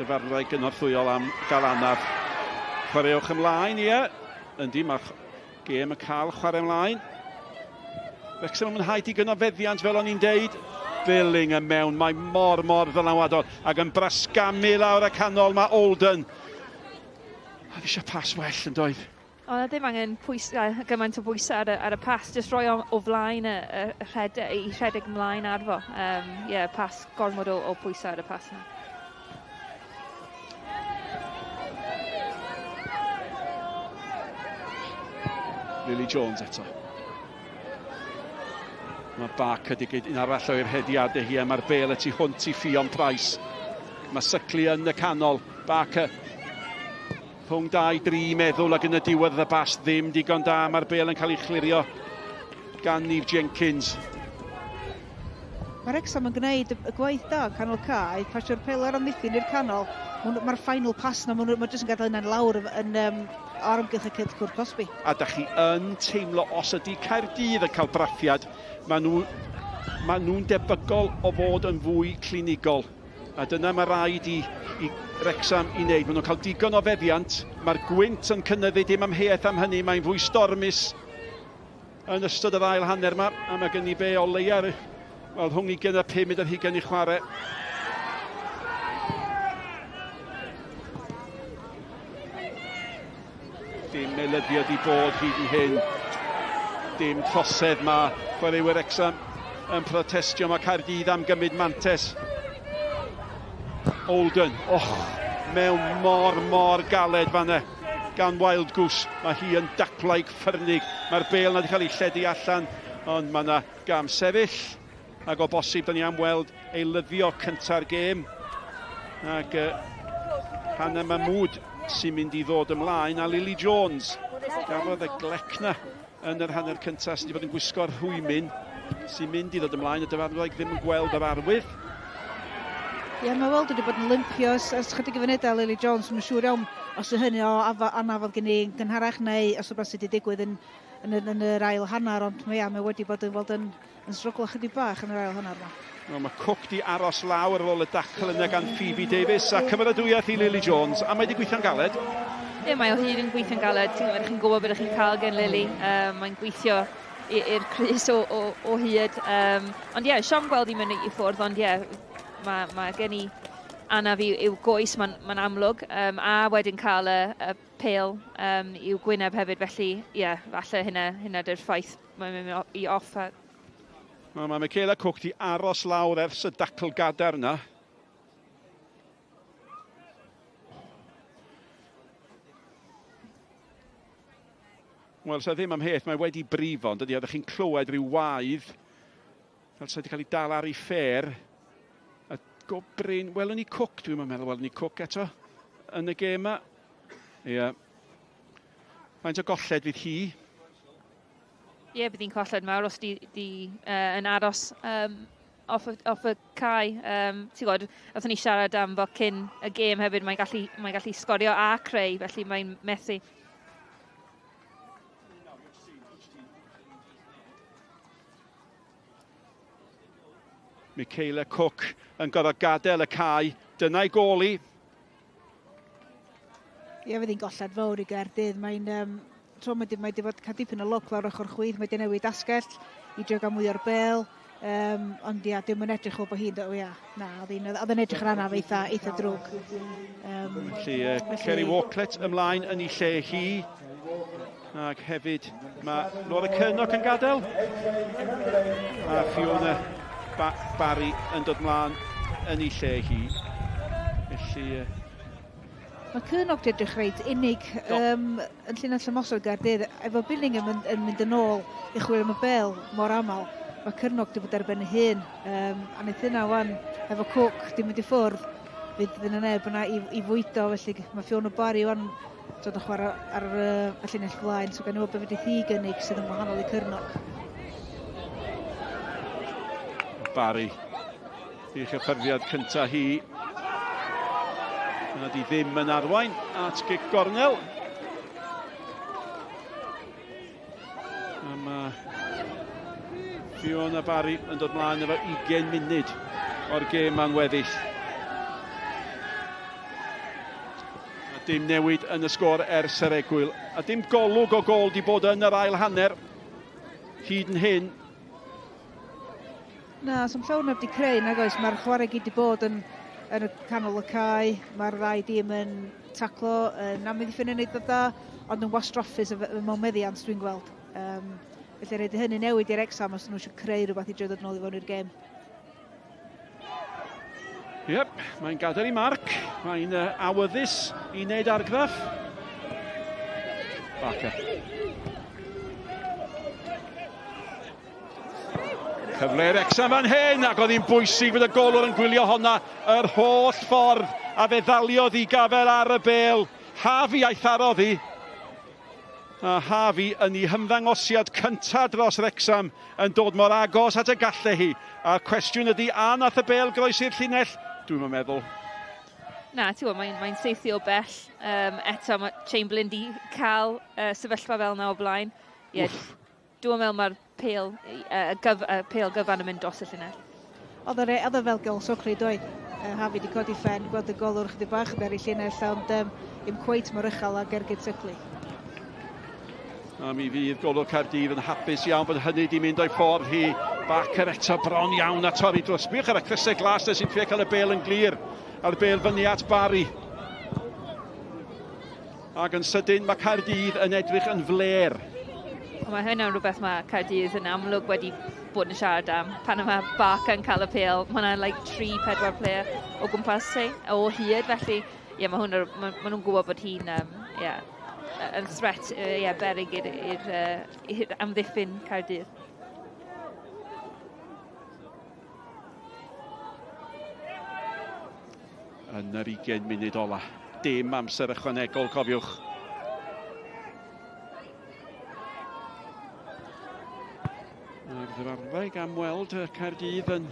[SPEAKER 7] dyfarnwraig gynorthwyol am gael anaf. Chwaraewch ymlaen, ie. Yndi, mae'r gêm yn cael chwarae ymlaen. Wrexham yn mwynhau digon o feddiant fel o'n i'n deud. Billing yn mewn, mae mor, mor ddylanwadol ac yn brasgamu lawr y canol mae Olden. A fi eisiau pas well yn doedd.
[SPEAKER 3] Oedd 'na ddim angen pwysau, gymaint o bwysau ar y, ar y pas, jyst rhoi o, o flaen y, y, y rhede, i rhedeg ymlaen arfo. Um, yeah, pas, gormod o, o pwysau ar y pas yna.
[SPEAKER 7] Lily Jones eto. Mae Barker wedi gwneud un arall o'i rhediadau hi a mae'r bel y tu hwnt i Ffion Price. Mae Sycli yn y canol. Barker Rhwng 2, 3 meddwl ac yn y diwedd y bas ddim digon da. Mae'r bel yn cael ei chlirio gan Neve Jenkins.
[SPEAKER 8] Mae Wrexham yn gwneud y gwaith da yn canol cae, pasio'r pel ar amddiffyn i'r canol. Mae'r final pass na, maen nhw jyst yn gadael hynna'n lawr yn, um, ar amgylch y cyd cwr cosbi.
[SPEAKER 7] A da chi yn teimlo os ydy Caerdydd yn cael brathiad, maen nhw, maen nhw'n debygol o fod yn fwy clinigol. A dyna mae rhaid i, i Wrecsam i wneud. Maen nhw'n cael digon o feddiant. Mae'r gwynt yn cynyddu, dim amheuaeth am hynny. Mae'n fwy stormus yn ystod yr ail hanner yma. A mae gen i be o leia, wel, rhwng 20 a 5 ar hugain i chwarae. Dim melyddio di bod hyd yn hyn. Dim trosedd mae chwaraewyr Wrecsam yn protestio. Mae Caerdydd am gymryd mantes. Olden, och, mewn mor, mor galed fanna gan Wild Goose. Mae hi yn daclaig ffyrnig. Mae'r bel na wedi cael ei lledu allan, ond mae yna gam sefyll. Ac o bosib, da ni am weld eilyddio cynta'r gêm. Ac uh, Hannah Mahmood sy'n mynd i ddod ymlaen a Lily Jones gafodd y glecna yn yr hanner cyntaf sydd wedi bod yn gwisgo'r rhwymyn sy'n mynd i ddod ymlaen. Y dyfarnwraig ddim yn gweld yr arwydd.
[SPEAKER 8] Ie, yeah, mae weld wedi bod yn limpio ers, ers chydig o funudau Lily Jones. Mae'n siŵr iawn os yw hynny o anafodd gen i gynharach neu os rhywbeth sydd wedi digwydd yn, yn, yn, yn yr ail hanner, ond mae, ia, mae wedi bod yn weld yn, yn stryglo chydig bach yn yr ail hanner yma.
[SPEAKER 7] Wel, mae Cook di aros lawr ar ôl y dacl yna gan Phoebe Davies a cymeradwyaeth i Lily Jones, a mae wedi gweithio'n galed.
[SPEAKER 3] Ie, mae o hyd yn gweithio'n galed. Ti'n gwybod, chi'n gwybod beth chi'n cael gen Lily. Um, mae'n gweithio i'r crys o, o, o hyd. Um, ond ie, yeah, siom gweld i'n mynd i ffwrdd, ond ie, yeah, mae, mae gen i anaf i'w goes, mae'n ma amlwg. Um, a wedyn cael y, y pêl um, i'w gwyneb hefyd, felly ie, yeah, falle hynna, hynna dy'r ffaith mae'n mynd i off. A...
[SPEAKER 7] Wel, mae Michaela Cook di aros lawr ers y dacl gadair yna. Wel, sa ddim amheuaeth, mae wedi brifo, ond ydy, oeddech chi'n clywed rhyw waedd fel sa wedi cael ei dal ar ei ffer. A go brin, welwn ni Cook, dwi'n meddwl welwn ni Cook eto yn y gêm yma. Ie. Yeah. Faint o golled fydd hi?
[SPEAKER 3] Ie, yeah, bydd hi'n colled mawr os di, di uh, yn aros um, off, off y cae. Um, ti'n gwybod, wrthyn ni siarad am fo cyn y gêm hefyd, mae'n gallu, mae gallu sgorio a creu, felly mae'n methu.
[SPEAKER 7] Michaela Cook yn gorfod gadael y cae. Dyna'i gôl i.
[SPEAKER 8] Ie, fydd hi'n golled fawr i Gaerdydd. Mae'n um, tro mae wedi, mae wedi bod cael dipyn o lwc lawr ochr chwith, mae wedi newid asgell i drio gael mwy o'r bel. Um, ond ia, dim yn edrych fel bod hi'n... O ia, na, oedd hi'n oedd yn edrych yn anaf eitha, eitha drwg.
[SPEAKER 7] Um, felly, uh, felly, Kerry Walklett ymlaen yn ei lle hi. Ac hefyd mae Laura Curnock yn gadael. A Fiona ba Barry yn dod mlaen yn ei lle hi. Felly...
[SPEAKER 8] Mae Curnock wedi edrych reit unig um, yn llinell ymosod Gaerdydd. Efo Billingham yn, yn mynd yn ôl i chwilio am y bel mor aml, mae Curnock wedi bod ar ben ei hun. Um, a wnaeth hynna wan efo Cook di mynd i ffwrdd. Fydd, fydd yna neb yna i, i fwydo, felly mae Fiona Barry wan dod yn chwarae ar y llinell flaen, so gan i weld beth fydd hi gynnig sydd yn wahanol i Cyrnog.
[SPEAKER 7] Barry, i chyffyrddiad cyntaf hi. Yna di ddim yn arwain at gic gornel. A mae Fiona Barry yn dod mlaen efo 20 munud o'r gêm ma'n weddill. A dim newid yn y sgôr ers yr egwyl. A dim golwg o gol di bod yn yr ail hanner hyd yn hyn.
[SPEAKER 8] Na, so'm llawer neb 'di creu nag oes, mae'r chwarae gyd 'di bod yn, yn y canol y cae, mae'r ddau dîm yn taclo, yn amddiffyn yn eitha da, ond yn wastraffus mewn meddiant dwi'n gweld. Um, felly rhaid i hynny newid i'r Wrecsam os nhw eisiau creu rhywbeth i drio dod nôl i fewn i'r gêm.
[SPEAKER 7] Yep, mae'n gadael i Mark. Mae'n awyddus i wneud argraff. Barker. Cyfle i'r Wrecsam fan hyn, ac oedd hi'n bwysig fod y golwr yn gwylio honna yr holl ffordd, a fe ddaliodd i gafel ar y bel. Harvey a'i tharodd hi. A Harvey yn ei hymddangosiad cyntaf dros Wrecsam yn dod mor agos at y galle hi. A'r cwestiwn ydy, a nath y bel groesi'r llinell? Dwi'm yn meddwl.
[SPEAKER 3] Na, ti'n gwybod, mae'n mae saethu o bell. Um, eto, mae Chamberlain di cael uh, sefyllfa fel yna o blaen. Yeah, Dwi'n meddwl mae'r pêl, y, gyf, y pêl gyfan yn mynd dros y llinell.
[SPEAKER 8] Oedd e, oedd e fel gol socri doedd. Uh, Harvey wedi codi ffen, gweld y golwr chydig bach yn ei llinell, ond um, ddim cweit mor uchel ag ergyd Sycli.
[SPEAKER 7] A mi fydd golwr Caerdydd yn hapus iawn bod hynny wedi mynd o'i ffordd hi. Barker eto bron iawn a torri drws. Sbiwch ar y crysau glas sy'n trio cael y bel yn glir. A'r bel fyny at Barry. Ac yn sydyn mae Caerdydd yn edrych yn flêr.
[SPEAKER 3] Mae hynna'n rhywbeth mae Caerdydd yn amlwg wedi bod yn siarad am. Pan mae Barker yn cael y pêl, mae yna like, 3-4 player o gwmpas ti, o hyd, felly ie, yeah, mae hwnna, ma, ma nhw'n gwybod bod hi'n um, yeah, yn threat uh, yeah, berig i'r uh, amddiffyn Caerdydd.
[SPEAKER 7] Yn yr 20 munud ola. Dim amser ychwanegol, cofiwch. Ac ddyfarnwraig am weld Caerdydd yn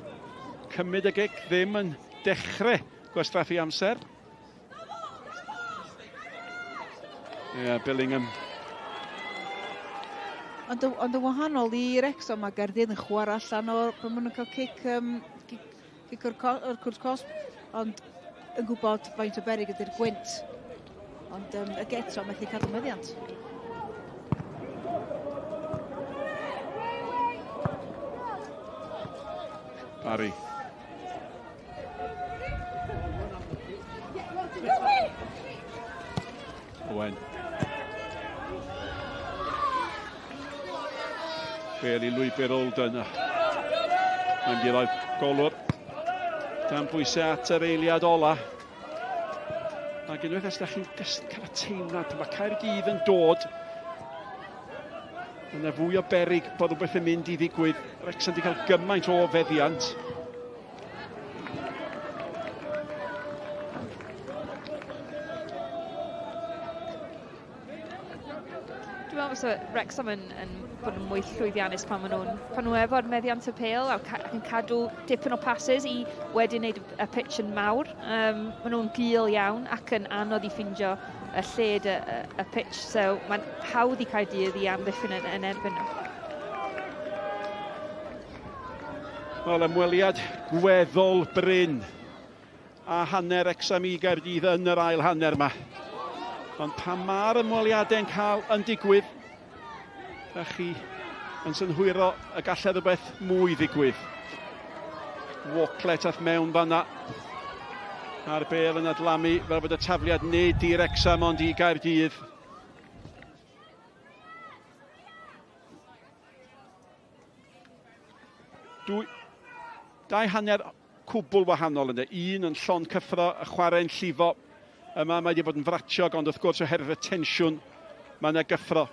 [SPEAKER 7] cymryd y gic, ddim yn dechrau gwastraffu amser. Ie, yeah, Billingham.
[SPEAKER 8] Ond, ond yn wahanol i Wrexham, mae Gaerdydd yn chwarae allan o'r pan maen nhw'n cael cic, um, cic, cic o'r, or cwrt cosb, ond yn gwybod faint o berig ydy'r gwynt. Ond um, y geto methu cadw meddiant.
[SPEAKER 7] Barry. Owen. Bel i lwybr Olden. Mae'n mynd i roi golwr dan bwysau at yr eiliad ola. Ac unwaith os da chi'n cael y teimlad, mae Caerdydd yn dod. Mae yna fwy o berig bod rhywbeth yn mynd i ddigwydd. Wrexham wedi cael gymaint o feddiant.
[SPEAKER 3] Dwi'n meddwl fysa Wrexham yn, yn bod yn mwy llwyddiannus pan maen nhw'n pan nhw efo'r meddiant y pêl ac yn cadw dipyn o passes i wedyn wneud y pitch yn mawr. Um, maen nhw'n gul iawn ac yn anodd i ffindio y lled y, y, y pitch, so mae'n hawdd i Caerdydd i amddiffyn yn, yn erbyn nhw.
[SPEAKER 7] Wel, ymweliad gweddol brin a hanner Wrecsam i Gaerdydd yn yr ail hanner yma. Ond pan mae'r ymweliadau'n cael yn digwydd, da chi yn synhwyro y gallai rhywbeth mwy ddigwydd. Walklet ath mewn fanna. A'r bel yn adlamu fel bod y tafliad nid i Wrecsam ond i Gaerdydd. Dwy, dau hanner cwbl wahanol ynddo. Un yn llon cyffro, y chwarae'n llifo. Yma mae wedi bod yn fratiog, ond wrth gwrs oherwydd y tensiwn, mae yna gyffro.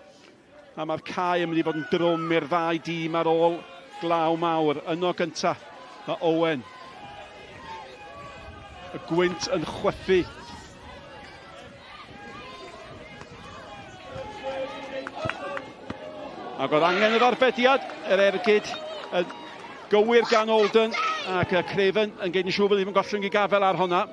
[SPEAKER 7] A mae'r cae yn mynd i fod yn drwm i'r ddau dîm ar ôl glaw mawr. Yno gynta, mae Owen. Y gwynt yn chwythu. Ac oedd angen yr arbediad, yr ergyd yn gywir gan Olden ac Craven yn gwneud yn siŵr bod ddim yn gollwng i gafel ar honna.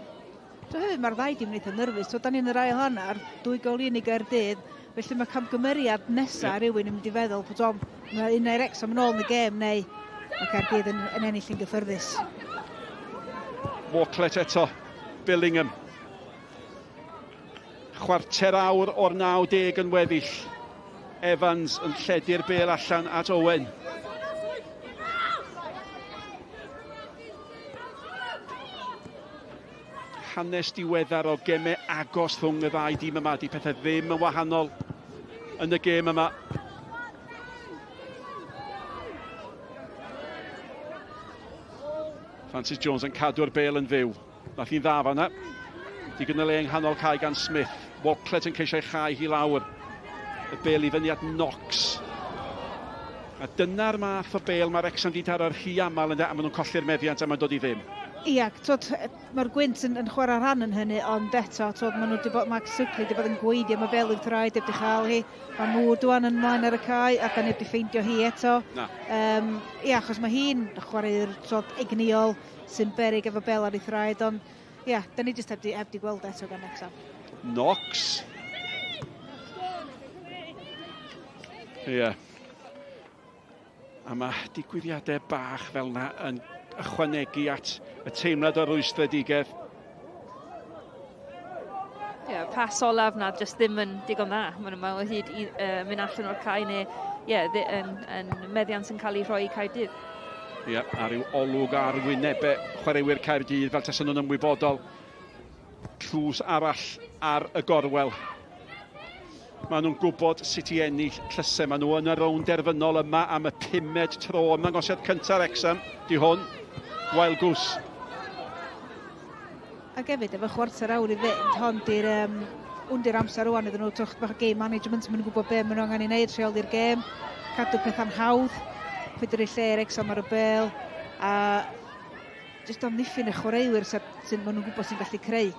[SPEAKER 8] So hefyd mae'r ddau dim yn eitha nyrfus. So, da ni'n yr ail hanner, dwy gol un i Gaerdydd, felly mae camgymeriad nesaf yeah. rhywun yn mynd i feddwl bod o, mae un o'r Wrexham yn ôl yn y gêm neu mae Caerdydd yn, yn ennill yn gyffyrddus.
[SPEAKER 7] Walklet eto, Billingham. Chwarter awr o'r 90 yn weddill. Evans yn lledu'r bel allan at Owen. Hanes diweddar o gemau agos rhwng y ddau dîm yma. Di pethau ddim yn wahanol yn y gêm yma. Francis Jones yn cadw'r bel yn fyw. Nath hi'n dda fanna. Digon o le yng nghanol cae gan Smith. Walklett yn ceisio ei chau hi lawr. Y bel i fyny at Knox. A dyna'r math o bel mae Wrexham di taro rhy aml ynde, a maen nhw'n colli'r meddiant a mae'n dod i ddim.
[SPEAKER 8] Ia, twod, mae'r gwynt yn, yn chwarae rhan yn hynny, ond eto, twod, maen nhw wedi bod, mae Sibley wedi bod yn gweiddi am y bel i'w thraed, heb di chael hi. Mae Mood wan yn mlaen ar y cae, ac a neb wedi ffeindio hi eto.
[SPEAKER 7] Na.
[SPEAKER 8] Um, ia, achos mae hi'n chwarae'r twod, egniol, sy'n beryg efo bel ar ei thraed, ond ia, da ni jyst heb di, heb di gweld eto gan Wrexham.
[SPEAKER 7] Knox. Ie. Yeah. A mae digwyddiadau bach fel yna yn ychwanegu at y teimlad o rwystredigaeth.
[SPEAKER 3] Ie, yeah, pas olaf na jyst ddim yn digon dda. Maen nhw'n meddwl hyd i uh, mynd allan o'r cae neu yeah, yn, yn meddiant yn cael ei rhoi i Caerdydd.
[SPEAKER 7] Ie, yeah, a rhyw olwg ar wynebau chwaraewyr Caerdydd fel tasen nhw'n ymwybodol. Tlws arall ar y gorwel. Maen nhw'n gwybod sut i ennill tlysau. Maen nhw yn y rownd derfynol yma am y pumed tro. Ymddangosiad cyntaf Wrexham, di hwn. Wild Goose.
[SPEAKER 8] Ac hefyd, efo chwarter awr i fynd, hon di'r um, hwn di'r amser rwan iddyn nhw, twch bach o game management, maen nhw'n gwybod be maen nhw angen i wneud, rheoli'r gêm, cadw pethau'n hawdd, pwyd lle Wrexham ar y bel, a jyst amddiffyn y chwaraewyr sy'n sy, maen nhw'n gwybod sy'n gallu creu.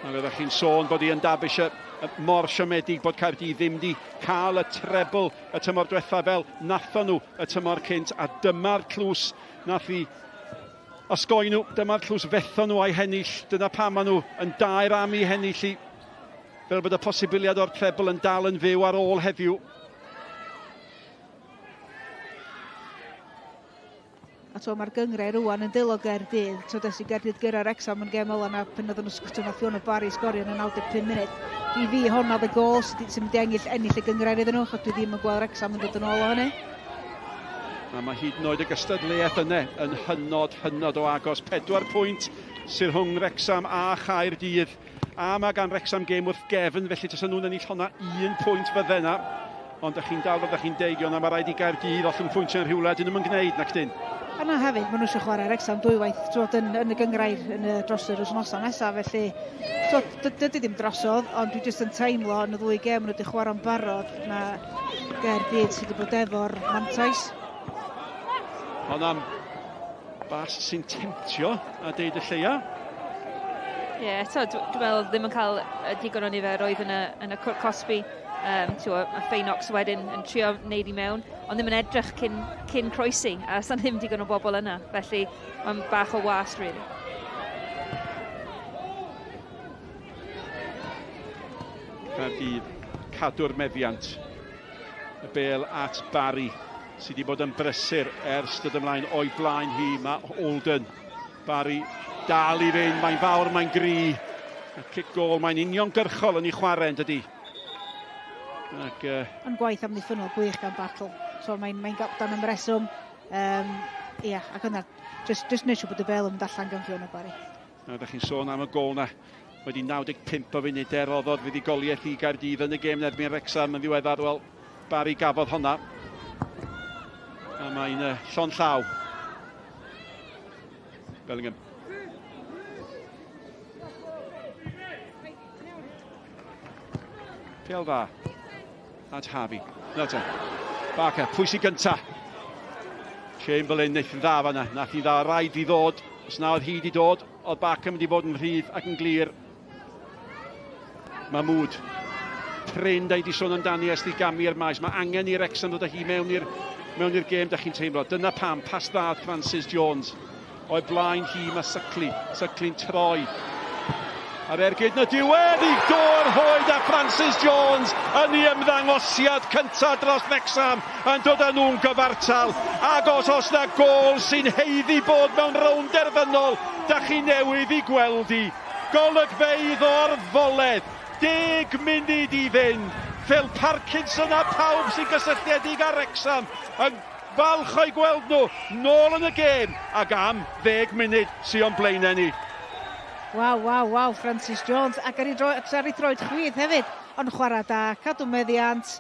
[SPEAKER 7] A fe chi'n sôn bod Ian Derbyshire mor siomedig bod Caerdydd ddim wedi cael y trebl y tymor diwetha fel nathon nhw y tymor cynt, a dyma'r tlws nath i osgoi nhw, dyma'r tlws fethon nhw a'i hennill, dyna pam maen nhw yn daer am ei hennill i, fel bod y posibiliad o'r trebl yn dal yn fyw ar ôl heddiw.
[SPEAKER 8] A t'mo' ma'r gynghrair rŵan yn dwylo Gaerdydd. T'od ers i Gaerdydd gyrra Wrecsam yn gêm ola 'na pan oedden nhw sgwtio nath Fiona Barry sgorio yn y 95 munud. I fi honna oedd y gôl sydd sy'n mynd i ennill, ennill y gynghrair iddyn nhw achos dwi ddim yn gweld Wrecsam yn dod yn ôl o hynny.
[SPEAKER 7] A mae hyd yn oed y gystadleuaeth yna yn hynod, hynod o agos. Pedwar pwynt sydd rhwng Wrecsam a Chaerdydd. A mae gan Wrecsam gêm wrth gefn, felly tasen nhw'n ennill honna un pwynt fydde yna. Ond ydych chi'n dal fel ydych chi'n deud, Iona, mae rhaid i Gaerdydd ollwng pwyntiau yn rhywle, dyn nhw'n gwneud, nac dyn.
[SPEAKER 8] A na hefyd, maen nhw eisiau chwarae Wrecsam dwywaith twod, yn, yn y gynghrair yn y, dros yr wythnosau nesaf, felly twod, dydy ddim drosodd, ond dwi jyst yn teimlo yn y ddwy gêm maen nhw wedi chwarae'n barod na Gaerdydd sydd wedi bod efo'r mantais.
[SPEAKER 7] Ond am Bas sy'n temtio a deud y lleia.
[SPEAKER 3] Ie, yeah, eto, dwi'n meddwl ddim yn cael digon o niferoedd yn y, yn y cwrt cosbi. Um, tiwa, mae Ffeinox wedyn yn trio wneud i mewn, ond ddim yn edrych cyn, cyn croesi, a sa'n ddim digon o bobl yna. Felly, mae'n bach o wast, really.
[SPEAKER 7] Caerdydd cadw'r meddiant. Y bel at Barry sydd wedi bod yn brysur ers dod ymlaen o'i blaen hi. Mae Olden, Barry dal i fynd, mae'n fawr, mae'n gry. Y cic gol, mae'n uniongyrchol yn ei chwarae, yn dydy.
[SPEAKER 8] Ac, uh... Ond gwaith amddiffynnol gwych gan Battle. So mae'n mae gapdan am reswm. Um, ia, ac yna, just, just neud siŵr bod y bel yn mynd allan gan Fiona Barry.
[SPEAKER 7] Nawr, ydych chi'n sôn am y gol na wedi 95 o funudau roddodd fuddugoliaeth i Gaerdydd yn y gêm yn erbyn Wrecsam yn ddiweddar. Wel, Barry gafodd honna. A mae'n uh, llon llaw. Bellingham. Pel dda. At Harvey. Na te. Barker, pwy sy'n gynta? Chamberlain wnaeth yn dda fanna. Nath hi dda, rhaid i ddod. Os na oedd hi wedi dod. Oedd Barker mynd i fod yn rhydd ac yn glir. Mahmood. Prin, da i di sôn amdani ers di gamu i'r maes. Mae angen i Wrexham ddod â hi mewn i'r mewn i'r gêm, da chi'n teimlo. Dyna pam, pas dda Francis Jones. O'i blaen hi mae Sycli. Sycli'n troi. A'r ergyd yn y diwedd i dôr hoed a Francis Jones yn ei ymddangosiad cyntaf dros Wrecsam yn dod â nhw'n gyfartal. Ac os oes na gôl sy'n haeddu bod mewn rownd derfynol, da chi newydd i gweld hi. Golygfeydd o'r foledd. Deg munud i fynd. Phil Parkinson a pawb sy'n gysylltiedig â Wrecsam yn Falch o'u gweld nhw nôl yn y gêm ac am ddeg munud sy o'n blaenau ni.
[SPEAKER 8] Waw, waw, waw, Francis Jones, ac ar ei, dro, ar ei throed chwith hefyd, ond chwarae da, cadw meddiant,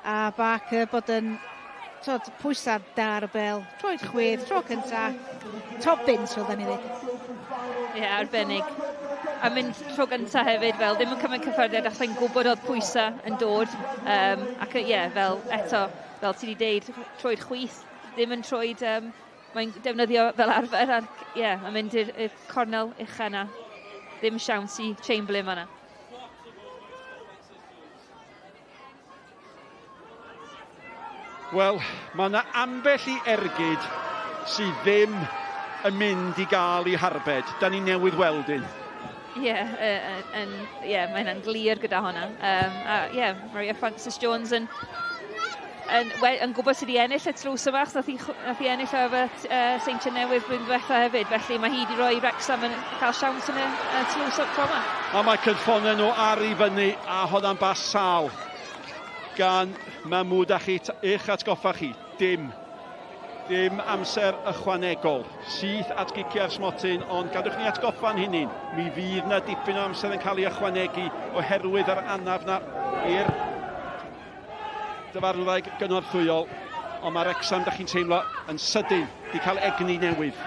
[SPEAKER 8] a Barker bod yn tod, pwysau da ar y bel, troed chwith, tro cynta, top bins fel da ni ddweud.
[SPEAKER 3] Ie, yeah, arbennig. A mynd tro gynta hefyd, fel ddim yn cymryd cyffyrddiad achos yn gwybod oedd pwysau yn dod. Um, ac ie, yeah, fel eto, fel ti wedi deud, troed chwith, ddim yn troed, um, mae'n defnyddio fel arfer, ac ie, yeah, mae'n mynd i'r cornel ucha yna. Ddim siawns i Chamberlain fanna.
[SPEAKER 7] Wel, mae yna ambell i ergyd sydd ddim yn mynd i gael ei harbed. Da ni newydd weld un.
[SPEAKER 3] Ie, yeah, uh, yeah, mae hynna'n glir gyda hwnna. Um, a ie, yeah, Maria Francis Jones yn, yn, we, yn gwybod sydd wedi ennill y tlws yma, achos nath hi, nath hi ennill efo uh, Seintiau Newydd blwyddyn diwetha hefyd, felly mae hi wedi rhoi Wrexham yn cael siawns yn y uh, tlws o'r tro yma.
[SPEAKER 7] A mae cynffonau nhw ar i fyny, a honna'n bas sal gan Mahmood a chi, eich atgoffa chi, dim Dim amser ychwanegol. Syth at giciau'r smotyn, ond gadwch ni atgoffa'n hunin, mi fydd na dipyn o amser yn cael ei ychwanegu oherwydd yr anaf na i'r dyfarnwraig gynorthwyol. Ond mae Wrecsam, da chi'n teimlo, yn sydyn, di cael egni newydd.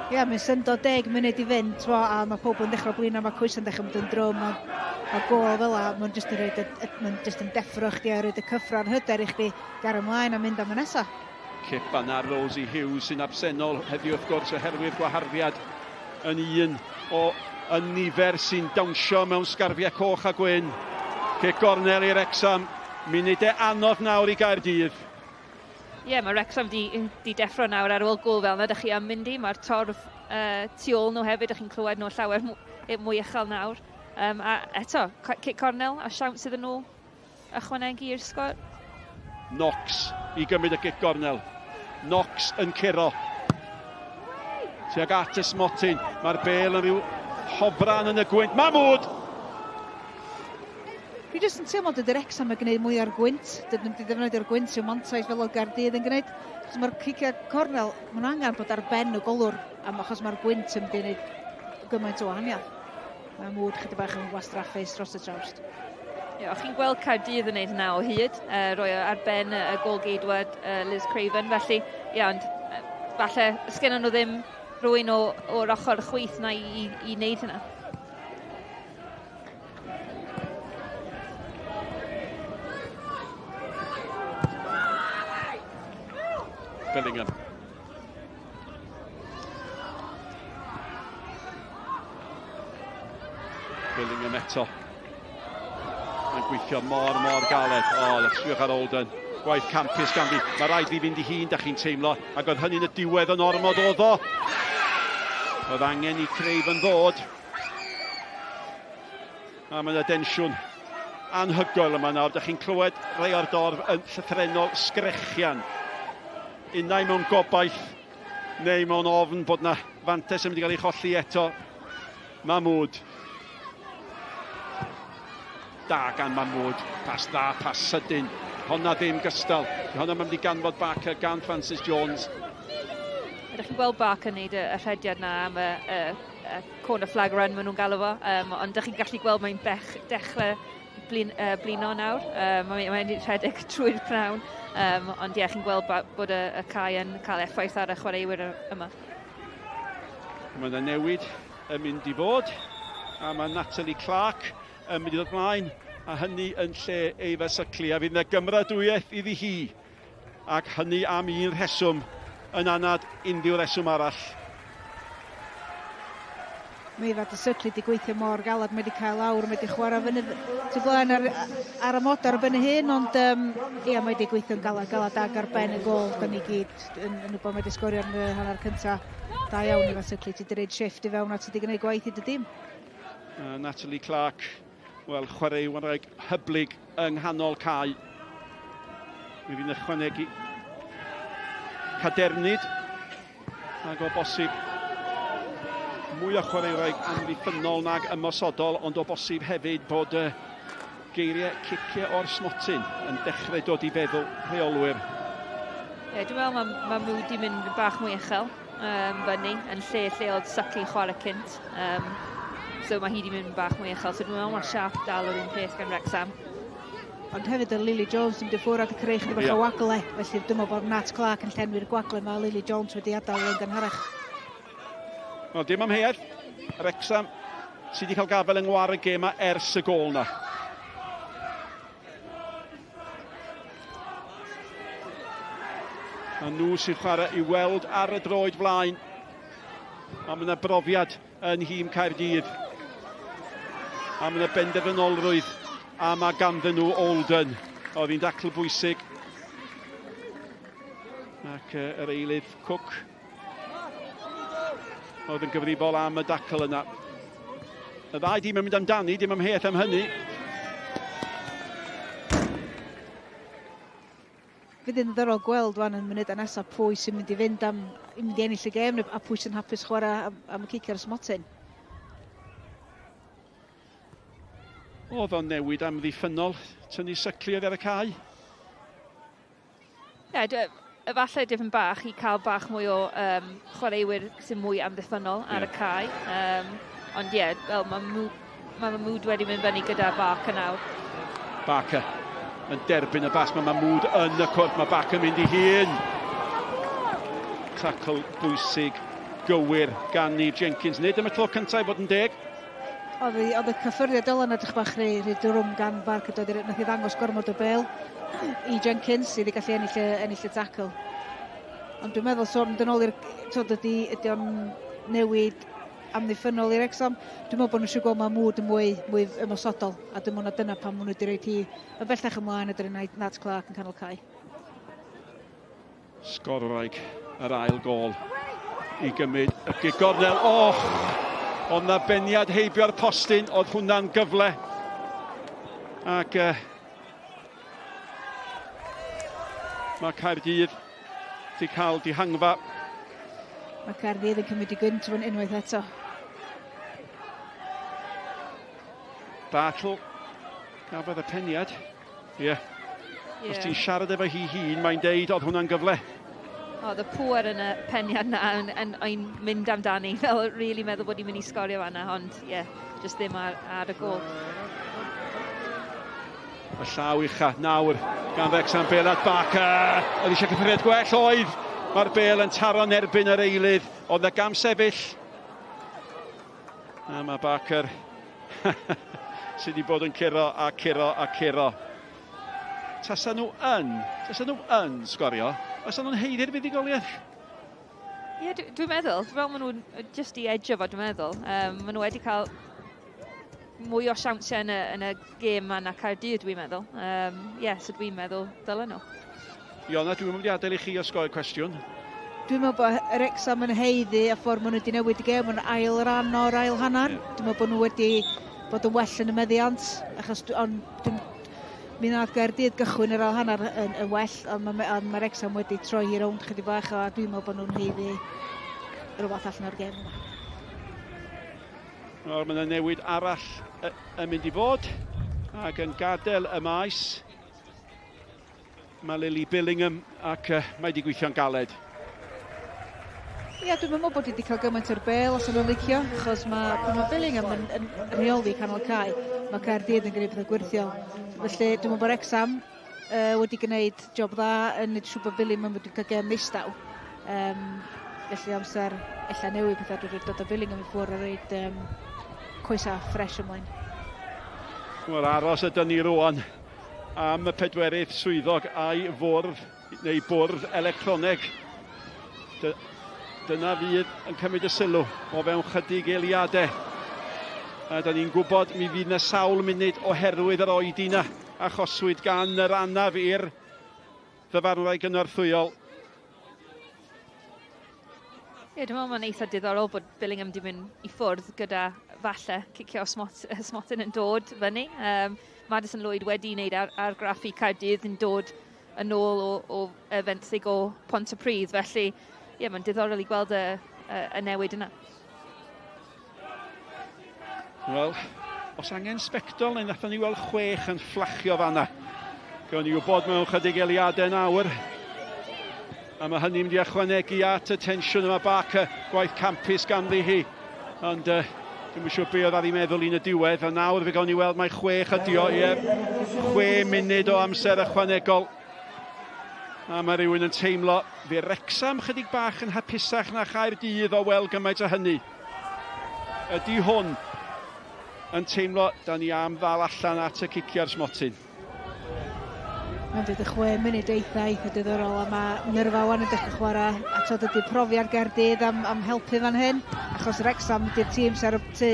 [SPEAKER 8] Ie, yeah, mae'n syndod deg munud i fynd, twa, a mae pob yn dechrau blino, mae coesau'n dechrau mynd yn drwm, mae, mae gôl fel la, mae'n jyst yn rhaid, mae'n jyst yn deffro chdi a rhaid y cyffro a'r hyder i chdi gar ymlaen a mynd am y nesaf.
[SPEAKER 7] Cip fanna Rosie Hughes sy'n absennol heddiw wrth gwrs oherwydd gwaharddiad yn un o y nifer sy'n dawnsio mewn sgarfiau coch a gwyn. Cic gornel i Wrecsam, munudau anodd nawr i Gaerdydd.
[SPEAKER 3] Ie, yeah, mae Wrexham di, di deffro nawr ar ôl gôl fel yna. Dych chi am mynd i, mae'r torf uh, tu ôl nhw hefyd, dych chi'n clywed nhw llawer mwy uchel nawr. Um, a eto, cic cornel a siawns iddyn nhw ychwanegu i'r sgor.
[SPEAKER 7] Knox i gymryd y gic gornel. Knox yn curo. Tuag at y smotyn. Mae'r bel yn rhyw hofran yn y gwynt. Mahmood!
[SPEAKER 8] Dwi jyst yn teimlo dydy Wrecsam yn gwneud mwy o'r gwynt. Dydyn nhw'm 'di defnyddio'r gwynt i'w mantais fel oedd Gaerdydd yn gwneud. Achos mae'r ciciau cornel, maen nhw angen bod ar ben y golwr, am achos mae'r gwynt yn mynd i wneud gymaint o wahaniaeth. Mae mwd chydig bach yn wastraffus dros y trawst.
[SPEAKER 3] Ie, o'ch chi'n gweld Caerdydd yn gwneud hynna o hyd, uh, roi o ar ben y, y gôl-geidwad uh, Liz Craven, felly, ie, ond falle sgennyn nhw ddim rhywun o'r ochr chwith na i, i, i wneud hynna.
[SPEAKER 7] Bellingham. Bellingham eto. Mae'n gweithio mor, mor galed. O, oh, sbiwch ar Olden. Gwaith campus ganddi. Mae rhaid i fynd i hun, da chi'n teimlo. Ac oedd hynny'n y diwedd yn ormod oedd o. Oedd angen i Craven ddod. A mae yna densiwn anhygoel yma nawr. Da chi'n clywed rhai o'r dorf yn llythrennol sgrechian. Unai mewn gobaith neu mewn ofn bod na fantes yn mynd i gael ei cholli eto. Mahmood. Da gan Mahmood. Pas dda, pas sydyn. Honna ddim gystal. Honna mae'n mynd i ganfod Barker gan Francis Jones.
[SPEAKER 3] Ydych chi'n gweld Barker wneud y, y rhediad na am y, y uh, corner flag run maen nhw'n galw fo, um, ond dych chi'n gallu gweld mae'n bech, dechrau blin, uh, blino nawr. Uh, mae'n mae rhedeg trwy'r pnawn, um, ond ie, yeah, chi'n gweld bod y, y cae yn cael effaith ar y chwaraewyr yma.
[SPEAKER 7] Mae yna newid yn mynd i fod, a mae Natalie Clark yn mynd i ddod mlaen, a hynny yn lle Eva Sycli, a fydd yna gymradwyaeth iddi hi. Ac hynny am un rheswm, yn anad unrhyw reswm arall.
[SPEAKER 8] Mae Efa Dysyglu wedi gweithio mor galed, mae wedi cael lawr, mae wedi chwarae fyny tu blaen ar, ar amodau ar ben ei hun, ond um, ia, mae wedi gweithio'n galed, galed ag ar ben y gol, da ni gyd yn, yn wybod mae wedi sgorio yn y hanner cyntaf. Da iawn Efa Syclu, ti wedi rhaid shift i fewn a ti wedi gwneud gwaith i dy dîm.
[SPEAKER 7] Natalie Clark, wel, chwaraewraig hyblyg yng nghanol cae. Mi fydd yn ychwanegu cadernid ac o bosib mwy o chwaraewraig amddiffynnol nag ymosodol, ond o bosib hefyd bod y geiriau ciciau o'r smotyn yn dechrau dod i feddwl rheolwyr.
[SPEAKER 3] Ie, yeah, dwi'n meddwl mae, mae Moody mynd bach mwy uchel um, fyny yn lle lle oedd Suckley chwarae cynt. Um, so mae hi wedi mynd bach mwy uchel, so dwi'n meddwl mae siap dal yr un peth gan Wrexham.
[SPEAKER 8] Ond hefyd y Lily Jones yn mynd i ffwrdd ac yn creu chydig bach o wagle. Felly dwi'n meddwl bod Nat Clark yn llenwi'r gwagle mae Lily Jones wedi adael yn gynharach.
[SPEAKER 7] Wel, dim amheuaeth. Wrexham sydd wedi cael gafael yng ngwar y gêm ers y gôl na. A nhw sy'n chwarae i weld ar y droed flaen. A mae yna brofiad yn nhîm Caerdydd. A mae yna benderfynolrwydd a mae ganddyn nhw Olden. Oedd hi'n dacl bwysig. Ac yr eilydd Cook oedd yn gyfrifol am y dacl yna. Y ddau dîm yn mynd amdani, dim amheuaeth am hynny.
[SPEAKER 8] Fydd yn ddiddorol gweld wan yn munudau nesaf pwy sy'n mynd i fynd am i mynd i ennill y gêm a pwy sy'n hapus chwarae am, am y cic ar y smotyn.
[SPEAKER 7] Oedd o'n newid amddiffynnol, tynnu syclu oedd ar y cae.
[SPEAKER 3] Ie, yeah, efallai dipyn bach i cael bach mwy o um, chwaraewyr sy'n mwy amddiffynnol ar yeah. y cae. Um, ond ie, yeah, wel, mae ma Mahmood wedi mynd fyny gyda Barker nawr.
[SPEAKER 7] Barker yn derbyn y bas, mae Mahmood yn y cwrt, mae Barker mynd i hun. Tackle bwysig gywir gan Neve Jenkins. Nid am y tro cyntaf i fod yn deg.
[SPEAKER 8] Oedd, oedd y cyffyrddiad ola yn edrych bach rhy, rhy drwm gan Barker, doedd nath i ddangos gormod o bel i Jenkins sydd wedi gallu ennill y, ennill y tackle. Ond dwi'n meddwl, so, mynd yn ôl i'r... Twod, ydy, ydy o'n newid amddiffynnol i'r Wrexham. Dwi'n meddwl bod nhw eisiau gweld Mahmood yn mwy, mwy ymosodol, a dwi'n meddwl na dyna pam maen nhw wedi rhoi hi yn bellach ymlaen a dyna Nat Clark yn canol cae.
[SPEAKER 7] Sgorwraig yr ail gôl i gymryd y gig gornel. Oh! Ond na beniad heibio'r postyn, oedd hwnna'n gyfle. Ac uh, mae Caerdydd wedi cael dihangfa.
[SPEAKER 8] Mae Caerdydd yn cymryd i gwynt fan unwaith eto.
[SPEAKER 7] Battle gafodd y peniad. Ie. Yeah. Yeah. Os ti'n siarad efo hi hun, mae'n deud oedd hwnna'n gyfle.
[SPEAKER 3] Oedd y pŵer yn y peniad na yn, yn, yn mynd amdani, fel really meddwl bod hi'n mynd i sgorio fanna, ond ie, yeah, just ddim ar, ar y gol.
[SPEAKER 7] Y llaw ucha nawr gan Wrexham Bale at Barker. Oedd eisiau cyffyrddiad gwell oedd. Mae'r bel yn taro'n erbyn yr eilydd. Oedd na gam sefyll. A mae Barker sydd wedi bod yn curo a curo a curo. Tasa nhw yn, tasa nhw yn sgorio, fysa nhw'n haeddu'r fuddugoliaeth.
[SPEAKER 3] Ie, yeah, dwi'n dwi meddwl. Dwi'n meddwl maen nhw'n just i edge fo, dwi'n meddwl. Um, maen nhw wedi cael mwy o siawnsiau yn y, yn y gêm yma na Caerdydd, dwi'n meddwl. Um, yeah, so dwi'n meddwl dylen nhw.
[SPEAKER 7] Iona, dwi'n mynd i adael i chi osgoi'r cwestiwn.
[SPEAKER 8] Dwi'n meddwl bod Wrexham yn haeddu y ffordd maen nhw wedi newid y gêm yn ail ran o'r ail hanner. Yeah. Dwi'n meddwl bod nhw wedi bod yn well yn y meddiant, achos on, dwi'n, mi nath Gaerdydd gychwyn yr ail hanner yn, yn well, ond mae, on mae Wrexham wedi troi hi rownd chydig bach, a dwi'n meddwl bod nhw'n haeddu rhywbeth allan o'r gêm yma.
[SPEAKER 7] Nawr mae yna newid arall yn mynd i fod ac yn gadael y maes. Mae Lily Billingham ac uh, mae wedi gweithio'n galed.
[SPEAKER 8] Ie, dwi'n meddwl bod wedi cael gymaint o'r bel os o'n licio, achos mae, pan mae Billingham yn, yn rheoli canol cae, mae Caerdydd yn gwneud pethau gwirthiol. Felly dwi'n meddwl bod Wrexham uh, wedi gwneud job dda yn neud siŵr bod Billingham wedi cael gêm ddistaw. Um, felly amser ella newid pethau drwy dod â Billingham i ffwrdd a roed um, coesau ffres ymlaen.
[SPEAKER 7] Wel, aros ydyn ni rwan am y pedwerydd swyddog a'i fwrdd neu bwrdd electroneg. Dyna fydd yn cymryd y sylw o fewn chydig eiliadau. A da ni'n gwybod mi fydd yna sawl munud oherwydd yr oedi yna achoswyd gan yr anaf i'r ddyfarnwraig gynorthwyol.
[SPEAKER 3] Ie, dwi'n meddwl mae'n eitha diddorol bod Billingham di mynd i ffwrdd gyda falle cicio smot, smotyn yn dod fyny. Um, Madison Lloyd wedi wneud ar, argraffu Caerdydd yn dod yn ôl o, o fenthyg o Pontypridd, felly ie, yeah, mae'n diddorol i gweld y, y, y newid yna.
[SPEAKER 7] Wel, os angen sbectol, neu nathon ni weld chwech yn fflachio fanna. Gawn ni wybod mewn chydig eliadau nawr. A mae hynny'n mynd i ychwanegu at y tensiwn yma Barker, gwaith campus ganddi hi. Ond uh, dwi'm yn siŵr be oedd ar ei meddwl i'n y diwedd, a nawr fe gawn ni weld mai chwech ydi o, ie. Chwe munud o amser ychwanegol. A mae rhywun yn teimlo fe Wrecsam chydig bach yn hapusach na Chaerdydd o weld gymaint o hynny. Ydy hwn yn teimlo da ni am ddal allan at y cicio'r smotyn.
[SPEAKER 8] Mae'n dweud y chwe munud eitha, eitha diddorol a mae Nyrfa wan yn dechrau chwarae a twod ydy profiad Gaerdydd am, am helpu fan hyn achos Wrexham ydy'r tîm sy'n ar y tu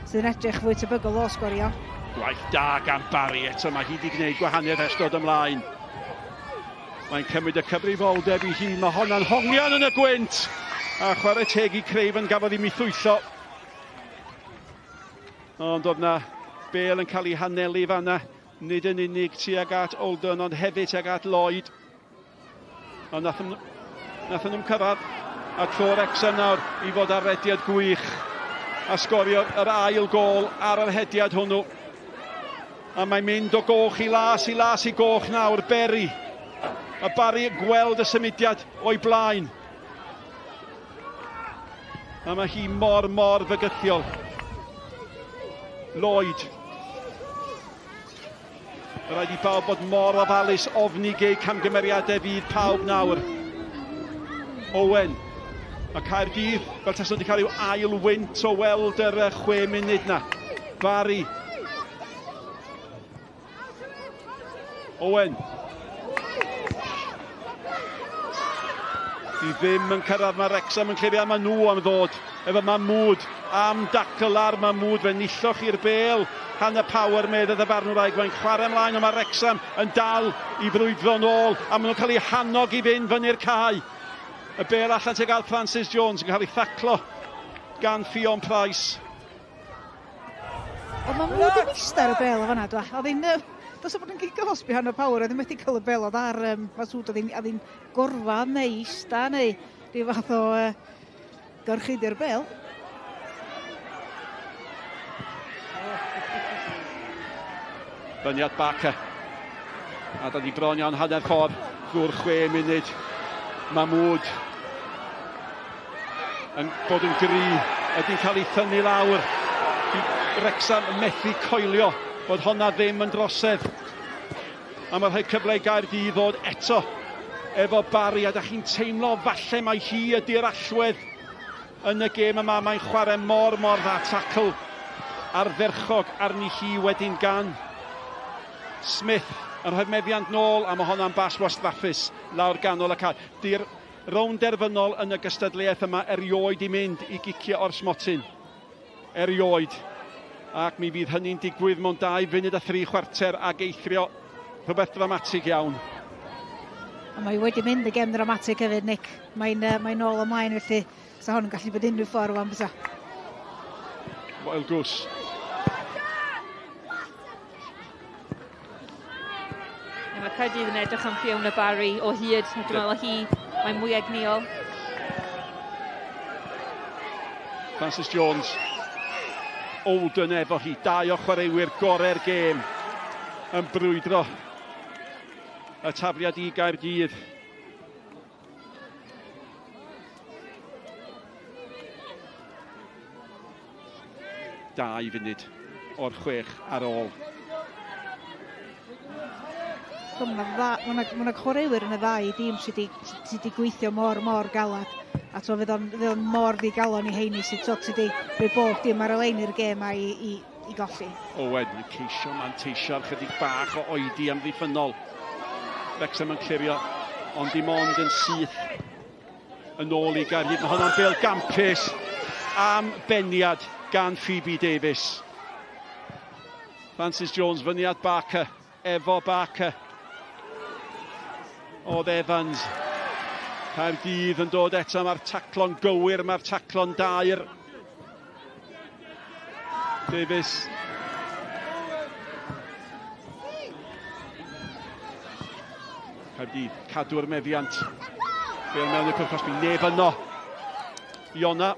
[SPEAKER 8] sydd yn edrych fwy tebygol o sgorio.
[SPEAKER 7] Gwaith da gan Barry eto, mae hi wedi gwneud gwahaniaeth ers dod ymlaen. Mae'n cymryd y cyfrifoldeb i hun, mae honna'n hongian yn y gwynt! A chwarae teg i Craven gafodd ei mithwyllo. Ond oedd na bel yn cael ei hanelu fanna, nid yn unig tuag at Oldham, ond hefyd tuag at Lloyd. Ond nath, nath nhw'n cyrraedd a tro Wrexham nawr i fod ar rediad gwych a sgorio yr ail gol ar yr hediad hwnnw. A mae'n mynd o goch i las i las i goch nawr, Berry. A Barry yn gweld y symudiad o'i blaen. A mae hi mor, mor fygythiol. Lloyd. Mae rhaid i bawb fod mor ofalus ofni gei camgymeriadau fydd pawb nawr. Owen. Mae Caerdydd fel taswn wedi cael rhyw ail wynt o weld yr chwe munud na. Barry. Owen. Di ddim yn cyrraedd, mae Wrexham yn clirio, mae nhw am ddod efo Mahmood am dacl ar Mahmood, fe nilloch i'r bel. Hannah Power medd y ddyfarnwraig, mae'n chwarae ymlaen ond mae Wrexham yn dal i frwydro nôl a maen nhw'n cael eu hannog i fynd fyny'r cae. Y bel allan tuag at Francis Jones yn cael ei thaclo gan Ffion Price.
[SPEAKER 8] Ond mae Mood yn eistedd ar y bel o fanna, dwa. Oedd hi'n... Dos o bod yn gic gosb i Hannah Power, oedd hi'n methu cael y bel oedd ar um, Masood, oedd hi'n gorfa neu eista neu rhyw fath o uh, gorchuddio'r bel.
[SPEAKER 7] Dyniad Barker. A da ni bron iawn hanner ffordd drwy'r chwe munud. Mahmood yn bod yn gry, ydy'n cael ei thynnu lawr. Di Wrecsam methu coelio bod honna ddim yn drosedd. A mae rhoi cyfle i Gaerdydd ddod eto efo Barry, a da chi'n teimlo falle mai hi ydy'r allwedd yn y gêm yma. Mae'n chwarae mor, mor dda. Tacl ardderchog arni hi wedyn gan Smith yn rhoi'r meddiant nôl, a mae honna'n bas wastraffus lawr ganol y cae. Di'r Rownd derfynol yn y gystadleuaeth yma erioed i mynd i gicio o'r smotyn. Erioed. Ac mi fydd hynny'n digwydd mewn 2 funud a thri chwarter ag eithrio rhywbeth dramatig iawn.
[SPEAKER 8] A mae wedi mynd y gem ddramatig hefyd, Nick. Mae'n uh, mae nôl ymlaen, felly sa hon yn gallu bod unrhyw ffordd wan bysa.
[SPEAKER 7] Wild Goose.
[SPEAKER 3] Ie, mae Caerdydd yn edrych am Fiona Barry o hyd. Dwi'n meddwl hi, mae'n mwy egnïol.
[SPEAKER 7] Francis Jones. Olden efo hi, dau o chwaraewyr gorau'r gêm yn brwydro y tafliad i Gaerdydd. Dau funud o'r chwech ar ôl.
[SPEAKER 8] So, mae yna ma ma chwaraewyr yn y ddau dîm sydd wedi sy 'di gweithio mor, mor galad. A to, fydd o'n, fydd o'n mor ddigalon i heini sydd sy wedi rhoi bob dim ar y lein i'r gêm a i, i, i golli.
[SPEAKER 7] Owen yn ceisio manteisio ar chydig bach o oedi amddiffynnol. Wrexham yn clirio, ond dim ond yn syth yn ôl i Gaerdydd. Mae honna'n bêl gampus am beniad gan Phoebe Davies. Francis Jones fyny at Barker. Efo Barker. Oedd Evans. Caerdydd yn dod eto, mae'r taclo'n gywir, mae'r taclo'n dair. Davies. Caerdydd, cadw'r meddiant. Bale mewn i'r cwrt cosbi, neb yno. Iona,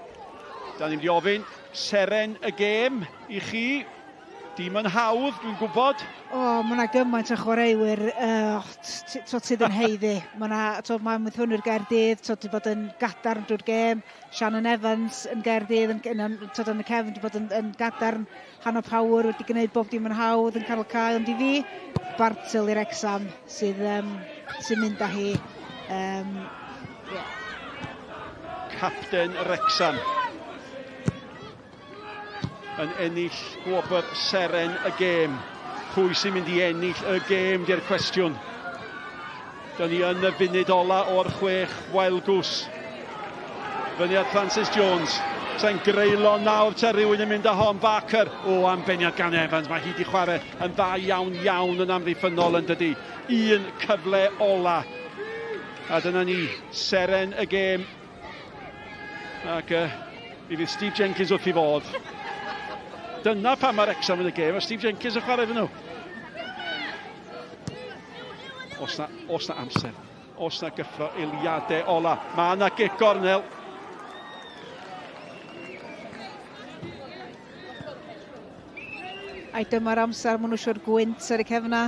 [SPEAKER 7] da ni'n mynd i ofyn, seren y gêm i chi. Dim yn hawdd, dwi'n gwybod.
[SPEAKER 8] O, mae yna gymaint o chwaraewyr sydd yn haeddu. Mae yna, to, mae amddiffynwyr Gaerdydd, to, wedi bod yn gadarn drwy'r gêm. Shannon Evans yn Gaerdydd, yn y cefn, wedi bod yn gadarn. Hannah Power wedi gwneud bob dim yn hawdd yn cael y cae, ond i fi, Bartle i Wrecsam sydd mynd â hi. Yeah.
[SPEAKER 7] Capten Wrecsam yn ennill gwobr seren y gêm. Pwy sy'n mynd i ennill y gêm, di'r cwestiwn. Dyna ni yn y funud ola o'r 6, Wild Goose. Fyny at Francis Jones. Sa'n greulon nawr te rhywun yn mynd â hon. Barker. O, am beniad gan Evans. Mae hi wedi chwarae yn dda iawn iawn yn amddiffynnol yn dydi. Un cyfle ola. A dyna ni, seren y gêm. Ac mi fydd Steve Jenkins wrth i fodd. Dyna pam mae'r Wrecsam yn y gêm, a Steve Jenkins yn chwarae iddyn nhw. Oes na amser, oes na gyffro eiliadau ola. Mae yna gic gornel.
[SPEAKER 8] Ai dyma'r amser maen nhw eisiau'r gwynt ar y cefna.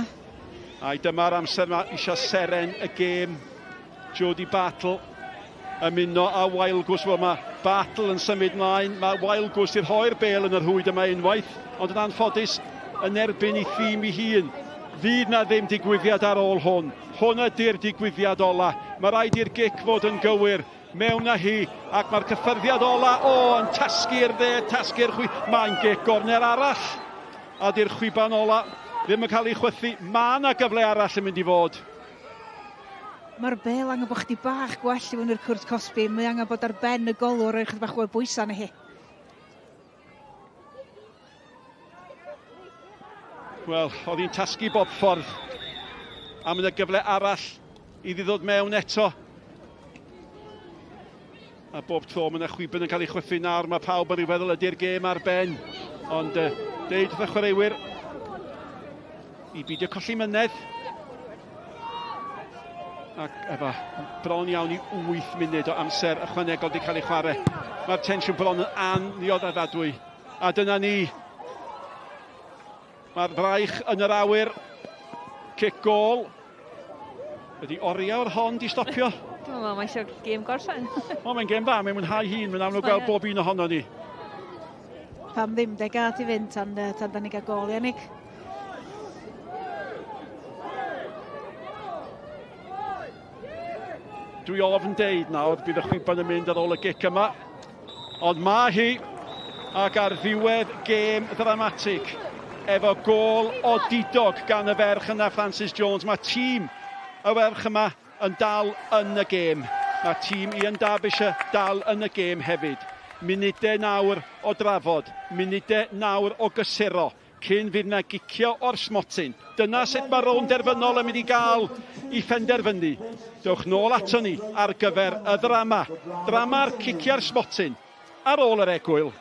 [SPEAKER 7] Ai dyma'r amser mae eisiau seren y gêm. Jodie Bartle ymuno â Wild Goose. Wel, mae Bartle yn symud mlaen. Mae Wild Goose i rhoi'r bel yn yr rhwyd yma unwaith, ond yn anffodus yn erbyn ei thîm ei hun. Fydd na ddim digwyddiad ar ôl hwn. Hwn ydy'r digwyddiad ola. Mae rhaid i'r gic fod yn gywir. Mewn â hi, ac mae'r cyffyrddiad ola, o, yn tasgu'r dde, tasgu'r chwith. Mae'n gic gornel arall. A di'r chwiban ola ddim yn cael ei chwythu. Mae yna gyfle arall yn mynd i fod.
[SPEAKER 8] Mae'r bel angen bod chdi bach gwell i fynd i'r cwrt cosbi. Mae angen bod ar ben y golwr o'i chydig bach fwy o bwysau na hi.
[SPEAKER 7] Wel, oedd hi'n tasgu bob ffordd. A mae yna gyfle arall iddi ddod mewn eto. A bob tro mae yna chwiban yn cael ei chwythu nawr. Mae pawb yn rhyw feddwl ydy'r gêm ar ben. Ond deud wrth y chwaraewyr i beidio colli mynedd. Ac efo bron iawn i 8 munud o amser ychwanegol wedi cael ei chwarae. Mae'r tensiwn bron yn annioddefadwy. A dyna ni. Mae'r fraich yn yr awyr. Cic gôl. Ydy oriawr hon di stopio?
[SPEAKER 3] Dwi'n meddwl mae eisiau gêm gorffen.
[SPEAKER 7] O, mae'n gêm dda, mae'n mwynhau hun, mae'n amlwg gweld bob un ohono ni.
[SPEAKER 8] Pam ddim de gad i fynd tan da ni gael gôl, Yannick.
[SPEAKER 7] Dwi ofn deud nawr, bydd y chwiban yn mynd ar ôl y gic yma. Ond mae hi, ac ar ddiwedd gêm ddramatig, efo gôl odidog gan y ferch yna, Francis Jones. Mae tîm y ferch yma yn dal yn y gêm. Mae tîm Ian Derbyshire dal yn y gêm hefyd. Munudau nawr o drafod, munudau nawr o gysuro, cyn fydd na gicio o'r smotyn. Dyna sut mae rownd derfynol yn mynd i gael i phenderfynu. Dewch nôl ato ni ar gyfer y ddrama. Drama'r cicio'r smotyn ar ôl yr egwyl.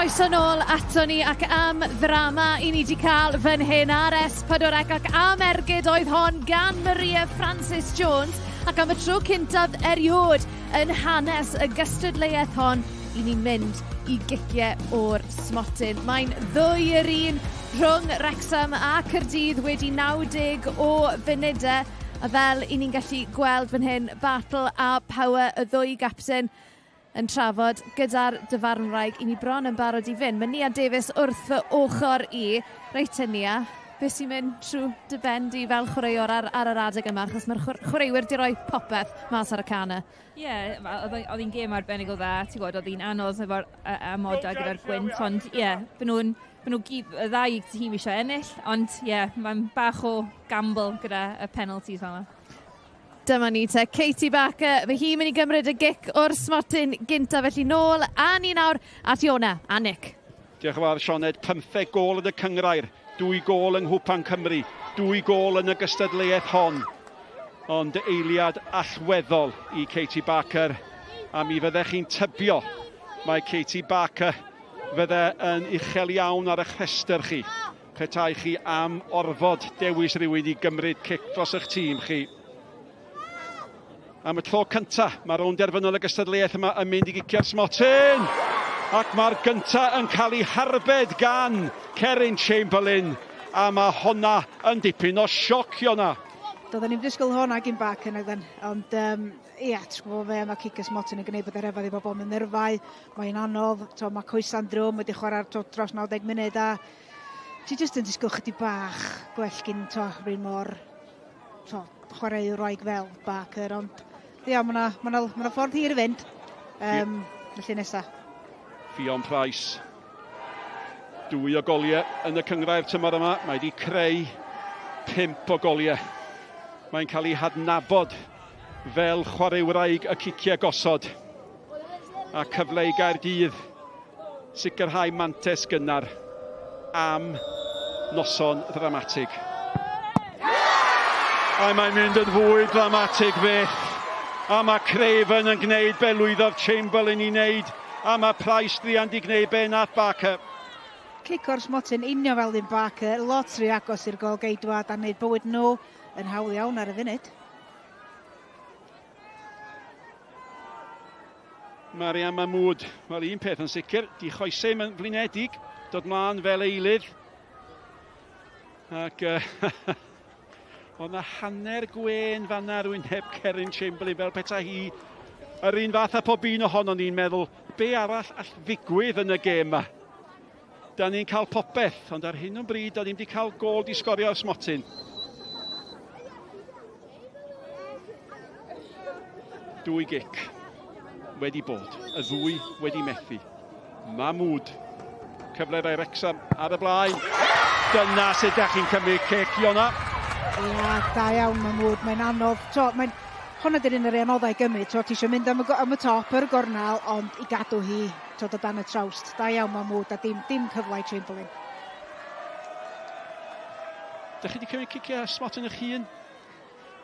[SPEAKER 2] Croeso nôl ato ni ac am ddrama i ni 'di cael fan hyn ar S4C ac am ergyd oedd hon gan Maria Francis Jones ac am y tro cyntaf erioed yn hanes y gystadleuaeth hon i ni'n mynd i giciau o'r smotyn. Mae'n ddwy yr un rhwng Wrexham a Caerdydd wedi 90 o funudau a fel i ni'n gallu gweld fan hyn, Battle a Power y ddwy gapten yn trafod gyda'r dyfarnwraig. I ni bron yn barod i fynd. Mae Nia Davies wrth fy ochr i. Reit te Nia, beth sy'n mynd trwy dy ben di fel chwaraewr ar, ar yr adeg yma? Achos mae'r chwaraewyr di roi popeth mas ar y can.
[SPEAKER 3] Ie, yeah, oedd hi'n gêm arbennig o dda, ti'n gwybod, oedd hi'n anodd efo'r amodau gyda'r gwynt, ond ie, yeah, byd nhw'n byd nhw gyd, y ddau tîm eisiau ennill, ond ie, yeah, mae'n bach o gamble gyda y penalties fel yna.
[SPEAKER 2] Dyma ni te, Katie Barker, mae hi'n mynd i gymryd y gic o'r smotyn gynta, felly nôl a ni nawr at Iona a Nick.
[SPEAKER 7] Diolch yn fawr Sioned, 15 gôl yn y cynghrair, dwy gôl yng Nghwpan Cymru, dwy gôl yn y gystadleuaeth hon. Ond eiliad allweddol i Katie Barker, a mi fyddech chi'n tybio mae Katie Barker fydde yn uchel iawn ar eich rhestr chi. Petai chi am orfod dewis rhywun i gymryd cic dros eich tîm chi. Am y tro cynta, mae rownd derfynol y gystadleuaeth yma yn mynd i gicio'r smotyn! Ac mae'r gynta yn cael ei harbed gan Cerin Chamberlain, a mae honna yn dipyn o sioc, Iona.
[SPEAKER 8] Doedden ni'm disgwyl honna gin Barker nagden, ond um, ia, ti'n gwybod fe, mae cic y smotyn yn gwneud bod yr effaith i bobl mynd nyrfau, mae'n anodd, to, mae coesa'n drwm wedi chwarae to, dros 90 munud a ti jyst yn disgwyl chydig bach gwell gyn to, rhywun mor to, chwaraewraig fel Barker, ond ia, mae yna ma ma ma ffordd hir i fynd. Um, felly nesa.
[SPEAKER 7] Ffion Price. Dwy o goliau yn y cynghrair tymor yma. Mae wedi creu pump o goliau. Mae'n cael ei hadnabod fel chwaraewraig y ciciau gosod. A cyfle i Gaerdydd sicrhau mantes gynnar am noson ddramatig. A mae'n mynd yn fwy dramatig fyth. A mae Craven yn gwneud be lwyddodd Chamberlain i wneud. A mae Price druan di gwneud be nath Barker.
[SPEAKER 8] Cic o'r smotyn union fel un Barker, lot rhy agos i'r gol geidwad a wneud bywyd nhw yn hawdd iawn ar y funud.
[SPEAKER 7] Mariam Mahmood, wel un peth yn sicr, di choesau yn flinedig, dod mlaen fel eilydd. Ac uh, oedd na hanner gwên fanna rwy'n heb Cerin Chamberlain fel petai hi yr un fath â pob un ohonon ni'n meddwl be arall all ddigwydd yn y gêm yma. Da ni'n cael popeth, ond ar hyn o bryd da ni'n wedi cael gôl di sgorio ar smotyn. Dwy gic wedi bod, y ddwy wedi methu. Mahmood, cyfle rai Wrexham ar y blaen. Dyna sut da chi'n cymryd cic, Iona.
[SPEAKER 8] Ia, da iawn Mahmood, mae'n anodd. To, mae'n, hwnna di'r un o'r anoddau i gymryd. To, ti eisiau mynd am y, am y top, yr gornel, ond i gadw hi to, o dan y trawst. Da iawn Mahmood, a dim, dim cyfle i Chamberlain.
[SPEAKER 7] Dych chi wedi cymryd ciciau smot yn eich hun?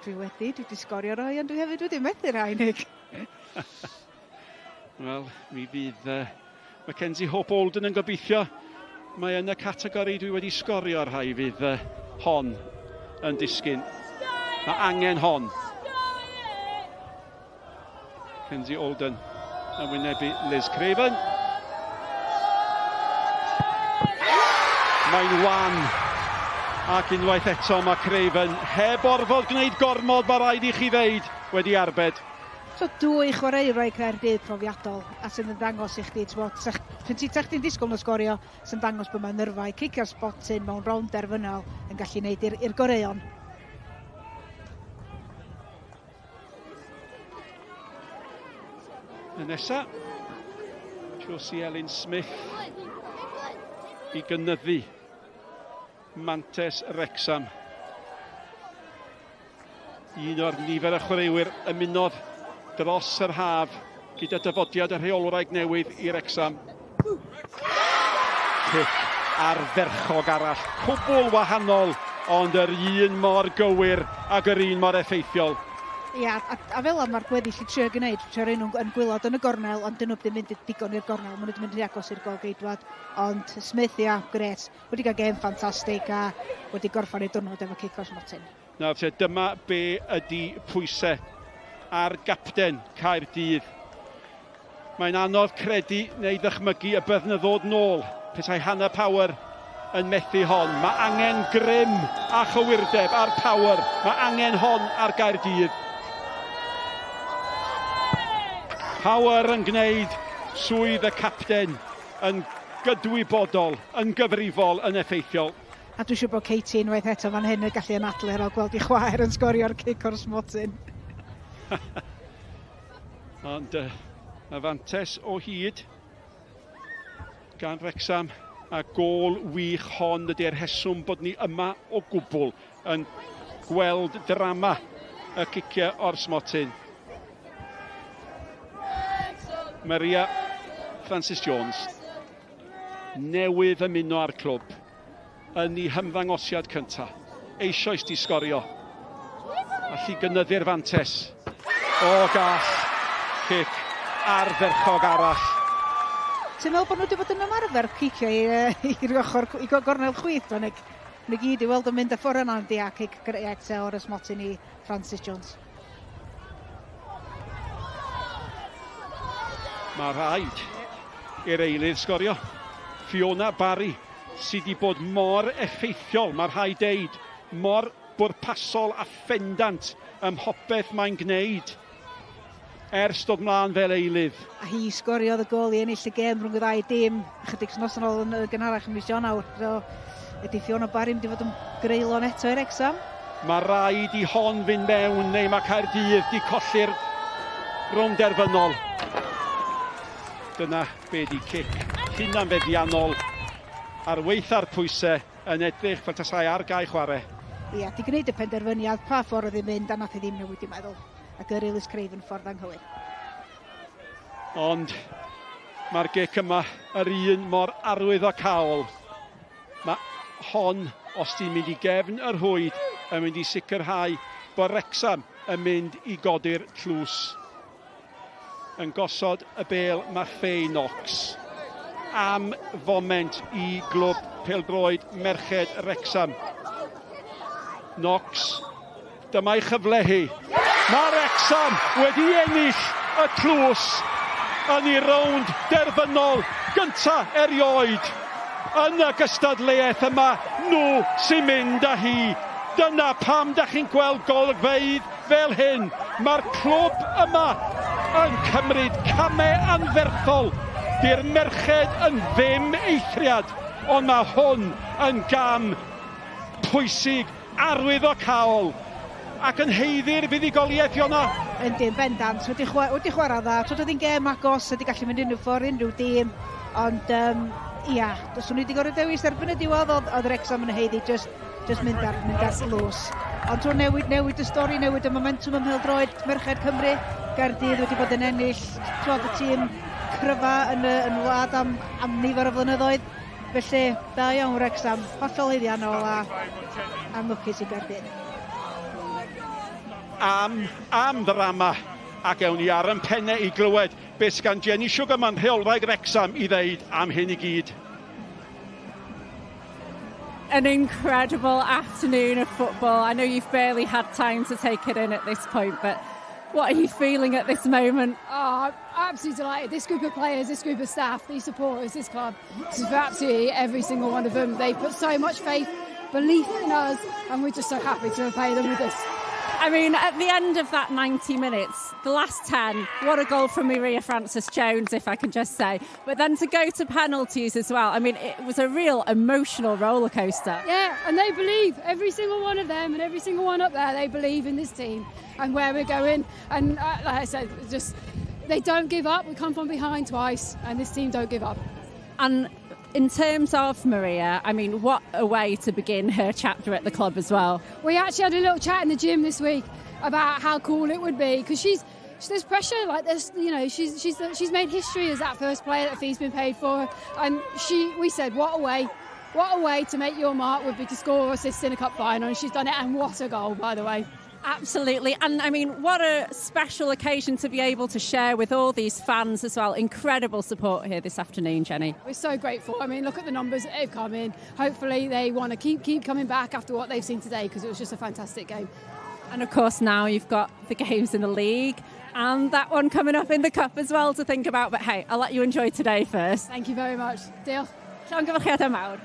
[SPEAKER 8] Dwi wedi, dwi wedi sgorio rai, ond dwi hefyd wedi methu rhai, Nick.
[SPEAKER 7] Wel, mi fydd uh, Mackenzie Hope Olden yn gobeithio. Mae yn y categori dwi wedi sgorio rhai fydd uh, hon yn disgyn. Mae angen hon. Kenzie Olden yn wynebu Liz Craven. Mae'n wan. Ac unwaith eto mae Craven heb orfod gwneud gormod, mae rhaid i chi ddeud, wedi arbed.
[SPEAKER 8] So dwy chwaraewraig Caerdydd profiadol a sydd yn dangos i chdi, t'mod, sa ch- pan ti chdi'n disgwyl nhw sgorio, sy'n dangos bod mae'n nyrfau cicio'r sbotyn mewn rownd derfynol yn gallu neud i'r i'r goreuon.
[SPEAKER 7] Y nesa, Josie Elin Smith i gynyddu mantes Wrecsam. Un o'r nifer y chwaraewyr ymunodd dros yr haf gyda dyfodiad y rheolwraig newydd i Wrecsam. Cic ardderchog arall, cwbl wahanol, ond yr un mor gywir ac yr un mor effeithiol.
[SPEAKER 8] Ia, a, a fel mae'r gweddill i trio gwneud, trio rhoi nhw'n yn gwaelod yn y gornel, ond dyn nhw ddim mynd digon i'r gornel, maen nhw wedi mynd rhy agos i'r gol geidwad. Ond Smith, ia, gret, wedi cael gêm ffantastig a wedi gorffen ei diwrnod efo cic o'r smotyn.
[SPEAKER 7] Nawr te, dyma be ydy pwysau ar gapten Caerdydd. Mae'n anodd credu neu ddychmygu y byddwn yn ddod nôl petai Hannah Power yn methu hon. Mae angen grym a chywirdeb ar Power. Mae angen hon ar Gaerdydd. Power yn gwneud swydd y capten yn gydwybodol, yn gyfrifol, yn effeithiol.
[SPEAKER 8] A dwi'n siŵr bod Katie unwaith eto fan hyn yn gallu anadlu ar ôl gweld ei chwaer yn sgorio'r cic o'r smotyn.
[SPEAKER 7] Ond y fantes o hyd gan Wrecsam a gôl wych hon ydy'r rheswm bod ni yma o gwbl yn gweld drama y ciciau o'r smotyn. Maria Francis Jones newydd ymuno â'r clwb yn ei hymddangosiad cyntaf. Eisoes di sgorio. Allu gynyddu'r fantes. O, gall. Cic ardderchog arall.
[SPEAKER 8] Ti'n meddwl bod nhw wedi bod yn ymarfer cicio i'r ochr, i gornel chwith, do, Nick? Nhw gyd i weld yn mynd y ffordd yna, ond ia, cic grêt o'r smotyn i Francis Jones.
[SPEAKER 7] Mae rhaid i'r eilydd sgorio. Fiona Barry sydd wedi bod mor effeithiol, mae rhaid deud, mor bwrpasol a phendant ym mhopeth mae'n gwneud ers dod mlaen fel eilydd.
[SPEAKER 8] A hi sgoriodd y gôl i ennill y gêm rhwng y ddau dîm ychydig wythnos yn ôl yn gynharach ym mis Ionawr. So, ydy Fiona Barry mynd i fod yn greulon eto i'r Wrecsam?
[SPEAKER 7] Mae rhaid i hon fynd mewn neu mae Caerdydd di colli'r rownd derfynol. Dyna be di cic hunanfeddiannol ar weitha'r pwysau yn edrych fel tasai ar gae chwarae.
[SPEAKER 8] Ia, di gwneud y penderfyniad pa ffordd oedd hi'n mynd a nath hi ddim newid i meddwl. A gyrru Liz Craven ffordd anghywir.
[SPEAKER 7] Ond mae'r gic yma yr un mor arwyddocaol. Mae hon, os ti'n mynd i gefn yr rhwyd, yn mynd i sicrhau bod Wrecsam yn mynd i godi'r tlws. Yn gosod y bêl mae Faye Knox am foment i glwb pêl-droed Merched Wrecsam. Knox, dyma'i chyfle hi. Mae Wrecsam wedi ennill y tlws yn ei rownd derfynol gynta erioed. Yn y gystadleuaeth yma, nhw sy'n mynd â hi. Dyna pam da chi'n gweld golygfeydd fel hyn. Mae'r clwb yma yn cymryd camau anferthol. Di'r merched yn ddim eithriad, ond mae hwn yn gam pwysig, arwyddocaol ac yn haeddu'r fuddugoliaeth, Iona.
[SPEAKER 8] Yndi, yn bendant. Wedi, chwa wedi chwarae dda. Twyd oedd hi'n gêm agos, wedi gallu mynd unrhyw ffordd, unrhyw dîm. Ond, ia, dos o'n i wedi gorfod dewis erbyn y diwedd, oedd, oedd Wrexham yn haeddu just, just mynd ar, mynd ar glws. Ond twyd newid, newid y stori, newid y momentum ym mhêl-droed Merched Cymru. Gaerdydd wedi bod yn ennill, twyd, y tîm cryfa yn y, yn wlad am, am nifer o flynyddoedd. Felly, da iawn Wrecsam, hollol haeddiannol a anlwcus i Gaerdydd.
[SPEAKER 7] Am, am ddrama, ac ewn ni ar yn penne i glywed beth sydd gan Jenny Sugarman, rheolwraig Wrecsam, i ddeud am hyn i gyd.
[SPEAKER 4] An incredible afternoon of football. I know you've barely had time to take it in at this point, but what are you feeling at this moment?
[SPEAKER 6] Oh, I'm absolutely delighted. This group of players, this group of staff, these supporters, this club, this is for absolutely every single one of them. They put so much faith, belief in us, and we're just so happy to repay them with this.
[SPEAKER 4] I mean, at the end of that 90 minutes, the last 10, what a goal from Maria Francis Jones, if I can just say. But then to go to penalties as well, I mean, it was a real emotional roller coaster.
[SPEAKER 6] Yeah, and they believe, every single one of them and every single one up there, they believe in this team and where we're going. And like I said, just they don't give up. We come from behind twice, and this team don't give up.
[SPEAKER 4] And in terms of Maria, I mean, what a way to begin her chapter at the club as well.
[SPEAKER 6] We actually had a little chat in the gym this week about how cool it would be, because she's there's pressure, like there's, you know, she's made history as that first player that fee's been paid for, and we said what a way to make your mark would be to score or assist in a cup final, and she's done it, and what a goal, by the way.
[SPEAKER 4] Absolutely. And I mean, what a special occasion to be able to share with all these fans as well. Incredible support here this afternoon, Jenny.
[SPEAKER 6] We're so grateful. I mean, look at the numbers that they've come in. Hopefully they want to keep keep coming back after what they've seen today because it was just a fantastic game.
[SPEAKER 4] And of course, now you've got the games in the league and that one coming up in the cup as well to think about. But hey, I'll let you enjoy today first.
[SPEAKER 6] Thank you very much. Diolch.
[SPEAKER 4] Llongyfarchiadau mawr.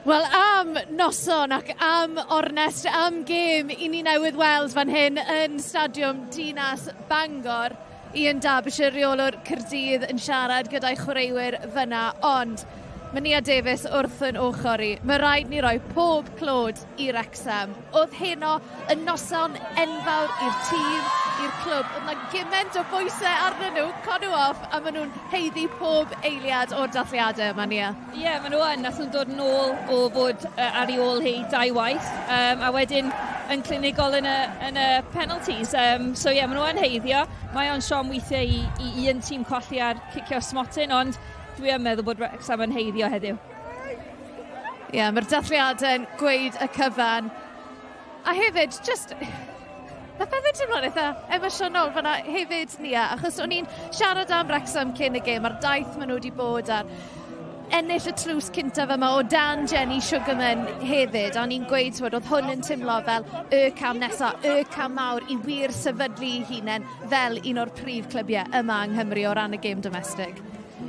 [SPEAKER 2] Wel, am noson ac am ornest, am gêm i ni newydd weld fan hyn yn Stadiwm Dinas Bangor. Ian Derbyshire, rheolwr Caerdydd, yn siarad gyda'i chwaraewyr fyna, ond mae Nia Davies wrth yn ochr i. Mae rhaid ni roi pob clod i Wrexham. Oedd heno yn noson enfawr i'r tîm, i'r clwb. Oedd 'na gymaint o bwysau arnyn nhw, con nhw off, a maen nhw'n haeddu pob eiliad o'r dathliadau yma, Nia.
[SPEAKER 3] Ie, yeah, maen nhw yn. Nath nhw'n dod nôl o fod uh, ar ei ôl hi dau waith, um, a wedyn yn clinigol yn y, yn y penalties. Um, so ie, yeah, maen nhw yn heiddio. Mae o'n siom weithiau i, i un tîm colli ar cicio smotyn, ond dwi yn meddwl bod Wrexham yn heiddio heddiw.
[SPEAKER 2] Ie, yeah, mae'r dathliadau'n gweud y cyfan. A hefyd, just... Mae pethau'n teimlo'n eitha emosiynol fanna hefyd, Nia, achos o'n i'n siarad am Wrexham cyn y gêm, a'r daith maen nhw wedi bod ar ennill y tlws cyntaf yma o dan Jenny Sugarman hefyd, a o'n i'n gweud, twyd, oedd hwn yn teimlo fel y cam nesaf, y cam mawr i wir sefydlu ei hunain fel un o'r prif clybiau yma yng Nghymru o ran y gêm domestig.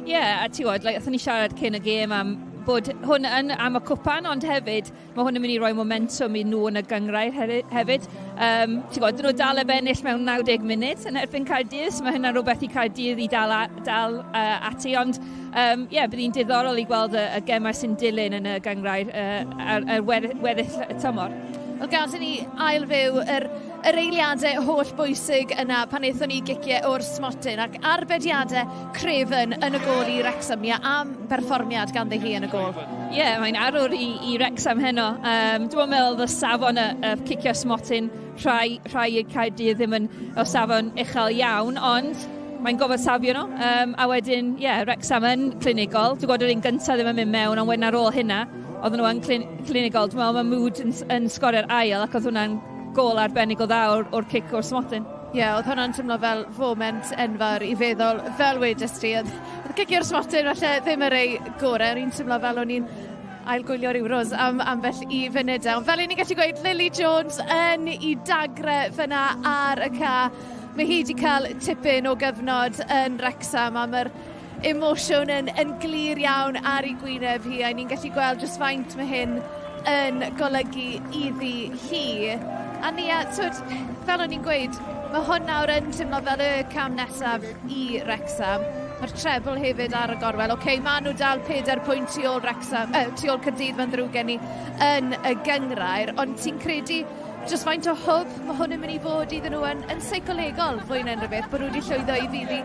[SPEAKER 3] Ie, yeah, a ti'n gwybod, like, ni siarad cyn y gêm am bod hwn yn am y cwpan, ond hefyd mae hwn yn mynd i roi momentum i nhw yn y gynghrair hefyd. Um, ti'n gwybod, dyn nhw dal heb ennill mewn 90 munud yn erbyn Caerdydd, so mae hynna'n rhywbeth i Caerdydd i dal, a, dal uh, ati, ond um, yeah, bydd hi'n diddorol i gweld y, y gemau sy'n dilyn yn y gynghrair uh, ar, ar weddill y tymor.
[SPEAKER 2] Wel, gad i ni ailfyw yr, yr eiliadau holl bwysig yna pan aethon ni giciau o'r smotyn ac arbediadau Craven yn y gôl i Wrexham. Ia, am berfformiad ganddi hi yn y gôl.
[SPEAKER 3] Ie, yeah, mae'n arwr i, i Wrexham heno. Um, dwi'n meddwl y safon y, y cicio smotyn rhai, rhai i Caerdydd ddim yn o safon uchel iawn, ond mae'n gofod safio nhw. Um, a wedyn, ie, yeah, Wrexham yn clinigol. Dwi'n gwybod yr un gyntaf ddim yn mynd mewn, ond wedyn ar ôl hynna, oedden nhw yn clinigol. Dwi'n meddwl mae Mood yn, yn sgorio'r ail ac oedd hwnna'n gôl arbennig o dda o'r, or cic o'r smotyn.
[SPEAKER 2] Ie, yeah, oedd hwnna'n teimlo fel foment enfawr i feddwl, fel wedys ti, oedd, oedd cicio'r smotyn falle ddim yr ei gorau, o'n i'n teimlo fel o'n i'n ailgwylio'r Euros am ambell i funudau. Ond fel i ni'n gallu gweud, Lily Jones yn ei dagre fyna ar y ca. Mae hi wedi cael tipyn o gyfnod yn Wrexham am yr emosiwn yn, yn glir iawn ar ei gwyneb hi, a ni'n gallu gweld jyst faint mae hyn yn golygu iddi hi. A Nia, twyd, fel o'n i'n gweud, mae hwn nawr yn teimlo fel y cam nesaf i Wrexham. Mae'r trebl hefyd ar y gorwel. Oce, okay, maen nhw dal 4 pwynt tu ôl Wrexham, eh, tu ôl Caerdydd, mae'n ddrwg gen i, yn y gynghrair, ond ti'n credu jyst faint o hwb mae hwn yn mynd i fod iddyn nhw yn, yn seicolegol fwy na unrhyw beth, bod nhw wedi llwyddo i fuddu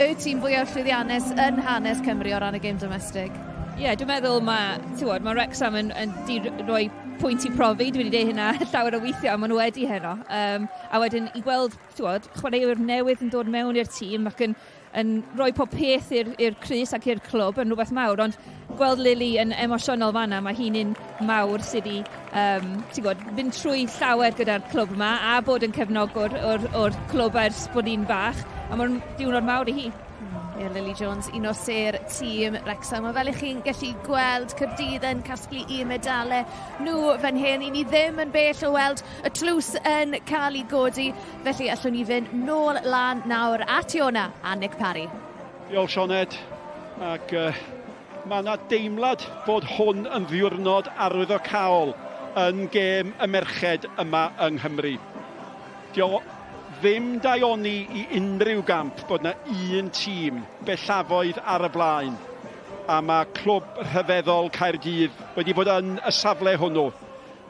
[SPEAKER 2] y tîm fwyaf llwyddiannus yn hanes Cymru o ran y gêm domestig.
[SPEAKER 3] Ie, yeah, dwi'n meddwl mae, ti'n gwybod, mae Wrexham yn, yn di roi pwynt i profi, dwi wedi dweud hynna llawer o weithiau, a maen nhw wedi heno. Um, a wedyn i gweld, ti'n gwybod, chwaraewyr newydd yn dod mewn i'r tîm ac yn, yn rhoi pob peth i'r crys ac i'r clwb yn rhywbeth mawr, ond gweld Lily yn emosiynol fanna, mae hi'n un mawr sydd wedi um, ti'n gwybod, fynd trwy llawer gyda'r clwb yma a bod yn cefnogwr o'r, or clwb ers bod hi'n fach, a mae'n diwrnod mawr i hi.
[SPEAKER 2] Ie, Lily Jones, un o sêr tîm Wrexham. A fel ych chi'n gallu gweld, Caerdydd yn casglu un medalau nhw fan hyn. I ni ddim yn bell o weld y tlws yn cael ei godi, felly allwn ni fynd nôl lan nawr at Iona a Nick Parry.
[SPEAKER 7] Diolch Sioned, ac uh, mae yna deimlad bod hwn yn ddiwrnod arwyddocaol yn gêm y merched yma yng Nghymru. Dio ddim daioni i unrhyw gamp bod yna un tîm bellafoedd ar y blaen, a mae clwb rhyfeddol Caerdydd wedi bod yn y safle hwnnw,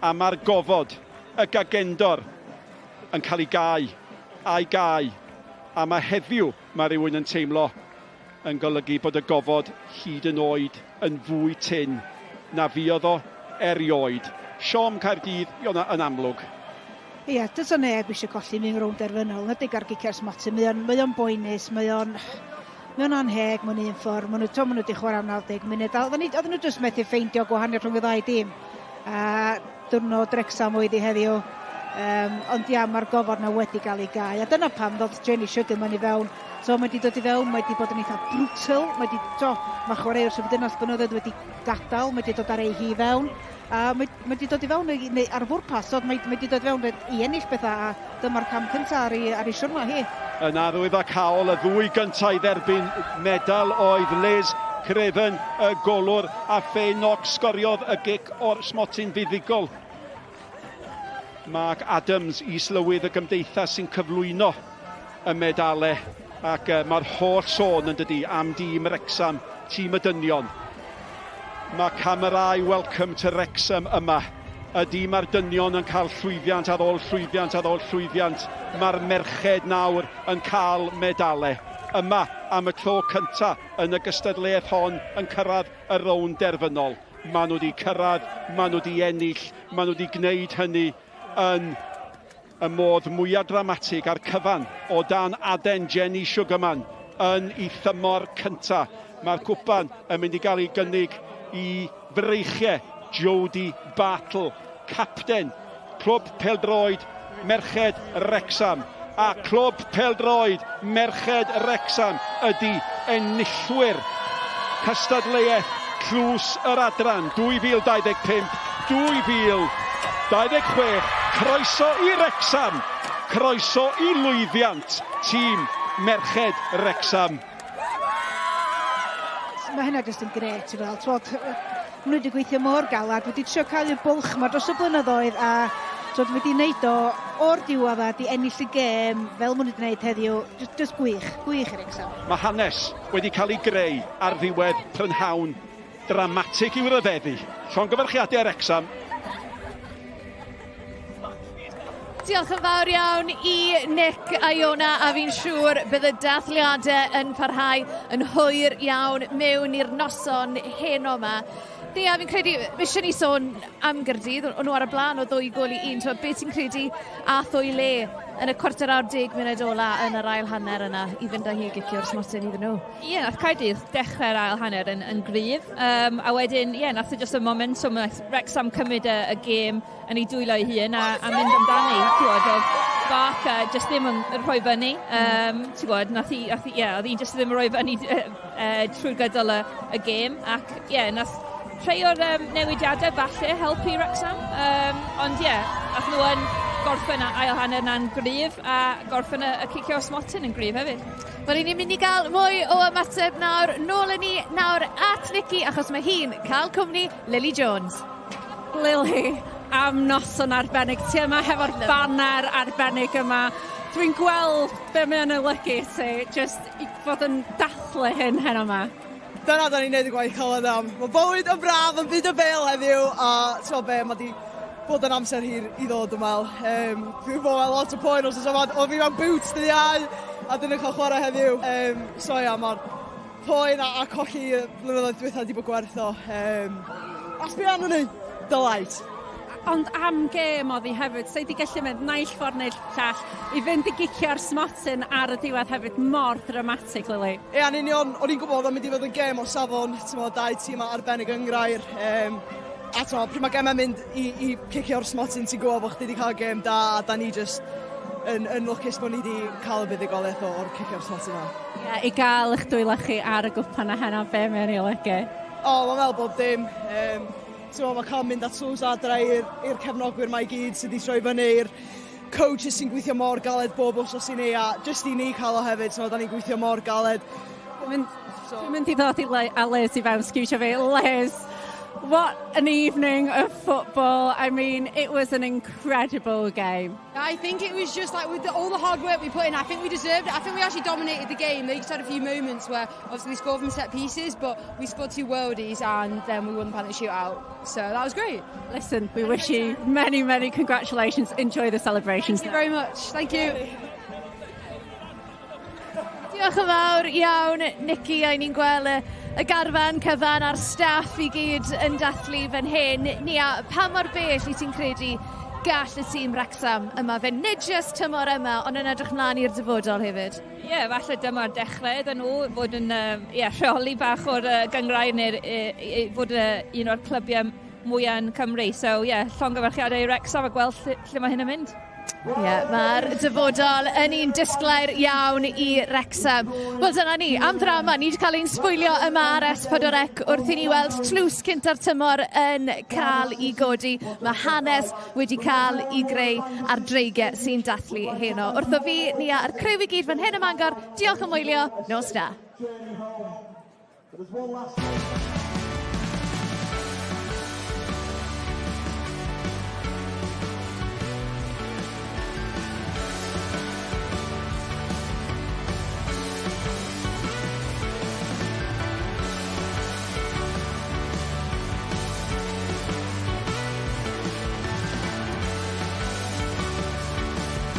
[SPEAKER 7] a mae'r gofod, y gagendor, yn cael ei gau, a'i gau, a mae heddiw, mae rhywun yn teimlo, yn golygu bod y gofod hyd yn oed yn fwy tynn na fuodd o erioed. Siom Caerdydd, Iona, yn amlwg.
[SPEAKER 8] Ia, does o neb eisiau colli mewn rownd derfynol, yn enwedig ar giciau'r smotyn. Mae o'n, mae o'n boenus, mae o'n, mae o'n anheg mewn un ffordd. Maen nhw, to, maen nhw wedi chwarae am 90 munud. A oedden, ni, oedden nhw jyst methu ffeindio gwahaniaeth rhwng y ddau dîm. A Diwrnod Wrecsam oedd hi heddiw. Um, ond ia, mae'r gofod na wedi cael ei gau. A dyna pam ddod Jenny Sugarman i fewn. So mae wedi dod i fewn, mae wedi bod yn eitha brutal. Mae wedi, to, mae chwaraewr sydd wedi dynas blynyddoedd wedi gadael, mae wedi dod ar ei hi fewn. A mae, mae wedi dod i fewn i, neu ar fwrpas, so mae, mae wedi dod i fewn i ennill bethau, a dyma'r cam cyntaf ar ei, ar ei siwrna hi.
[SPEAKER 7] Yn arwydd ac hawl, y ddwy gyntaf i dderbyn medal oedd Liz Craven, y golwr, a Faye Knox sgoriodd y gic o'r smotyn fuddugol. Mark Adams, is-lywydd y gymdeithas sy'n cyflwyno y medalau ac uh, mae'r holl sôn yn dydy am dîm Wrexham, tîm y dynion. Mae camerâu Welcome to Wrexham yma. Ydy mae'r dynion yn cael llwyddiant ar ôl llwyddiant ar ôl llwyddiant. Mae'r merched nawr yn cael medalau. Yma am y tro cyntaf yn y gystadleuaeth hon yn cyrraedd y rownd derfynol. Maen nhw wedi cyrraedd, maen nhw wedi ennill, maen nhw wedi gwneud hynny yn y modd mwyaf dramatig a'r cyfan o dan aden Jenny Sugarman yn ei thymor cyntaf. Mae'r cwpan yn mynd i gael ei gynnig i freichiau Jodie Bartle, capten Clwb Pêl-droed Merched Wrecsam. A Clwb Pêl-droed Merched Wrecsam ydy enillwyr cystadleuaeth Tlws yr Adran 2025, 2026. Croeso i Wrecsam, croeso i lwyddiant tîm Merched Wrecsam.
[SPEAKER 8] Mae hynna jyst yn grêt, ti'n fel, twod, maen nhw wedi gweithio mor galad, wedi trio cael y bwlch yma dros y blynyddoedd a twod, wedi wneud o o'r diwedd a di ennill y gêm fel maen nhw wedi gwneud heddiw. Just, just gwych, gwych i Wrecsam.
[SPEAKER 7] Mae hanes wedi cael ei greu ar ddiwedd prynhawn dramatig i'w ryfeddu. Llongyfarchiadau Wrecsam.
[SPEAKER 2] Diolch yn fawr iawn i Nick a Iona a fi'n siŵr bydd y dathliadau yn parhau yn hwyr iawn mewn i'r noson heno yma. Nia, fi'n credu, fi eisiau ni sôn am Gyrdydd, o'n nhw ar y blaen o ddwy gol i un. T'mod, be ti'n credu ath o'i le yn y cwarter awr deg munud ola yn yr ail hanner yna i fynd â hi i gicio'r smotyn iddyn nhw?
[SPEAKER 3] Ie, yeah, nath Caerdydd dechrau'r ail hanner yn, yn gryf. Um, a wedyn, ie, yeah, nath e just y momentum, nath Wrexham cymryd y, y gêm yn ei dwylo ei hun a, a mynd amdani. Ti'n gwybod, oedd Barker just ddim yn rhoi fyny. Um, ti'n gwybod, nath i, nath i, yeah, oedd hi just ddim yn rhoi fyny uh, trwy gydol y, y gêm. Ac, ie, yeah, nath rhai o'r um, newidiadau falle helpu Wrexham. Um, ond ie, yeah, nath nhw yn gorffen ail hanner na'n gryf a gorffen y, y cicio smotyn yn gryf hefyd.
[SPEAKER 2] Wel, i ni'n mynd i gael mwy o ymateb nawr. Nôl yn ni nawr at Nicky, achos mae hi'n cael cwmni Lily Jones.
[SPEAKER 4] Lily, am noson arbennig. Ti yma hefo'r baner arbennig yma. Dwi'n gweld be mae o'n olygu i ti, just i fod yn dathlu hyn heno yma.
[SPEAKER 10] Dyna da ni'n neud y gwaith caled am. Mae bywyd yn braf yn byd y bêl heddiw a ti'n be, mae di bod yn amser hir i ddod yn meddwl. Um, dwi'n bod mewn lot o poen os oes yma. Oedd fi mewn boots dydd Iau a dyn nhw'n cael chwarae heddiw. Um, so ia, mae'r poen a, a colli y blynyddoedd diwethaf wedi bod gwerth o. Um, a sbio arno ni, delight.
[SPEAKER 4] Ond am gêm oedd hi hefyd, so wedi gallu mynd naill ffordd neu'r llall i fynd i gicio'r smotyn ar y diwedd hefyd, mor dramatic, Lily.
[SPEAKER 10] Ie, yn union, o'n i'n gwybod oedd o'n mynd i fod yn gêm o safon, ti'n meddwl, dau tîm arbennig yngrair. Um, a ti'n meddwl, pryd mae gemau'n mynd i, i cicio'r smotyn, ti'n gwybod bod chdi wedi cael gêm da, a da ni just yn, yn lwcus bod ni wedi cael y buddugoliaeth o'r cicio'r smotyn yna.
[SPEAKER 4] Ie, i gael eich dwylo chi ar y gwpan a heno, be mae'n ei olygu?
[SPEAKER 10] O, mae'n fel bob dim. Um, ti'n meddwl, mae cael mynd at tlws adre i'r cefnogwyr mae i gyd sydd wedi troi fyny, i'r coaches sy'n gweithio mor galed bob wsos i ni, a jyst i ni cael o hefyd, so, da ni'n gweithio mor galed.
[SPEAKER 4] Dwi'n mynd, so. Dwi mynd i ddod i Le, a Les i fewn, sgiwsio fi. Les, what an evening of football. I mean, it was an incredible game.
[SPEAKER 6] I think it was just like with the, all the hard work we put in, I think we deserved it. I think we actually dominated the game. They just had a few moments where obviously they scored from set pieces, but we scored two worldies and then we won the penalty shootout. So that was great.
[SPEAKER 4] Listen, we wish you many, many congratulations. Enjoy the celebrations.
[SPEAKER 6] Thank you very much. Thank you.
[SPEAKER 2] Diolch yn fawr iawn, Nicky, a ni'n gweld y, y garfan cyfan a'r staff i gyd yn dathlu fan hyn. Nia, pa mor bell i ti'n credu gall y tîm Wrexham yma fe nid jyst tymor yma, ond yn edrych mlaen i'r dyfodol hefyd?
[SPEAKER 3] Ie, yeah, falle dyma'r dechrau iddyn nhw fod yn uh, yeah, rheoli bach o'r uh, gyngrair neu'r uh, fod uh, un o'r clybiau mwyaf yn Cymru. So ie, yeah, llongyfarchiadau i Wrexham a gweld lle, lle mae hyn yn mynd.
[SPEAKER 2] Ie, yeah, mae'r dyfodol yn un disglair iawn i Wrexham. Wel, dyna ni, am ddrama, ni wedi cael ein sbwylio yma ar S4C wrth i ni weld tlws cynta'r tymor yn cael ei godi. Mae hanes wedi cael ei greu ar dreigiau sy'n dathlu heno. Wrtho fi, ni a'r criw i gyd fan hyn ym Mangor, diolch am wylio, nos da.